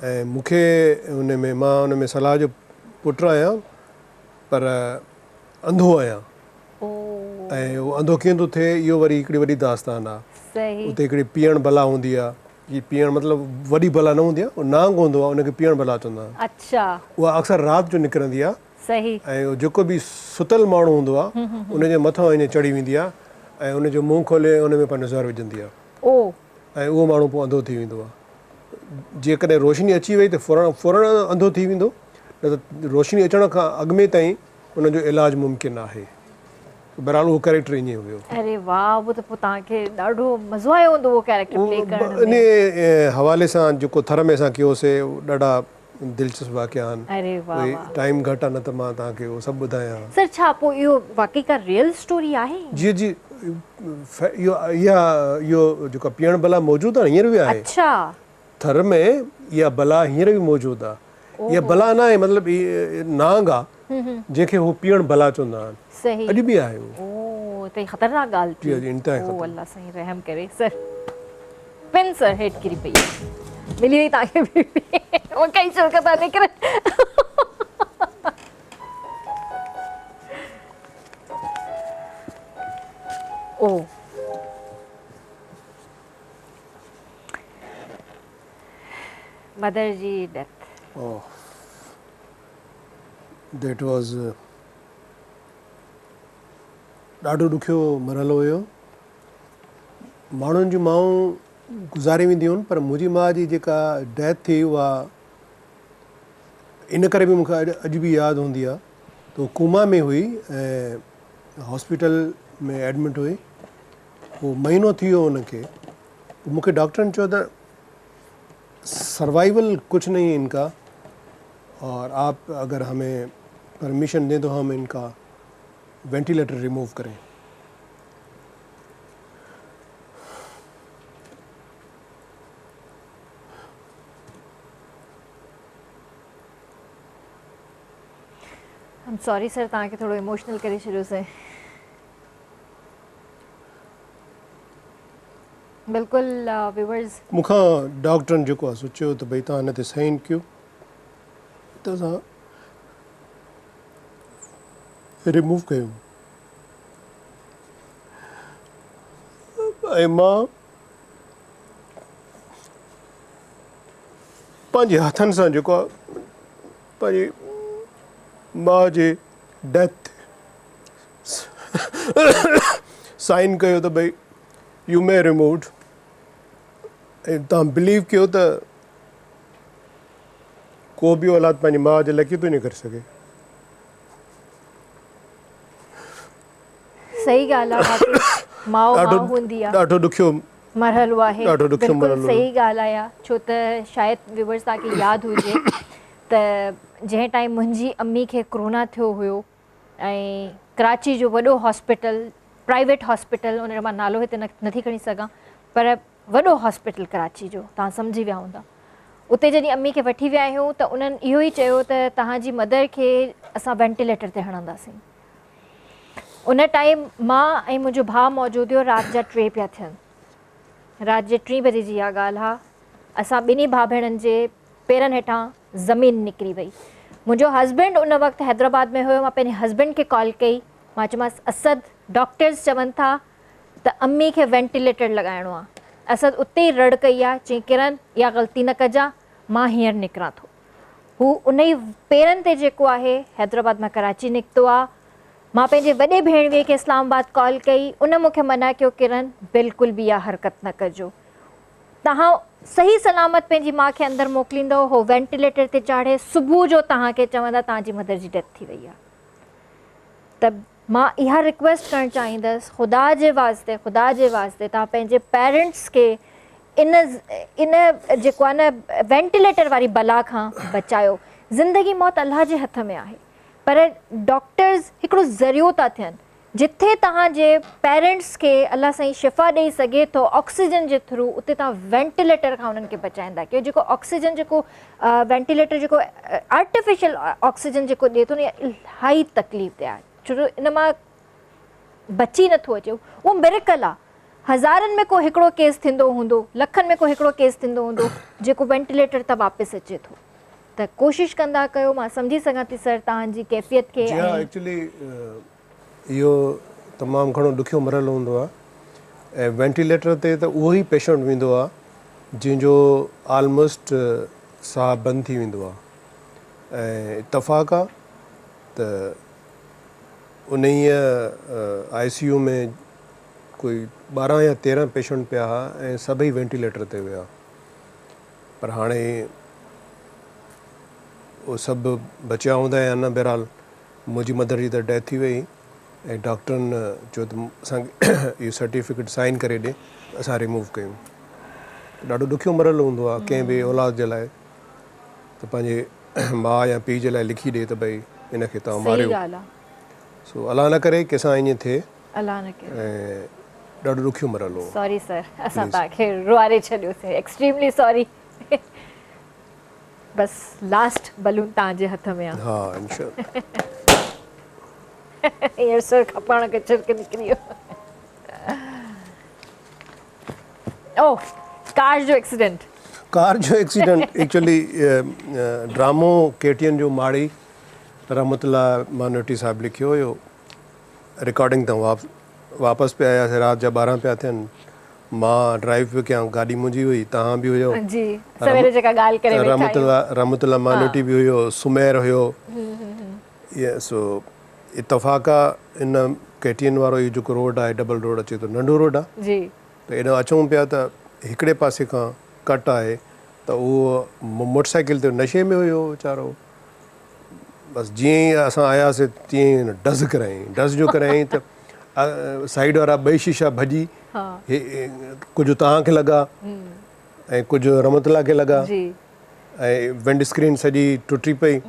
۽ مون کي ان ۾ مان ان ۾ صلاح جو پٽ آهيان پر انڌو آهيان ۽ اهو انڌو ڪيئن ٿو ٿئي اهو وري هڪڙي وڏي داستان آ. اتي هڪڙي پيئڻ بلا هوندي آ. جي پيئڻ مطلب وڏي بلا نه هوندي آ، اهو نانگ هوندو آ ان کي پيئڻ بلا چوندا آهن. اها اڪثر رات جو نڪرندي آ ۽ جيڪو به ستل ماڻهو هوندو آ ان جي مٿان ائين چڙهي ويندي آ ۽ ان جو منهن کولي ان ۾ پنهنجو زهر وجهندي آ ۽ اهو ماڻهو پوء انڌو ٿي ويندو آ. جيڪڏهن روشني اچي وئي ته فورن فورن انڌو ٿي ويندو نه ته روشني اچڻ کان اڳ ۾ تائين ان جو علاج ممڪن آهي. بهرحال اهو ڪريڪٽر ائين هيو. اري واه اهو ته پوء توهان کي ڏاڍو مزو آيو هوندو اهو ڪريڪٽر پلي ڪرڻ ۾. انهي حوالي سان جيڪو ٿر ۾ اسان ڪيوسي ڏاڍا دلچسپ واقعا آهن. اري واه واه. ٽائيم گهٽ آهي نه ته مان توهان کي اهو سڀ ٻڌايان ها. سر ڇا پوء اهو واقعي ڪا ريئل اسٽوري آهي؟ جي جي اهو اها اهو جيڪا پيئڻ بلا موجود آهي هينئر به آهي. اڇا. ٿر ۾ اها بلا هينئر به موجود آ. اها بلا نه آهي مطلب نانگ آ جنهن کي هو پيئڻ بلا چوندا آهن. اڄ به آهي اهو. او ته هي خطرناڪ ڳالهه ٿي. جي جي انتهائي خطرناڪ. او الله سائين رحم ڪري. سر پن سر هيٺ ڪري پئي آ. ملي وئي توهان کي به. مون کي ئي ڇرڪ ٿا نڪرن. او. مدر جي ڊيٿ. اوه that was ڏاڍو ڏکيو مرحلو هيو. ماڻهن جون مائون گذاري وينديون آهن پر منهنجي ماء جي جيڪا ڊيٿ ٿي اها ان ڪري به مون کي اڄ به ياد هوندي آهي ته هو ڪوما ۾ هئي ۽ هاسپيٽل ۾ ايڊمٽ هئي. پوء مهينو ٿي ويو ان کي پوء مون کي ڊاڪٽرن چيو ته سروائيول ڪجهه نهين هي ان ڪا اور آپ اگر همين پرميشن دين تو هم ان ڪا وينٽيليٽر ريموو ڪرين. I'm sorry sir توهان کي ٿورو ايموشنل ڪري ڇڏيوسين. بلڪل ويورز. مون کان ڊاڪٽرن جيڪو آهي سو چيو ته ڀئي توهان هن تي سائن ڪيو ته اسان ريموو ڪيون ۽ مان پنهنجي هٿن سان جيڪو آهي پنهنجي ماء جي ڊيٿ سائن ڪيو ته ڀئي يو مي ريمووڊ ۽ توهان بليو ڪيو ته ڪو به اولاد پنهنجي ماء جي لاء ڪيئن ٿو ائين ڪري سگهي. صحيح ڳالهه آهي واقعي ماء ماء هوندي آهي. ڏاڍو ڏکيو مرحلو آهي. ڏاڍو ڏکيو بلڪل مرحلو. صحيح ڳالهه آهي ڇو ته شايد ويورز توهان کي ياد هجي ته جنهن ٽائيم منهنجي امي کي ڪرونا ٿيو هيو ۽ ڪراچي جو وڏو هاسپيٽل پرائيويٽ هاسپيٽل ان جو مان نالو هتي نٿي کڻي سگهان پر وڏو هاسپيٽل ڪراچي جو توهان سمجهي ويا هوندا اتي جڏهن امي کي وٺي ويا آهيون ته انهن اهو ئي چيو ته توهان جي مدر کي اسان وينٽيليٽر تي هڻنداسين ان ٽائيم مان ۽ منهنجو ڀاء موجود هيو رات جا 3 پيا ٿين رات جي 3 بجي جي اها ڳالهه آ اسان ٻنهي ڀاء ڀيڻن جي پيرن هيٺان زمين نڪري وئي منهنجو هسبينڊ ان وقت حيدرآباد ۾ هيو مان پنهنجي هسبينڊ کي ڪال ڪئي مان چيومانس اسد ڊاڪٽرز چون ٿا ته امي کي وينٽيليٽر لڳائڻو آ اسد اتي ئي رڙ ڪئي آ چيائين ڪرن اها غلطي نه ڪجان مان هينئر نڪران ٿو هو انهي پيرن تي جيڪو آهي حيدرآباد مان ڪراچي نڪتو آ مان پنهنجي وڏي ڀيڻويي کي اسلام آباد ڪال ڪئي ان مون کي منع ڪيو ڪرن بلڪل به اها حرڪت نه ڪجو توهان صحيح سلامت پنهنجي ماء کي اندر موڪليندؤ هو وينٽيليٽر تي چاڙهي صبح جو توهان کي چوندا توهان جي مدر جي ڊيٿ ٿي وئي آ ته مان اها رڪويسٽ ڪرڻ چاهيندس خدا جي واسطي خدا جي واسطي توهان پنهنجي پيرنٽس کي ان ان جيڪو آهي نه وينٽيليٽر واري بلا کان بچايو زندگي موت الله جي هٿ ۾ آهي پر ڊاڪٽرز هڪڙو ذريعو ٿا ٿين جٿي توهان جي پيرنٽس کي الله سائين شفا ڏئي سگهي ٿو آڪسيجن جي ٿرو اتي توهان وينٽيليٽر کان انهن کي بچائيندا ڪيو جيڪو آڪسيجن جيڪو وينٽيليٽر جيڪو آرٽيفيشل آڪسيجن جيڪو ڏئي ٿو نه اها الاهي تڪليف ده آهي ڇو جو ان مان بچي نٿو اچي اهو مريڪل آهي هزارن ۾ ڪو هڪڙو ڪيس ٿيندو هوندو لکن ۾ ڪو هڪڙو ڪيس ٿيندو هوندو جيڪو وينٽيليٽر تان واپس اچي ٿو ته ڪوشش ڪندا ڪيو مان سمجهي سگهان ٿي سر توهان جي ڪيفيت کي جي ها ايڪچولي اهو تمام گهڻو ڏکيو مرحلو هوندو آهي ۽ وينٽيليٽر تي ته اهو ئي پيشنٽ ويندو آهي جنهن جو آلموسٽ ساهه بند ٿي ويندو آهي ۽ اتفاق آهي ته انهيء آء سي يو ۾ ڪوئي 12 يا 13 پيشنٽ پيا هئا ۽ سڀئي وينٽيليٽر تي هيا پر هاڻي اهي سڀ بچيا هوندا يا نه بهرحال منهنجي مدر جي ته ڊيٿ ٿي وئي ۽ ڊاڪٽرن چيو ته اسان کي اهو سرٽيفڪيٽ سائن ڪري ڏي ته اسان ريموو ڪيون. ڏاڍو ڏکيو مرحلو هوندو آهي ڪنهن به اولاد جي لاء ته پنهنجي ماء يا پيء جي لاء لکي ڏي ته ڀئي ان کي توهان ماريو. سو الله نه ڪري ڪنهن سان ائين ٿئي ۽ ڏاڍو ڏکيو مرحلو هو. سوري سر اسان توهان کي روئاري ڇڏيوسين ايڪسٽريملي سوري. بس لاسٽ بلون توهان جي هٿ ۾ آ. ها انشاء الله. هينئر سر کان پاڻ کي ڇرڪ نڪري ويو. او ڪار جو ايڪسيڊنٽ. ڪار جو ايڪسيڊنٽ ايڪچولي ڊرامو ڪي ٽي اين جو ماڙي رحمت الله مانوٽي صاحب لکيو هيو رڪارڊنگ تان واپس پي آياسي رات جا 12 پيا ٿين مان ڊرائيو پيو ڪيان گاڏي منهنجي هئي توهان به هيو جي سويري جيڪا ڳالهه ڪري ويٺا رحمت الله رحمت الله مانوٽي به هيو سمير هيو سو اتفاق آ ان ڪي ٽي اين وارو اهو جيڪو روڊ آهي ڊبل روڊ اچي ٿو ننڍو روڊ آ جي ته ايڏانهن اچون پيا ته هڪڙي پاسي کان ڪٽ آهي ته اهو موٽر سائيڪل تي نشي ۾ هيو ويچارو بس جيئن ئي اسان آياسي تيئن ئي هن ڊز ڪرايائين ڊز جو ڪرايائين ته سائيڊ وارا ٻئي شيشا ڀڄي ڪجهه توهان کي لڳا ۽ ڪجهه رحمت الله کي لڳا ۽ ونڊ اسڪرين سڄي ٽٽي پئي.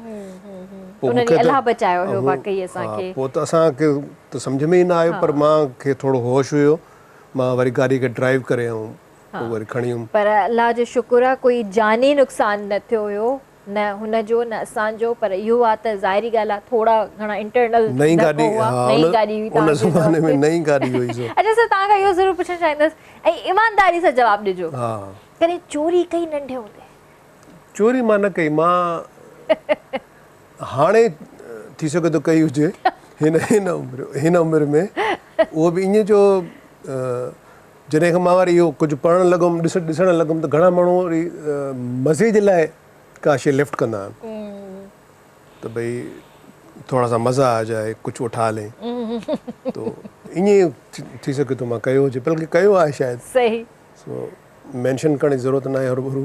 پوء مون کي الله بچايو هيو واقعي اسان کي. پوء ته اسان کي ته سمجهه ۾ ئي نه آيو پر مان کي ٿورو هوش هيو مان وري گاڏي کي ڊرائيو ڪري ۽ پوء وري کڻي ويم. پر الله جو شڪر آ ڪوئي جاني نقصان نه ٿيو هيو نه هن جو نه اسان جو پر اهو آ ته ظاهري ڳالهه آ ٿورا گهڻا انٽرنل نئين گاڏي ها نئين گاڏي هئي ان زماني ۾ نئين گاڏي هئي سو. اڇا سر توهان کان اهو ضرور پڇڻ چاهيندس ۽ ايمانداري سان جواب ڏجو ها ڪڏهن چوري ڪئي ننڍي هوندي؟ چوري مان نه ڪئي مان هاڻي ٿي سگهي ٿو ڪئي هجي هن هن عمر هن عمر ۾ اهو به ائين جو جڏهن کان مان وري اهو ڪجهه پڙهڻ لڳم ڏس ڏسڻ لڳم ته گهڻا ماڻهو وري مزي جي لاء ڪا شي لفٽ ڪندا آهن ته ڀئي ٿورا سا مزا آ جائي ڪجهه اٺا لين تو ائين ٿي سگهي ٿو مان ڪيو هجي بلڪه ڪيو آهي شايد صحيح سو مينشن ڪرڻ جي ضرورت ناهي هروڀرو.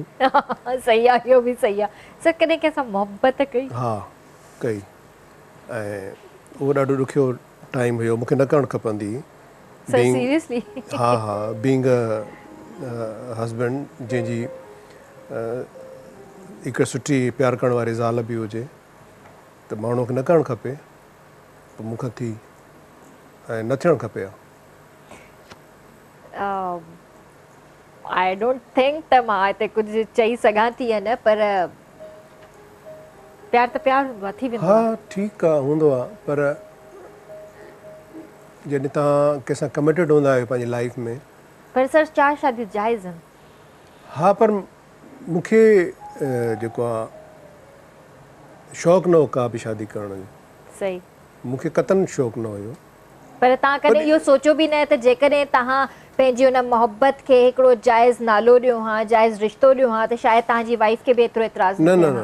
صحيح آ اهو به صحيح آ. سر ڪڏهن ڪنهن سان محبت ڪئي؟ ها ڪئي ۽ اهو ڏاڍو ڏکيو ٽائيم هيو مونکي نه ڪرڻ کپندي هئي. سر سيريسلي؟ ها ها بينگ ا هسبينڊ جنهن جي هڪ سٺي پيار ڪرڻ واري زال به هجي ته ماڻهو کي نه ڪرڻ کپي پر مون کان ٿي. ۽ نه ٿيڻ کپي ها. I don't think ته مان هتي ڪجهه چئي سگهان ٿي يا نه پر پيار ته پيار هوندو آهي ٿي ويندو آهي. ها ٺيڪ آهي هوندو آهي پر جڏهن توهان ڪنهن سان ڪميٽيڊ هوندا آهيو پنهنجي لائيف ۾. پر سر چار شاديون جائز آهن. ها پر مون کي جيڪو آ شوق نه هو ڪا به شادي ڪرڻ جو. صحيح. مون کي قطعن شوق نه هيو. پر توهان ڪڏهن اهو سوچيو به نه ته جيڪڏهن توهان پنهنجي ان محبت کي هڪڙو جائز نالو ڏيو ها، جائز رشتو ڏيو ها ته شايد توهان جي وائيف کي به ايترو اعتراض نه ٿئي ها. نه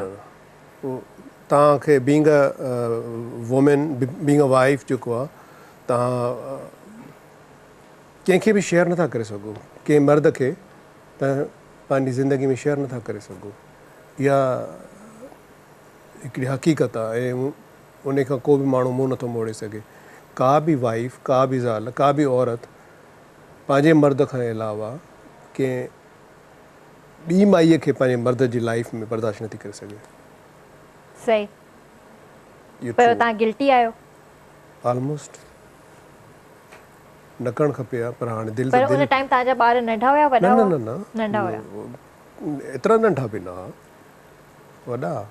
نه توهان کي being a woman being a wife جيڪو آ توهان ڪنهن کي به شيئر نٿا ڪري سگهو ڪنهن مرد کي توهان پنهنجي زندگي ۾ شيئر نٿا ڪري سگهو اها هڪڙي حقيقت آ ۽ ان کان ڪو به ماڻهو منهن نٿو موڙي سگهي ڪا به وائيف ڪا به زال ڪا به عورت پنهنجي مرد کان علاوه ڪنهن ٻي مائيء کي پنهنجي مرد جي لائيف ۾ برداشت نٿي ڪري سگهي. صحيح پر توهان گلٽي آهيو. آلموسٽ نه ڪرڻ کپي ها پر هاڻي دل ته پر ان ٽائيم توهان جا ٻار ننڍا هيا وڏا هئا؟ نه نه نه ننڍا هيا. ايترا ننڍا به نه ها وڏا ها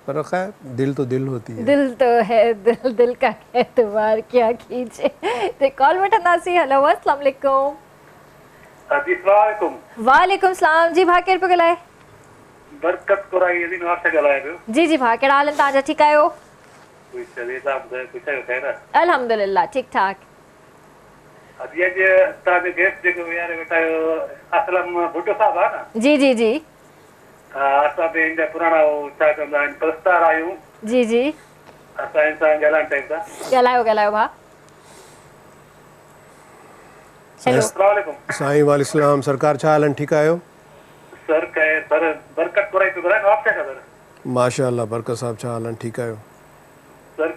پر خير دل تو دل هوتي هي. دل تو هي دل دل ڪا اعتبار ڪيا ڪيجي تي ڪال وٺنداسين هلو السلام عليڪم. جي السلام عليڪم. وعليڪم السلام جي ڀاء ڪير پيو ڳالهائي؟ برڪت ڪورائي علي نواز شاهه ڳالهايان پيو. جي جي ڀاء ڪهڙا حال آهن توهان جا ٺيڪ آهيو؟ الحمدلله ٺيڪ ٺاڪ. ادي اڄ توهان جو گيسٽ جيڪو ويهاري ويٺا آهيو اسلم ڀٽو صاحب آ نه. جي جي جي. ها اسان به هن جا پراڻا هو ڇا چوندا آهن پرستار آهيون. جي جي. اسان هن سان ڳالهائڻ چاهيون ٿا. ڳالهايو ڳالهايو ڀاء. هيلو. السلام عليڪم. سائين وعليڪم السلام سرڪار ڇا حال آهن ٺيڪ آهيو. سر خير سر برڪت ڪورائي پيو ڳالهايان نواب شاهه کان سر. ماشاء الله برڪت صاحب ڇا حال آهن ٺيڪ آهيو. سر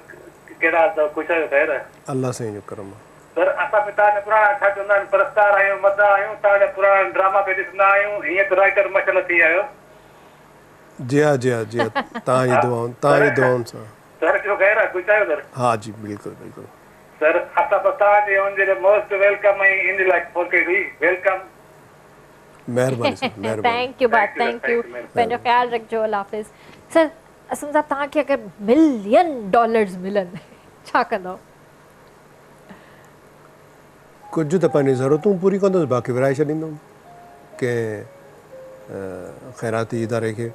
ڪهڙا حال اٿو خوش آهيو خير. الله سائين جو ڪرم آ. سر اسان به توهان جا پراڻا ڇا چوندا آهن پرستار آهيون مداح آهيون توهان جا پراڻا ڊراما پيا ڏسندا آهيون هينئر ته رائيٽر ماشاءالله ٿي ويا آهيو. جي ها جي ها جي ها توهان جي دعائن توهان جي دعائن سان. سر ٻيو خير آ خوش آهيو سر. ها جي بلڪل بلڪل. سر اسان بس توهان جي ان جي لاء موسٽ welcome ۽ ان لاء فون ڪئي هئي welcome. مهرباني سر مهرباني. Thank you ڀاء thank you پنهنجو خيال رکجو الله حافظ سر اسلم صاحب توهان کي اگر ملين ڊالرز ملن ڇا ڪندؤ؟ ڪجهه ته پنهنجي ضرورتون پوري ڪندس باقي ورهائي ڇڏيندم ڪنهن خيراتي اداري کي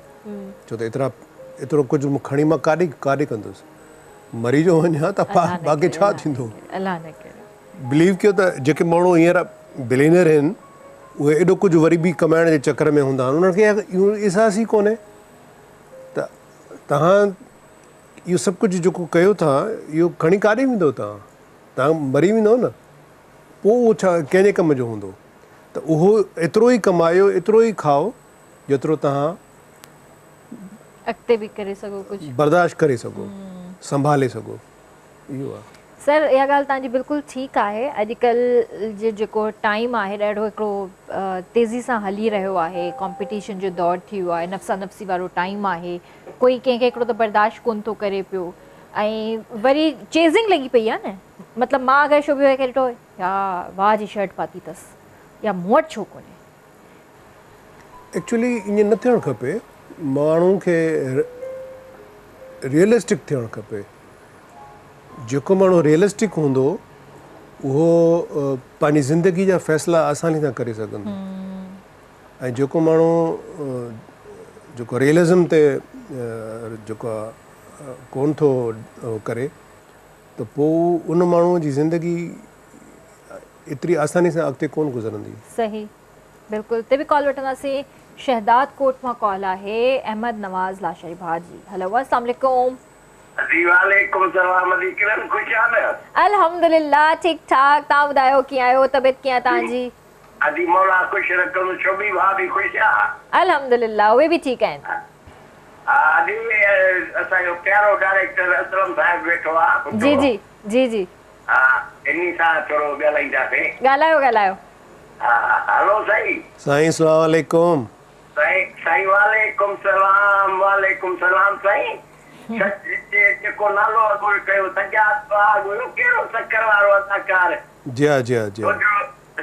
ڇو ته ايترا ايترو ڪجهه کڻي مان ڪاڏي ڪاڏي ڪندس مري جو وڃان ته باقي ڇا ٿيندو الله نه ڪري بليو ڪيو ته جيڪي ماڻهو هينئر بلينر آهن اهي ايڏو ڪجهه وري به ڪمائڻ جي چڪر ۾ هوندا آهن انهن کي اهو احساس ئي ڪونهي ته توهان اهو سڀ ڪجهه جيڪو ڪيو ٿا اهو کڻي ڪاڏي ويندو توهان توهان مري ويندو نه پوء اهو ڇا ڪنهن جي ڪم جو هوندو ته اهو ايترو ئي ڪمايو ايترو ئي کائو جيترو توهان اڳتي به ڪري سگهو ڪجهه برداشت ڪري سگهو سنڀالي سگهو اهو آهي. سر اها ڳالهه توهان جي بلڪل ٺيڪ آهي اڄڪلهه جي جيڪو ٽائيم آهي ڏاڍو هڪڙو تيزي سان هلي رهيو آهي ڪامپيٽيشن جو دور ٿي ويو آهي نفسا نفسي وارو ٽائيم آهي ڪوئي ڪنهن کي هڪڙو ته برداشت ڪونه ٿو ڪري پيو ۽ وري چيزنگ لڳي پئي آهي نه مطلب مان اگر شوبي ڀائي کي ڏٺو يا واهه جي شرٽ پاتي اٿس يا مون وٽ ڇو ڪونهي. ايڪچولي ائين نه ٿيڻ کپي ماڻهو کي ريئلسٽڪ ٿيڻ کپي جيڪو ماڻهو ريئلسٽڪ هوندو اهو پنهنجي زندگي جا فيصلا آساني سان ڪري سگهندو ۽ جيڪو ماڻهو جيڪو ريئلزم تي جيڪو ڪون ٿو ڪري ته پوء ان ماڻهو جي زندگي ايتري آساني سان اڳتي ڪون گذرندي. صحيح بلڪل هتي به ڪال وٺنداسين شهداد ڪوٽ مان ڪال آهي احمد نواز لاشاري ڀاء جي هلو السلام عليڪم. جي وعليڪم السلام ادي ڪرن خوش آ نه. الحمدلله ٺيڪ ٺاڪ توهان ٻڌايو ڪيئن آهيو طبيعت ڪيئن آهي توهان جي. ادي مولا خوش رکندو شوبي ڀاء به خوش آ. الحمدلله اهي به ٺيڪ آهن. ها ادي اسان جو پيارو ڊائريڪٽر اسلم صاحب ويٺو آ جي جي جي جي. ها انهي سان ٿورو ڳالهائينداسين. ڳالهايو ڳالهايو. ها هلو سائين. سائين اسلام عليڪم. سائين سائين وعليڪم سلام وعليڪم سلام سائين. جيڪو نالو اڳ ڪيو سجاد سهاڳ هيو ڪهڙو سکر وارو اداڪار. جي ها جي ها جي ها.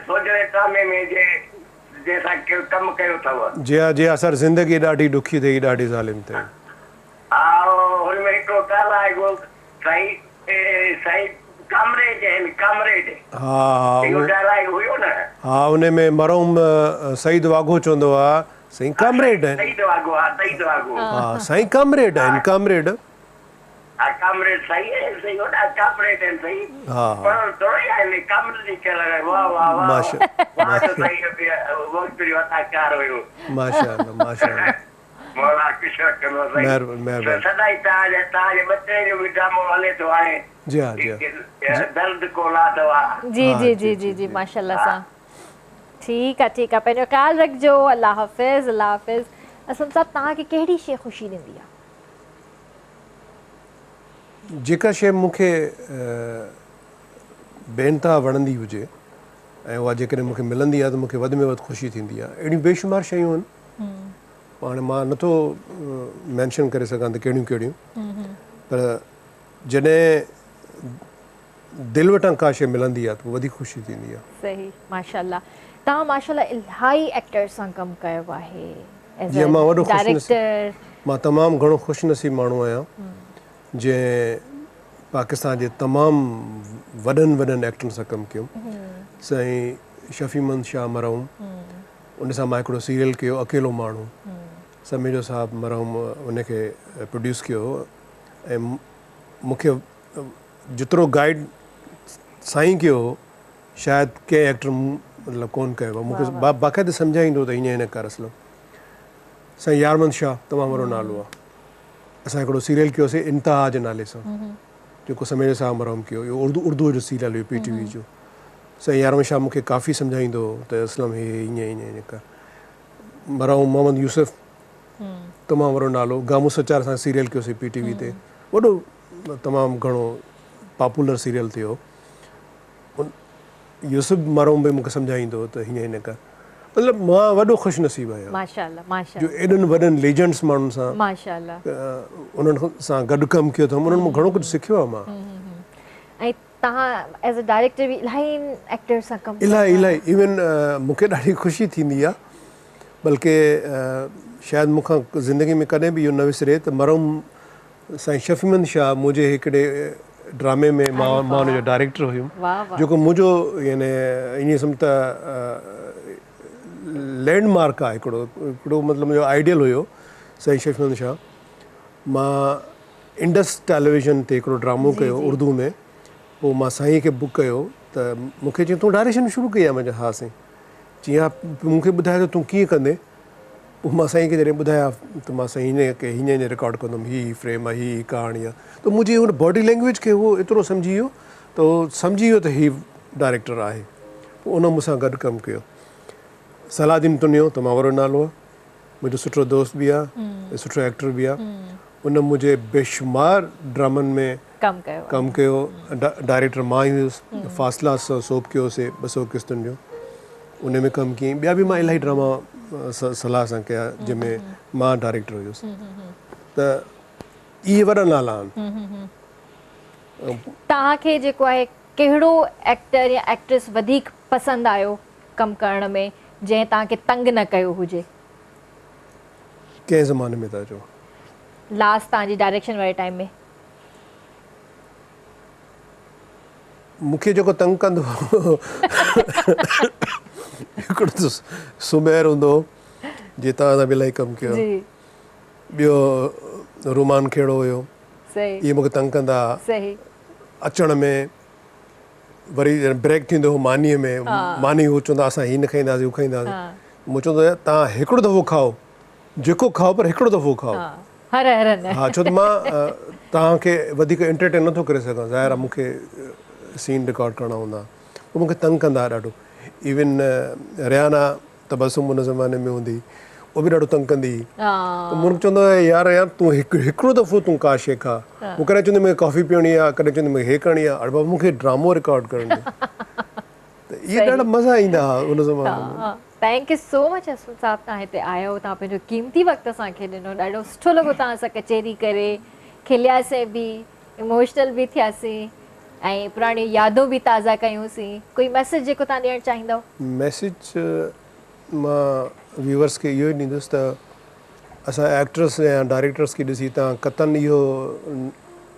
سوجهري ڊرامي ۾ جي جنهن سان ڪم ڪيو اٿو. جي ها جي ها سر زندگي ڏاڍي ڏکي اٿئي ڏاڍي ظالم اٿئي. ها هن ۾ هڪڙو ڊائلاگ هو سائين سائين ڪامريڊ آهن ڪامريڊ. ها ها اهو ڊائلاگ هيو نه. ها ان ۾ مرحوم سعيد واگهو چوندو آ سائين ڪامريڊ آهن. سعيد واگهو ها سعيد واگهو. ها سائين ڪامريڊ آهن ڪامريڊ. ها ڪامريڊ سائين آهن سائين وڏا ڪامريڊ آهن سائين ها پڙهيل ٿورو ئي آهن ڪامريڊ ئي ڪيل واه واه واه ماشا واه ته سائين وقت جو اداڪار هيو. ماشاءالله ماشاءالله. مولا خوش رکندو سائين. مهرباني مهرباني. سدائين توهان جا توهان جي ٻچڙي جو به ڊرامو هلي ٿو هاڻي. جي ها جي ها. درد ڪو لادوا. جي جي جي جي جي ماشاءالله سان. ٺيڪ آ ٺيڪ آ پنهنجو خيال رکجو الله حافظ الله حافظ. اسلم صاحب توهان کي ڪهڙي شي خوشي ڏيندي آ؟ جيڪا شي مون کي بي انتها وڻندي هجي ۽ اها جيڪڏهن مون کي ملندي آ ته مون کي وڌ ۾ وڌ خوشي ٿيندي آ. اهڙيون بيشمار شيون آهن. هاڻي مان نٿو مينشن ڪري سگهان ته ڪهڙيون ڪهڙيون پر جڏهن دل وٽان ڪا شيء ملندي آهي ته پوء وڌيڪ خوشي ٿيندي آهي. صحيح ماشاءالله توهان ماشاءالله الاهي ايڪٽرز سان ڪم ڪيو آهي ايز جي ا مان وڏو خوش نصيب ڊائريڪٽر. مان تمام گهڻو خوش نصيب ماڻهو آهيان جنهن پاڪستان جي تمام وڏن وڏن ايڪٽرن سان ڪم ڪيو سائين شفيع محمد شاهه مرحوم ان سان مان هڪڙو سيريل ڪيو اڪيلو ماڻهو سميجو صاحب مرحوم ان کي پروڊيوس ڪيو هو ۽ مون کي جيترو گائيڊ سائين ڪيو هو شايد ڪنهن ايڪٽر مطلب ڪون ڪيو هو مون کي باقاعده سمجهائيندو هو ته هيئن هيئن ڪر اسلم سائين يارمند شاهه تمام وڏو نالو آهي اسان هڪڙو سيريل ڪيوسي انتها جي نالي سان جيڪو سميجو صاحب مرحوم ڪيو اهو اردو اردو جو سيريل هيو پي ٽي وي جو سائين يارمند شاهه مون کي ڪافي سمجهائيندو هو ته اسلم هي هيئن هيئن هيئن ڪر. مرحوم محمد يوسف تمام وڏو نالو گامون سچار اسان سيريل ڪيوسين پي ٽي وي تي وڏو تمام گهڻو پاپولر سيريل ٿيو يوسف مرحوم به مون کي سمجهائيندو هو ته هيئن هيئن ڪر مطلب مان وڏو خوش نصيب آهيان ماشاءالله ماشاءالله جو ايڏن وڏن ليجنڊس ماڻهن سان ماشاءالله انهن سان گڏ ڪم ڪيو اٿم انهن مان گهڻو ڪجهه سکيو آهيان مان. ۽ توهان ايز ا ڊائريڪٽر به الاهي ايڪٽرز سان ڪم ڪيو الاهي الاهي ايون مون کي ڏاڍي خوشي ٿيندي آهي بلڪه شايد مون کان زندگي ۾ ڪڏهن به اهو نه وسري ته مرحوم سائين شفيع محمد شاهه منهنجي هڪڙي ڊرامي ۾ مان مان ان جو ڊائريڪٽر هيم جيڪو منهنجو يعني ائين سمجهه ته لينڊ مارڪ آهي هڪڙو هڪڙو مطلب منهنجو آئيڊيل هيو سائين شفيع محمد شاهه مان انڊس ٽيليويزن تي هڪڙو ڊرامو ڪيو اردو ۾ پوء مان سائين کي بڪ ڪيو ته مون کي چيائين تون ڊائريڪشن شروع ڪئي آهي مان چيو ها سائين چيائين ها مون کي ٻڌاء ته تون ڪيئن ڪندين پوء مان سائين کي جڏهن ٻڌايا ته مان سائين هيئن ڪي هيئن هيئن رڪارڊ ڪندم هي هي فريم آهي هي هي ڪهاڻي آهي ته منهنجي ان باڊي لينگويج کي هو ايترو سمجهي ويو ته هو سمجهي ويو ته هي ڊائريڪٽر آهي پوء ان مون سان گڏ ڪم ڪيو صلاح الدين تنيو تمام وڏو نالو آهي منهنجو سٺو دوست به آ ۽ سٺو ايڪٽر به آ ان منهنجي بيشمار ڊرامن ۾ ڪم ڪيو ڊائريڪٽر مان ئي هيس فاصلا سوپ ڪيوسي 200 قسطن جو ان ۾ ڪم ڪيائين ٻيا به مان الاهي ڊراما صلاح سان ڪيا جنهن ۾ مان ڊائريڪٽر هيس ته اهي وڏا نالا آهن. توهان کي جيڪو آهي ڪهڙو ايڪٽر يا ايڪٽريس وڌيڪ پسند آيو ڪم ڪرڻ ۾ جنهن توهان کي تنگ نه ڪيو هجي؟ ڪنهن زماني ۾ ٿا چئو؟ لاسٽ توهان جي ڊائريڪشن واري ٽائيم ۾. مون کي جيڪو تنگ ڪندو هو هڪڙو ته سمير هوندو هو جنهن توهان سان به الاهي ڪم ڪيو آهي. ٻيو رومان کهڙو هيو. اهي مون کي تنگ ڪندا هئا. اچڻ ۾ وري جڏهن بريڪ ٿيندو هو مانيء ۾ ماني هو چوندا اسان هي نه کائينداسين هو کائينداسين مون چوندو هيس توهان هڪڙو دفعو کائو جيڪو کائو پر هڪڙو دفعو کائو هر هر نه ها ڇو ته مان توهان کي وڌيڪ انٽرٽين نٿو ڪري سگهان ظاهر آهي مون کي سين رڪارڊ ڪرڻا هوندا هو مون کي تنگ ڪندا هئا ڏاڍو ايون ريحانا تبسم ان زماني ۾ هوندي هئي اهو به ڏاڍو تنگ ڪندي هئي ته مون چوندو هو يار يار تون هڪ هڪڙو دفعو تون ڪا شيء کاء هو ڪڏهن چوندي مون کي ڪافي پيئڻي آهي ڪڏهن چوندي مون کي هي ڪرڻي آهي اڙي بابا مون کي ڊرامو رڪارڊ ڪرڻ ڏي ته اهي ڏاڍا مزا ايندا هئا ان زماني ۾. Thank you so much Aslam صاحب توهان هتي آيو توهان پنهنجو قيمتي وقت اسان کي ڏنو ڏاڍو سٺو لڳو توهان سان ڪچهري ڪري. खिलियासीं बि, इमोशनल बि थियासीं ऐं पुराणियूं यादूं बि ताज़ा कयूंसीं। कोई मैसेज जेको तव्हां ॾियणु चाहींदव? मैसेज मां व्यूअर्स खे इहो ई ॾींदुसि त असां एक्टर्स या डायरेक्टर्स खे ॾिसी तव्हां कतन इहो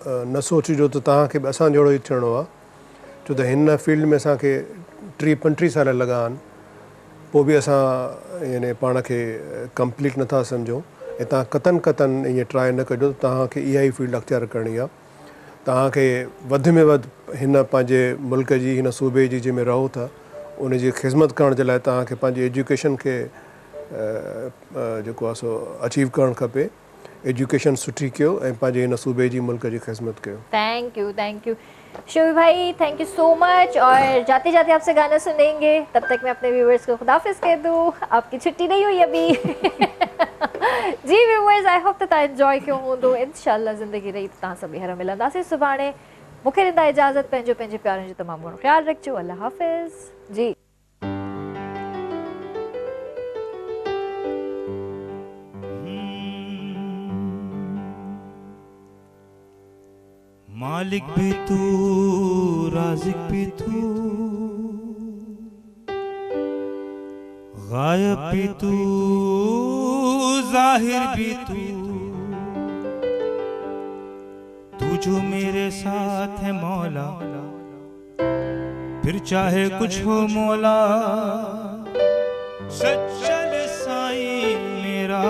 न सोचिजो त तव्हांखे बि असां जहिड़ो ई थियणो आहे, छो त हिन फील्ड में असांखे 30-35 साल लॻा आहिनि, पोइ बि असां यानी पाण खे कंप्लीट नथा सम्झूं। ऐं तव्हां कतन कतन ईअं ट्राई न कजो त तव्हांखे इहा ई फील्ड अख़्तियार करणी आहे। तव्हांखे वधि में वधि हिन पंहिंजे मुल्क जी, हिन सूबे जी जंहिंमें रहो था, उनजी ख़िज़मत करण जे लाइ तव्हांखे पंहिंजी एजुकेशन खे जेको आहे सो अचीव करणु खपे। एजुकेशन सुठी कयो ऐं पंहिंजे हिन सूबे जी, मुल्क जी ख़िज़मत कयो। Thank you, thank you Shobi भाई, thank you so much. और जाते जाते आपसे गाना सुनेंगे, तब तक मैं अपने व्यूअर्स को खुदाफिज कह दूँ, आपकी छुट्टी नहीं हुई अभी। जी व्यूअर्स, I hope त तव्हां एंजॉय कयो हूंदो। इंशाअल्लाह ज़िंदगी रही त तव्हां सां ॿीहर मिलंदासीं सुभाणे। मूंखे ॾींदा इजाज़त, पंहिंजो पंहिंजे प्यारनि जो तमामु घणो ख़्यालु रखिजो। अल्लाह हाफ़िज़। जी मालिक भी तू, राज़िक भी तू, गायब भी तू, ज़ाहिर भी तू, तू जो मेरे साथ है मौला, फिर चाहे कुछ हो मौला, सच्चल साईं मेरा।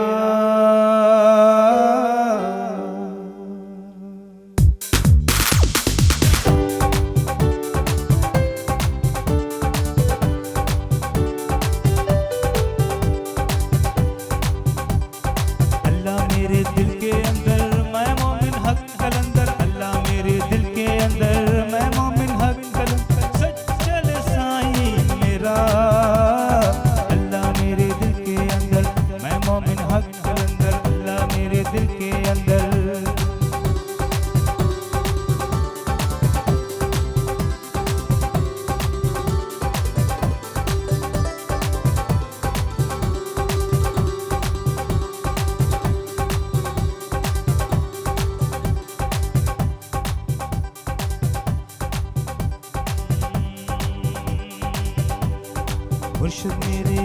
मुर्शिद मेरे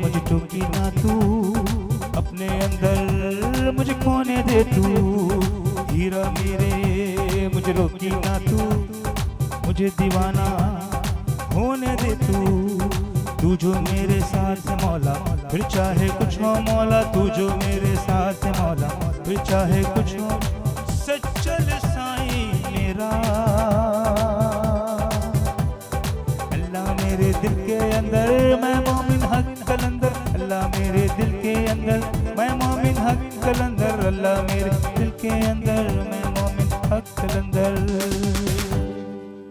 मुझे टोकी ना तू, अपने अंदर मुझे खोने दे तू, हीरा मेरे मुझे रोकी ना तू, मुझे दीवाना होने दे तू, तू जो मेरे साथ है मौला, फिर चाहे कुछ हो मौला, तू जो मेरे साथ है मौला, फिर चाहे कुछ